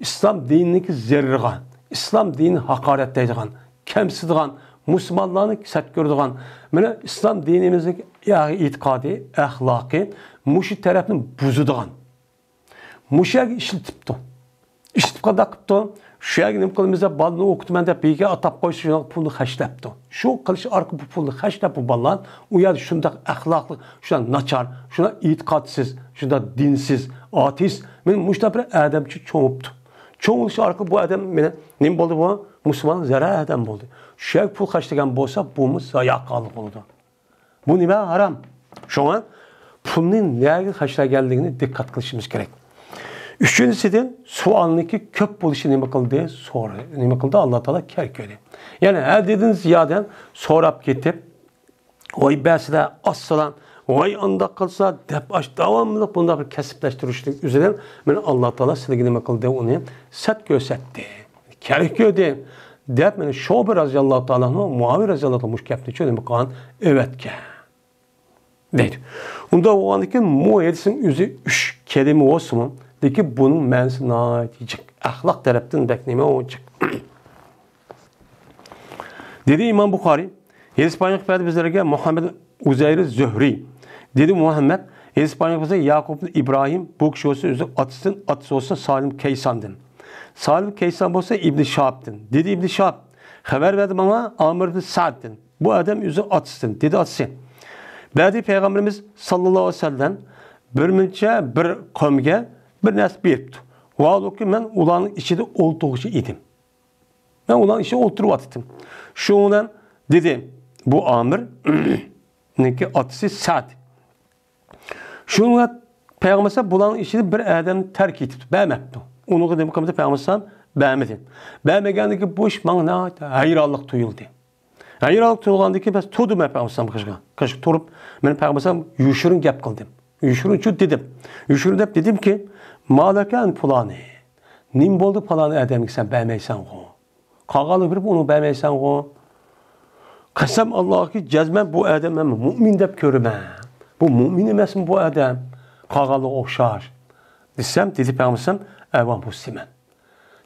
ئىسلام دىنىنىڭكى زەرىرىغا، ئىسلام دىنىنى ھاقارەتلەيدىغان، كەمسىتىدىغان، مۇسۇلمانلارنى سەت كۆرىدىغان، مانا ئىسلام دىنىمىزنىڭ ئېتىقادى، ئەخلاقى، مۇشۇ تەرەپنى بۇزىدىغان. مۇشۇ يەرگە ئىشلىتىپتۇ. ئىشلىتىپ قانداق قىپتۇ؟ شۇ يەرگە نېمە قىلىمىز دەپ، بالىنى ئوقۇتىمەن دەپ، بىرگە ئاتاپ قويسا، شۇنىڭغا پۇلنى خەجلەپتۇ. شۇ قىلىش ئارقىلىق بۇ پۇلنى خەجلەپ، بۇ بالىلار ئۇ يەردە شۇنداق ئەخلاقلىق، شۇنداق ناچار، شۇنداق ئېتىقادسىز، شۇنداق دىنسىز، ئاتېئىست، مانا مۇشۇنداق بىر ئادەمچە چوڭۇپتۇ. چوڭ بولۇش ئارقىلىق بۇ ئادەم مانا نېمە بولدى بۇ؟ مۇسۇلمانغا زەرەر ئادەم بولدى. شۇ يەرگە پۇل خەجلىگەن بولسا، بۇمۇ زايا قىلغانلىق بولىدۇ. بۇ نېمە؟ ھارام. شۇڭا پۇلنى نەگە خەجلەنگەنلىكىنى دىققەت قىلىشىمىز كېرەك. ئۈچىنچىسىدىن، سوئالنىڭكى كۆپ بولۇشى نېمە قىلدى؟ سورا-، نېمە قىلدى؟ ئاللا تائالا كەر كۆردى. يەنى ھەددىدىن زىيادە سوراپ كېتىپ، ۋاي بەسىدە، ئاسسىلا، ۋاي ئانداق قىلسا دەپ، ئاش داۋاملىق بۇنداق بىر كەسىپلەشتۈرۈشلۈك ئۆزىدىن، مانا، ئاللا تائالا سىلىگە نېمە قىلدى؟ ئۇنى سەت كۆرسەتتى، كەر كۆردى دەپ، مانا، شوبە رازىياللاھۇ تائالا ئەنھۇ، مۇئاۋىيە رازىياللاھۇ تائالا مۇشۇ گەپنى شۇ نېمە قىلغان؟ ئەۋەتكەن. دەيدۇ. ئۇنداق بولغاندىكىن، بۇ ھەدىسنىڭ ئۆزى ئۈچ كەلىمە بولسىمۇ، لېكىن بۇنىڭ مەنىسى ناھايىتى جىق. ئەخلاق تەرەپتىن بەك نېمە ئۇ جىق. دېدى ئىمام بۇخارىي، ھەدىس بايان قىلىپ بەردى بىزلەرگە مۇھەممەد ئۇزەيرى زۆھرىي. دېدى مۇھەممەد، ھەدىس بايان قىلىپ بىزگە ياقۇب ئىبراھىم، بۇ كىشى بولسا ئۆزى ئاتىسىدىن، ئاتىسى بولسا سالىم كەيساندىن. سالىم كەيسان بولسا ئىبنى شىھابتىن. دېدى ئىبنى شىھاب، خەۋەر بەردى ماڭا ئامىر ئىبنى سەئدتىن. بۇ ئادەم ئۆزى ئاتىسىدىن، دېدى ئاتىسى. بەردى پەيغەمبىرىمىز ساللاللاھۇ ئەلەيھى ۋەسەللەم بىر مۇنچە بىر قەۋمگە بىر نەرسە بېرىپتۇ. ۋاھالۇكى، مەن ئۇلارنىڭ ئىچىدە ئولتۇرغۇچى ئىدىم. مەن ئۇلارنىڭ ئىچىدە ئولتۇرۇۋاتىتتىم. شۇنىڭ بىلەن دېدى، بۇ ئامىرنىڭكى ئاتىسى سەئد. شۇنىڭ بىلەن پەيغەمبەر ئەلەيھىسسالام بۇلارنىڭ ئىچىدە بىر ئادەمنى تەرك ئېتىپتۇ، بەرمەپتۇ. ئۇنىڭغا نېمە قىلمىدى؟ پەيغەمبەر ئەلەيھىسسالام بەرمىدى. بەرمىگەندىكىن بۇ ئىش ماڭا ناھايىتى ھەيرانلىق تۇيۇلدى. ھەيرانلىق تۇيۇلغاندىن كېيىن بەس تۇردۇم مەن پەيغەمبەر ئەلەيھىسسالامغا قېشىغا. قېشىغا تۇرۇپ، مەن پەيغەمبەر ئەلەيھىسسالامغا يوشۇرۇن گەپ قىلدىم. يوشۇرۇنچۇ دېدىم. يوشۇرۇن دەپ دېدىمكى، ما لەكە ئەن پۇلانى؟ نېمە بولدى پالانى ئادەمگە سەن بەرمەيسەنغۇ؟ قالغانلىرى بېرىپ ئۇنى بەرمەيسەنغۇ؟ قەسەم ئاللاھكى، جەزمەن بۇ ئادەم مەن مۇئمىن دەپ كۆرىمەن. بۇ مۇئمىن ئەمەسمۇ بۇ ئادەم؟ قالغانلىرىغا ئوخشاش. دېسەم، دېدى پەيغەمبەر ئەلەيھىسسالام، ئەۋە مۇسلىمەن.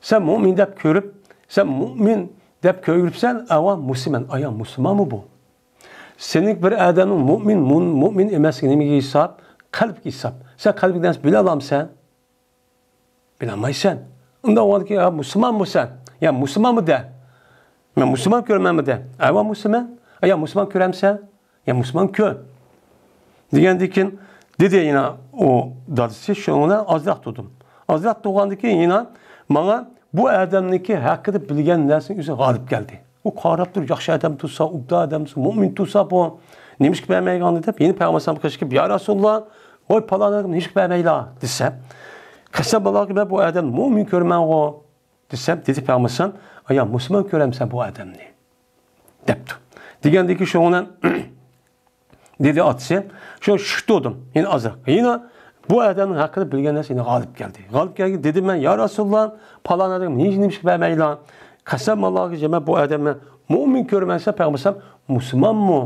سەن مۇئمىن دەپ كۆرۈپ، سەن مۇئمىن دەپ كۆرۈپسەن، ئەۋا مۇسلىمەن، ئايا مۇسۇلمانمۇ بۇ؟ سېنىڭ بىر ئادەمنىڭ مۇئمىن، مۇ-، مۇئمىن ئەمەسلىكى نېمىگە ھېساب؟ قەلبكە ھېساب. سەن قەلبىدە نەرسە بىلەلامسەن؟ بىلەلمەيسەن. ئۇنداق بولغاندىكىن، يا مۇسۇلمانمۇ سەن؟ يا مۇسۇلمانمۇ دە. مەن مۇسۇلمان كۆرىمەنمۇ دە. ئەۋا مۇسۇلمان. يا مۇسۇلمان كۆرەمسەن؟ يا مۇسۇلمان كۆر. دېگەندىن كېيىن دېدى يەنە ئۇ دادىسى، شۇنىڭ بىلەن ئازراق تۇردۇم. ئازراق تۇرغاندىن كېيىن يەنە ماڭا بۇ ئادەمنىڭكى ھەققىدە بىلگەن نەرسىنىڭ ئۆزى غالىب كەلدى. ئۇ قاراپ تۇرۇپ، ياخشى ئادەم تۇرسا، ئوبدان ئادەم تۇرسا، مۇئمىن تۇرسا بۇ، نېمىشقا بەرمەيدىغاندۇ دەپ، يەنە پەيغەمبەر ئەلەيھىسسالامغا قېشىپ كېلىپ، يا رەسۇلاللا، ۋاي پالان ئادەمگە نېمىشقا بەرمەيلا دېسە، قەسەم ئاللاھكى، مەن بۇ ئادەمنى مۇئمىن كۆرىمەنغۇ دېسەم، دېدى پەيغەمبەر ئەلەيھىسسالام، ئايا مۇسۇلمان كۆرەمسەن بۇ ئادەمنى؟ دەپتۇ. دېگەندىن كېيىن شۇنىڭ بىلەن دېدى ئاتىسى، شۇ شۈك تۇردۇم، يەنە ئازراق. يەنە بۇ ئادەمنىڭ ھەققىدە بىلگەن نەرسە يەنە غالىب كەلدى. غالىب كەلگەن دېدىم مەن، يا رەسۇلاللا، پالان ئادەمگە نېمە، نېمىشقا بەرمەيلا؟ قەسەم ئاللاھكى، جەمە بۇ ئادەمنى مۇئمىن كۆرىمەن دېسە، پەيغەمبەر ئەلەيھىسسالام، مۇسۇلمانمۇ؟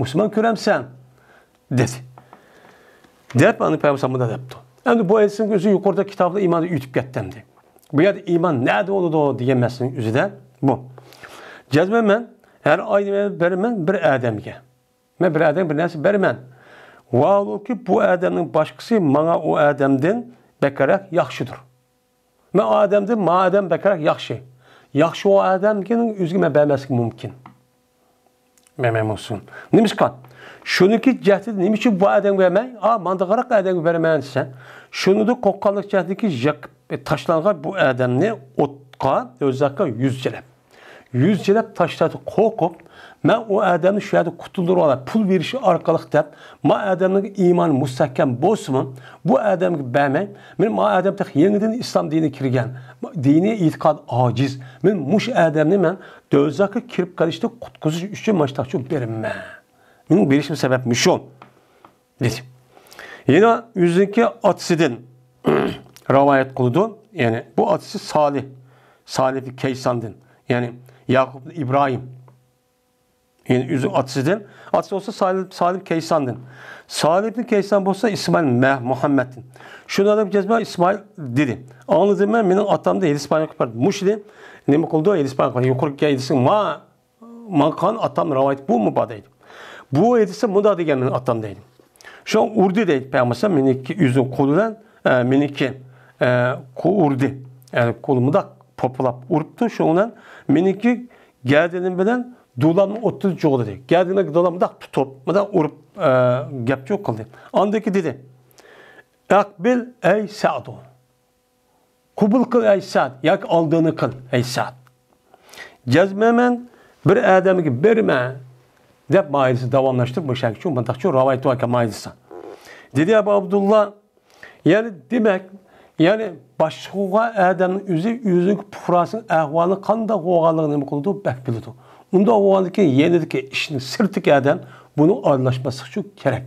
مۇسۇلمان كۆرەمسەن؟ دېدى. دەپ، ئاندىن پەيغەمبەر ئەلەيھىسسالام مۇنداق دەپتۇ. ئەمدى بۇ ھەدىسنىڭ ئۆزى يۇقىرىدا كىتابتا ئىماندا ئۆتۈپ كەتتى ئەمدى. بۇ يەردە ئىمان نەدە بولىدۇ دېگەن مەسىلىنىڭ ئۆزىدە بۇ. جەزمەن مەن ھەر ئاينى مەن بېرىمەن بىر ئادەمگە. مەن بىر ئادەمگە بىر نەرسە بېرىمەن. ۋاھالۇكى، بۇ ئادەمنىڭ باشقىسى ماڭا ئۇ ئادەمدىن بەكرەك ياخشىدۇر. مەن ئۇ ئادەمدىن ما ئادەم بەكرەك ياخشى. ياخشى ئۇ ئادەمگە ئۆزىگە مەن بەرمەسلىكىم مۇمكىن. بەرمەي بولسۇن. نېمىشقا؟ شۇنىڭكى جەھىتىدە نېمە ئۈچۈن بۇ ئادەمگە بەرمەي، ئا، ماندىغىراق ئادەمگە بېرىمەن دېسە، شۇنىڭدا قورققانلىق جەھىتىدىكى يېقىپ تاشلانغان بۇ ئادەمنى ئوتقا، دوزاخقا يۈز چىلاپ. يۈز چىلاپ تاشلاشتىن قورقۇپ، مەن ئۇ ئادەمنى شۇ يەردە قۇتۇلدۇرۇۋالاي، پۇل بېرىش ئارقىلىق دەپ، ما ئادەمنىڭ ئىمانى مۇستەھكەم بولسىمۇ، بۇ ئادەمگە بەرمەي، مەن ما ئادەم تېخى يېڭىدىن ئىسلام دىنىغا كىرگەن، دىنىي ئېتىقاد ئاجىز، مەن مۇشۇ ئادەمنى مەن دوزاخقا كىرىپ قېلىشتىن قۇتقۇزۇش ئۈچۈن ماشتاقچۇ بېرىمەن. مېنىڭ بېرىشىم سەۋەب مۇشۇ، دېدى. يەنە ئۆزىنىڭكى ئاتىسىدىن رىۋايەت قىلىدۇ. يەنى بۇ ئاتىسى سالىھ، سالىھ ئىبن كەيساندىن، يەنى ياقۇب ئىبراھىم. يەنى ئۆزى ئاتىسىدىن، ئاتىسى بولسا سالىھ، سالىھ كەيساندىن. سالىھ ئىبن كەيسان بولسا ئىسمائىل مە-، مۇھەممەدتىن. شۇنىڭ بىلەن جەزمەن ئىسمائىل دېدى. ئاڭلىدىم مەن، مېنىڭ ئاتامدىن ھەدىس بايان قىلىپ بەردى. مۇشۇ دېدى. نېمە قىلدى؟ ھەدىس بايان قىلدى. يۇقىرىقى ھەدىسنىڭ ما-، ماڭا قىلغان ئاتام رىۋايەت بۇمۇ بار دەيدۇ. بۇ ھەدىستە مۇنداق دېگەن مېنىڭ ئاتام دەيدۇ. شۇ ئۇردى دەيدۇ پەيغەمبەر، مېنىڭكى ئۆزى قولى بىلەن، ئە، مېنىڭكى، ئە، قو-، ئۇردى. يەنى قولى مۇنداق پوپىلاپ ئۇرۇپتۇ، شۇنىڭ بىلەن مېنىڭكى گەدىنىم بىلەن دۇلامنى ئوتتۇرىدا جۇغلىدى. گەدىنىمگە دۇلام مۇنداق تۇتۇپ، مۇنداق ئۇرۇپ، ئە، گەپچۇ قىلدى. ئاندىن كېيىن دېدى، ئەقبىل ئەي سەئدۇ. قوبۇل قىل ئەي سەئد، ياكى ئالدىنى قىل ئەي سەئد. جەزمەن مەن بىر ئادەمگە بېرىمەن دەپ ماھىدىسى داۋاملاشتۇرۇپ، مۇشۇ شۇ مۇنداقچۇ رىۋايەت باركەن ماھىدىسى. دېدى ئەبۇ ئابدۇللا، يەنى دېمەك، يەنى باشقا ئادەمنىڭ ئۆزى ئۆزىنىڭ پۇقراسىنىڭ ئەھۋالىنىڭ قانداق بولغانلىقىنى نېمە قىلىدۇ؟ بەك بىلىدۇ. ئۇنداق بولغاندىن كېيىن يېنىدىكى ئىشنىڭ سىرتىدىكى ئادەم بۇنىڭ ئارىلاشماسلىقى كېرەك.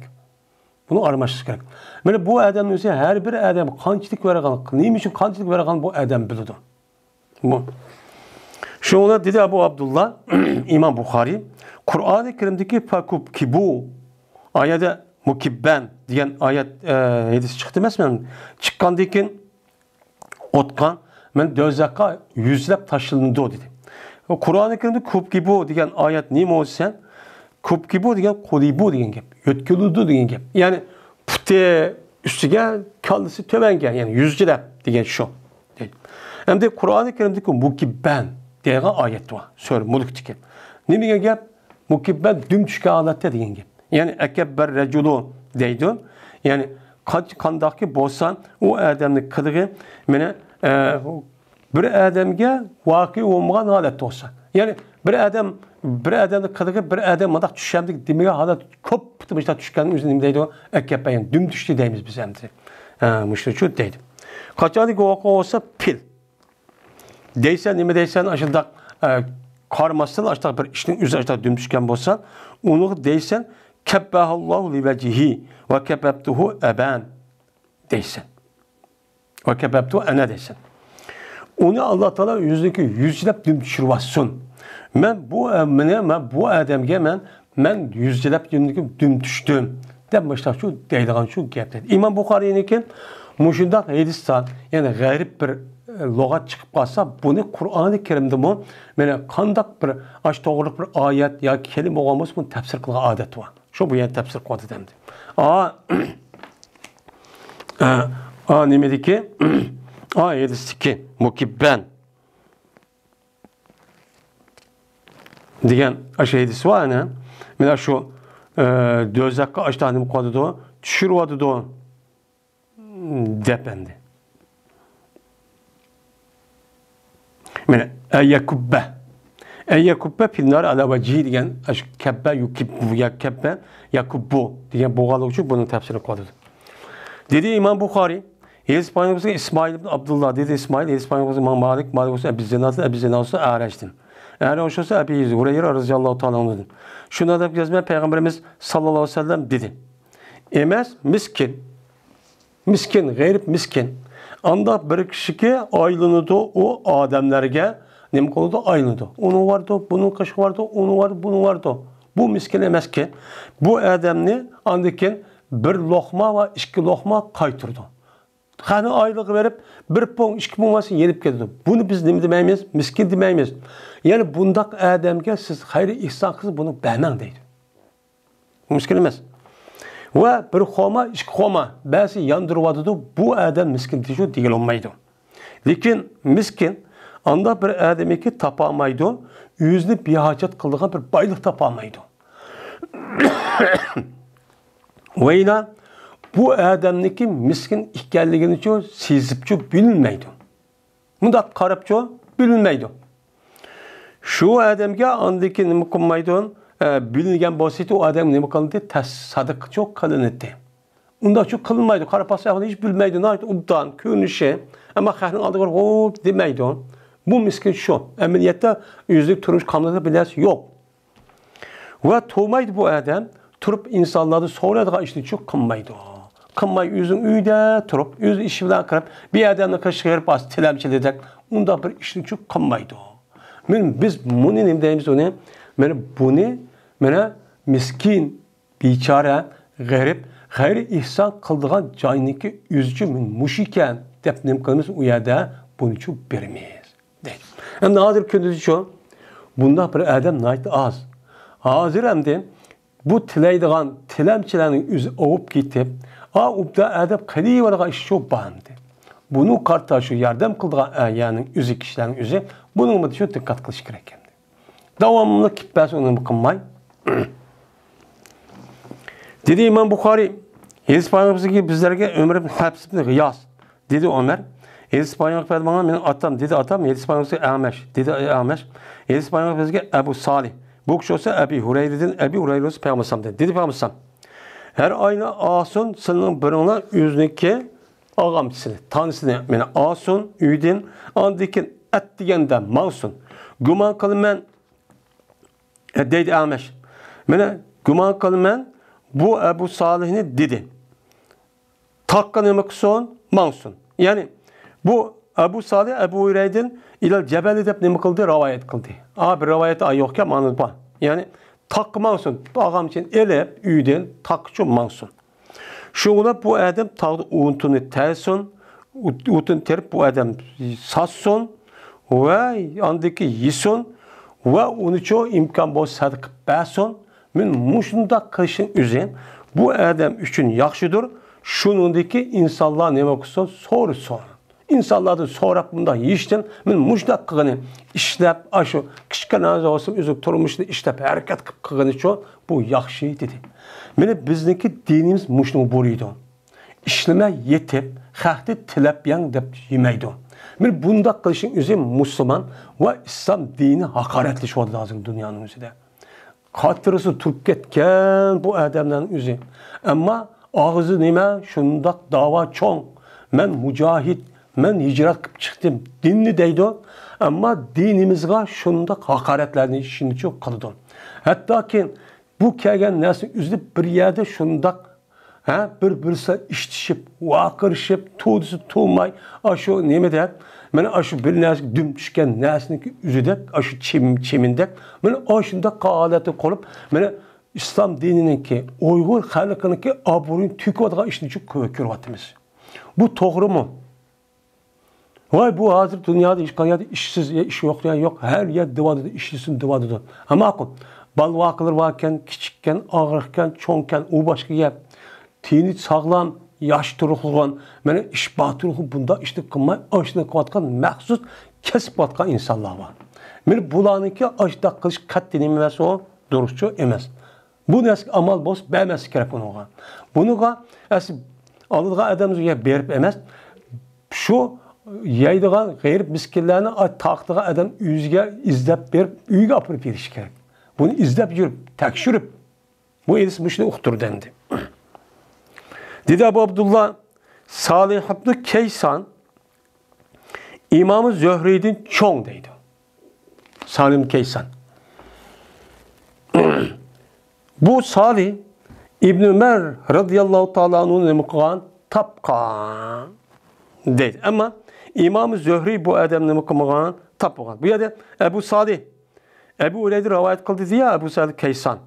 بۇنىڭ ئارىلاشماسلىقى كېرەك. مانا بۇ ئادەمنىڭ ئۆزى ھەر بىر ئادەم قانچىلىك بەرگەن، نېمە ئۈچۈن قانچىلىك بەرگەن بۇ ئادەم بىلىدۇ. بۇ. شۇڭا دېدى ئەبۇ ئابدۇللا ئىمام بۇخارىي، قۇرئانى كەرىمدىكى فەكۇبكىبۇ ئايەتتە مۇكىببەن دېگەن ئايەت، ئە، ھەدىس چىقتى ئەمەسمۇ؟ چىققاندىن كېيىن ئوتقا، مەن دوزاخقا يۈزلەپ تاشلىنىدۇ دېدى. قۇرئانى كەرىمدە كۇبكىبۇ دېگەن ئايەت نېمە بولسا، كۇبكىبۇ دېگەن قۇلىبۇ دېگەن گەپ، يۆتكىلىدۇ دېگەن گەپ. يەنى پۇتى ئۈستىگە، كاللىسى تۆۋەنگە، يەنى يۈزچىلەپ دېگەن شۇ. دەيدۇ. ئەمدى قۇرئانى كەرىمدىكى مۇكىببەن دېگەن ئايەت بار سۈرە مۇلكتىكى. نېمە دېگەن گەپ؟ مۇكىببەن دۈم چۈشكەن ھالەتتە دېگەن گەپ. يەنى ئەكەببەر رەجۇلۇ دەيدۇ. يەنى قانچە قانداقكى بولسا ئۇ ئادەمنىڭ قىلىقى مانا، ئە، بىر ئادەمگە ۋەقە بولمىغان ھالەتتە بولسا. يەنى بىر ئادەم، بىر ئادەمنىڭ قىلىقى بىر ئادەم مۇنداق چۈشەمدىك دېمىگەن ھالەت كۆپ پۇتى مۇشۇنداق چۈشكەن ئۆزى نېمە دەيدۇ؟ ئەكەببەن دۈم چۈشتى دەيمىز بىز ئەمدى. ئە، مۇشۇنىڭ ئۈچۈن دەيدۇ. قاچانكى ۋەقە بولسا پىل. دەيسەن، نېمە دەيسەن، ئاشۇنداق، ئە، قارىماستىن ئاشۇنداق بىر ئىشنىڭ ئۆزى ئاشۇنداق دۈم چۈشكەن بولسا، ئۇنىڭغا دەيسەن، كەببەھاللاھۇ لىۋەجھىھى ۋە كەبەبتۇھۇ ئەبەن دەيسەن. ۋە كەبەبتۇھۇ ئەنە دەيسەن. ئۇنى ئاللا تائالا ئۆزىنىڭكى يۈزىچىلەپ دۈم چۈشۈرۈۋاتسۇن. مەن بۇ، ئە، مېنى، مەن بۇ ئادەمگە مەن مەن يۈزچىلەپ يېنىمدىكى دۈم چۈشتۈم دەپ مۇشۇنداقچۇ دەيدىغانچۇ گەپ دەيدۇ. ئىمام بۇخارىينىڭكى مۇشۇنداق ھەدىستە، يەنى غەرىب بىر، ئە، لۇغەت چىقىپ قالسا، بۇنى قۇرئانى كەرىمدىمۇ مانا قانداق بىر ئاش توغرىلىق بىر ئايەت ياكى كەلىمە بولغان بولسا، بۇنى تەپسىر قىلغان ئادەت بار. شۇ بۇ يەنە تەپسىر قىلىۋاتىدۇ ئەمدى. ئا، ئا، ئا، نېمىدىكى؟ ئا، ھەدىستىكى مۇكىببەن دېگەن ئاشۇ ھەدىس بار ئەنە. مانا شۇ، ئە، دوزاخقا ئاشتاق نېمە قىلىۋاتىدۇ؟ چۈشۈرۈۋاتىدۇ. دەپ ئەمدى. مانا، ئەيەكۇببە. ئەيەكۇببە فىننار ئەلا ۋەجھى دېگەن ئاشۇ كەببە، يۇكىببۇ، يا كەببە، يەكۇببۇ دېگەن بولغانلىقى ئۈچۈن بۇنىڭ تەپسىرىنى قىلىۋاتىدۇ. دېدى ئىمام بۇخارىي، ھەدىس پايغىمبىرىمىزگە ئىسمائىل ئىبن ئابدۇللا دېدى، ئىسمائىل، ھەدىس پايغىمبىرىمىزگە ئىمام مالىك، مالىك بولسا ئەبى زىنادتىن، ئەبى زىناد بولسا ئەرەشتىن، ئەرەش بولسا ئەبى ھۇرەيرە رەزىياللاھۇ تائالا ئەنھۇدىن. شۇنداق دەپ يازماي پەيغەمبىرىمىز ساللاللاھۇ ئەلەيھى ۋەسەللەم دېدى. ئەمەس، مىسكىن. مىسكىن، غېرىب مىسكىن. ئانداق بىر كىشىكى ئايلىنىدۇ، ئۇ ئادەملەرگە نېمە قىلىدۇ؟ ئايلىنىدۇ. ئۇنىڭ بارىدۇ، بۇنىڭ قېشىغا بارىدۇ، ئۇنىڭ بارىدۇ، بۇنىڭ بارىدۇ. بۇ مىسكىن ئەمەسكەن. بۇ ئادەمنى ئاندىن كېيىن بىر لوقما ۋە ئىككى لوقما قايتۇرىدۇ. خەقنىڭ ئايلىقى بېرىپ، بىر پۇڭ، ئىككى پۇڭ بولسا يېنىپ كېتىدۇ. بۇنى بىز نېمە دېمەيمىز؟ مىسكىن دېمەيمىز. يەنى بۇنداق ئادەمگە سىز خەير ئېھسان قىلسىڭىز، بۇنى بەرمەڭ دەيدۇ. مىسكىن ئەمەس. ۋە بىر خورما، ئىككى خورما بەرسە ياندۇرۇۋاتىدۇ، بۇ ئادەم مىسكىن دېيىشى دېگىلى بولمايدۇ. لېكىن مىسكىن ئانداق بىر ئادەمكى تاپالمايدۇ، ئۆزىنى بىھاجەت قىلىدىغان بىر بايلىق تاپالمايدۇ. ۋەيلا بۇ ئادەمنىڭكى مىسكىن ئىكەنلىكىنىچۇ سېزىپچۇ بىلمەيدۇ. مۇنداق قاراپچۇ بىلمەيدۇ. شۇ ئادەمگە ئاندىكى نېمە قىلمايدۇ؟ ئە، بىلگەن بولسىدى، ئۇ ئادەم نېمە قىلدى؟ تەس-، سادىقىچۇ قىلىنىدى. ئۇنداقچۇ قىلمايدۇ. قاراپ باقسا، ئەھۋالنى ھېچ بىلمەيدۇ. ناھايىتى ئوبدان، كۆرۈنۈشى. ئەمما خەقنىڭ ئالدىغا بېرىپ، ھوپ دېمەيدۇ. بۇ مىسكىن شۇ. ئەمەلىيەتتە ئۆزىدىكى تۇرمۇش قاملىقىدا بىر نەرسە يوق. ۋە تۇرمايدۇ بۇ ئادەم، تۇرۇپ ئىنسانلاردىن سورايدىغان ئىشنى چۇ قىلمايدۇ. قىلماي ئۆزىنىڭ ئۆيىدە تۇرۇپ، ئۆز ئىشى بىلەن قاراپ، بىر ئادەمنىڭ قېشىغا بېرىپ، ھازىر تىلەمچىلىدەك، ئۇنداق بىر ئىشنى چۇ قىلمايدۇ. مانا بىز بۇنى نېمە دەيمىز ئۇنى؟ مانا بۇنى، مانا مىسكىن، بىچارە، غېرىب، خەير ئېھسان قىلىدىغان جاينىڭكى ئۆزىچۇ مۇشۇ ئىكەن دەپ نېمە قىلىمىز؟ ئۇ يەردە بۇنىچۇ بېرىمىز. دەيدۇ. ئەمدى ھازىر كۈندۈزچۇ بۇنداق بىر ئادەم ناھايىتى ئاز. ھازىر ئەمدى بۇ تىلەيدىغان تىلەمچىلەرنىڭ ئۆزى ئاۋۇپ كېتىپ، ئا، ئوبدان ئادەم قېلىۋېرىدىغان ئىشچۇ بار ئەمدى. بۇنىڭغا قارىتا شۇ ياردەم قىلىدىغان ئەيەننىڭ ئۆزى، كىشىلەرنىڭ ئۆزى بۇنىڭغا شۇ دىققەت قىلىش كېرەك ئەمدى. داۋاملىق كېلىپ بەرسە ئۇنى قىلماي. دېدى ئىمام بۇخارىي، ھەدىس پايغىمبىرىمىزگە بىزلەرگە ئۆمەر ئىبن ھەفس ئىبن غىياس، دېدى ئۆمەر. ھەدىس پايغىمبىرىمىز ماڭا مېنىڭ ئاتام، دېدى ئاتام، ھەدىس پايغىمبىرىمىزگە ئەمەش، دېدى ئەمەش. ھەدىس پايغىمبىرىمىزگە ئەبۇ سالىھ. بۇ كىشى بولسا ئەبى ھۇرەيرىدىن، ئەبى ھۇرەيرە بولسا پەيغەمبەر ئەلەيھىسسالامدىن. دېدى پەيغەمبەر ئەلەيھىسسالام، ھەر ئاينى ئالسۇن، سىلىنىڭ بىرىڭلار ئۆزىنىڭكى ئاغامچىسىنى، تانىسىنى مانا ئالسۇن ئۆيدىن، ئاندىن كېيىن ئەتىگەندە ماڭسۇن. گۇمان قىلىمەن، دەيدۇ ئەمەش. مانا گۇمان قىلىمەن، بۇ ئەبۇ سالىھنى دېدى. تاغقا نېمە قىلسۇن؟ ماڭسۇن. يەنى بۇ ئەبۇ سالىھ ئەبۇ ھۇرەيرىدىن ئىلەل جەبەلى دەپ نېمە قىلدى؟ رىۋايەت قىلدى. ئا، بىر رىۋايەت ئا يوقكەن، مانا بار. يەنى تاغقا ماڭسۇن. ئاغامچىنى ئېلىپ ئۆيدىن تاغقىچە ماڭسۇن. شۇڭا بۇ ئادەم تاغدا ئوتۇنى تەرسۇن، ئوت-، ئوتۇن تېرىپ بۇ ئادەم ساتسۇن ۋە ئاندىكى يېسۇن ۋە ئۇنىچۇ ئىمكان بولسا سەدىقە بەرسۇن. مەن مۇشۇنداق قىلىشنىڭ ئۆزى بۇ ئادەم ئۈچۈن ياخشىدۇر. شۇنىڭدىكى ئىنسانلار نېمە قىلسۇن؟ سورىسۇن. ئىنسانلاردىن سوراپ مۇنداق يېيىشتىن، مەن مۇشۇنداق قىلغىنى، ئىشلەپ، ئاشۇ كىچىككىنە بولسىمۇ ئۆزى تۇرمۇشىدا ئىشلەپ ھەرىكەت قىلىپ قىلغىنى ئۈچۈن بۇ ياخشى دېدى. مانا بىزنىڭكى دىنىمىز مۇشۇنى بۇيرۇيدۇ. ئىشلىمە يېتىپ، خەقتىن تىلەپ يەڭ دەپ يېمەيدۇ. مانا بۇنداق قىلىشنىڭ ئۆزى مۇسۇلمان ۋە ئىسلام دىنىنى ھاقارەتلىشىۋاتىدۇ ھازىر دۇنيانىڭ ئۆزىدە. خاتىرىسى تۇرۇپ كەتكەن بۇ ئادەملەرنىڭ ئۆزى. ئەمما ئاغزى نېمە؟ شۇنداق داۋا چوڭ. مەن مۇجاھىد، مەن ھىجرەت قىلىپ چىقتىم، دىننى دەيدۇ. ئەمما دىنىمىزغا شۇنداق ھاقارەتلەرنى ئىشىنچۇ قىلىدۇ. ھەتتاكى بۇ كەلگەن نەرسە ئۈزۈلۈپ بىر يەردە شۇنداق ھە، بىر-بىرسى ئىشتىشىپ، ۋارقىرىشىپ، تۇدىسى تۇماي، ئاشۇ نېمىدەك، مانا ئاشۇ بىر نەرسىگە دۈم چۈشكەن نەرسىنىڭكى ئۆزىدەك، ئاشۇ چىم-، چىمىندەك، مانا ئاشۇنداق ھالەتتە قولۇپ، مانا ئىسلام دىنىنىڭكى، ئۇيغۇر خەلقىنىڭكى ئابرۇيىنى تۆكۈۋاتقان ئىشنى كۆ-، كۆرۈۋاتىمىز. بۇ توغرىمۇ؟ ۋاي، بۇ ھازىر دۇنيادا ھېچقانداق يەردە ئىشسىز، يا ئىش يوق، يا يوق. ھەر يەر دېۋالىدۇ، ئىشلىسۇن دېۋالىدۇ. ھە، ماقۇل. بالا-ۋاقىلىرى باركەن، كىچىككەن، ئاغرىقكەن، چوڭكەن، ئۇ باشقا گەپ. تېنى ساغلام، ياش تۇرۇقلىغان، مانا ئىش بار تۇرۇقلۇق بۇنداق ئىشنى قىلماي، ئاشۇنى قىلىۋاتقان مەخسۇس كەسىپ قىلىۋاتقان ئىنسانلار بار. مانا بۇلارنىڭكى ئاشۇنداق قىلىش قەتئىي نېمە ئەمەس ئۇ، دۇرۇسچۇ ئەمەس. بۇ نەرسىگە ئامال بولسا بەرمەسلىك كېرەك ئۇنىڭغا. بۇنىڭغا ئەسلى ئالىدىغان ئادەم يەپ بېرىپ ئەمەس، شۇ يەيدىغان غېرىب مىسكىنلەرنى ئاچ تاقىتىدىغان ئادەم ئۆزىگە ئىزدەپ بېرىپ، ئۆيىگە ئاپىرىپ بېرىش كېرەك. بۇنى ئىزدەپ يۈرۈپ، تەكشۈرۈپ، بۇ ھەدىس مۇشۇنى ئۇقتۇردى ئەمدى. دېدى ئەبۇ ئابدۇللا، سالىھ ئىبنى كەيسان ئىمامى زۆھرىدىن چوڭ دەيدۇ. سالىھ ئىبنى كەيسان. بۇ سالىھ ئىبنى ئۆمەر رەزىياللاھۇ تائالا ئەنھۇنى نېمە قىلغان؟ تاپقان دەيدۇ. ئەمما ئىمام زۆھرى بۇ ئادەمنى نېمە قىلمىغان؟ تاپمىغان. بۇ يەردە ئەبۇ سالىھ، ئەبۇ ھۇرەيرە رىۋايەت قىلدى دېدى يا، ئەبۇ سالىھ كەيسان.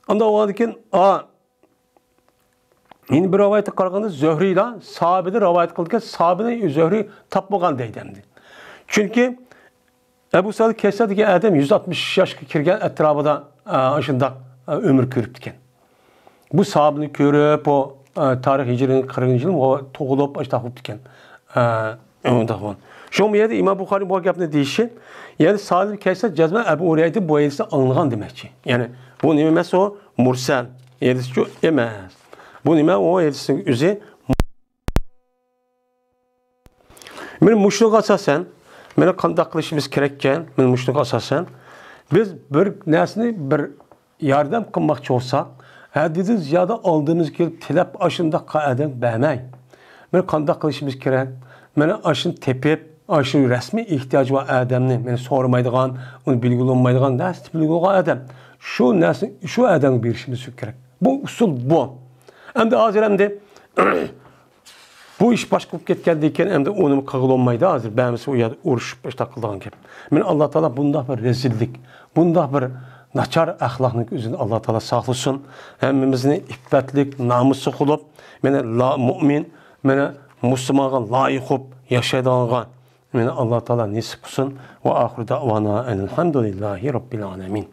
ئانداق بولغاندىن كېيىن، ئا، يەنە بىر رىۋايەتكە قارىغاندا زۆھرىلا ساھابىدىن رىۋايەت قىلىدىكەن، ساھابىنى زۆھرى تاپمىغان دەيدۇ ئەمدى. چۈنكى ئەبۇ سەئىد كەيسان دېگەن ئادەم يۈز ئاتمىش ياشقا كىرگەن ئەتراپىدا، ئە، ئاشۇنداق، ئە، ئۆمۈر كۆرۈپتىكەن. بۇ ساھابىنى كۆرۈپ، بۇ، ئە، تارىخ ھىجرىينىڭ قىرىقىنچى يىلى بۇ تۇغۇلۇپ، ئاشۇنداق بوپتىكەن. ئە، ئۇنداق بولغان. شۇڭا بۇ يەردە ئىمام بۇخارى بۇ گەپنى دېيىشى، يەنى سالىم كەيسان جەزمەن ئەبۇ ھۇرەيرىدىن بۇ ھەدىسنى ئاڭلىغان دېمەكچى. يەنى بۇ نېمە ئەمەس ئۇ؟ مۇرسەل ھەدىسچۇ ئەمەس. بۇ نېمە؟ ئۇ ھەدىسنىڭ ئۆزى مانا مۇشۇنىڭغا ئاساسەن، مانا قانداق قىلىشىمىز كېرەككەن؟ مانا مۇشۇنىڭغا ئاساسەن، بىز بىر نەرسىنى، بىر ياردەم قىلماقچى بولساق، ھەددىدىن زىيادە ئالدىمىزغا كېلىپ تىلەپ، ئاشۇنداق ئادەمگە بەرمەي. مانا قانداق قىلىشىمىز كېرەك؟ مانا ئاشۇنى تېپىپ، ئاشۇ رەسمىي ئېھتىياجى بار ئادەمنى، مانا سورىمايدىغان، ئۇنى بىلگىلى بولمايدىغان نەرسىنى بىلگىلى بولغان ئادەم. شۇ نەرسىنى شۇ ئادەمگە بېرىشىمىز كېرەك. بۇ ئۇسۇل بۇ. ئەمدى ھازىر ئەمدى بۇ ئىش باشقا بولۇپ كەتكەندىن كېيىن ئەمدى ئۇنىمۇ قىلغىلى بولمايدۇ. ھازىر بەرمىسە ئۇ يەردە ئۇرۇشۇپ ئاشۇنداق قىلىدىغان گەپ. مانا ئاللا تائالا بۇنداق بىر رەزىللىك، بۇنداق بىر ناچار ئەخلاقنىڭ ئۆزىدىن ئاللا تائالا ساقلىسۇن. ھەممىمىزنى ئىپپەتلىك، نامۇسلۇق قىلىپ، مانا لا-، مۇئمىن، مانا مۇسۇلمانغا لايىق بولۇپ ياشايدىغانغا مانا ئاللا تائالا نېسىپ قىلسۇن. ۋە ئاخىر دەۋانا ئەلھەمدۇلىللاھى رەببىل ئالەمىن.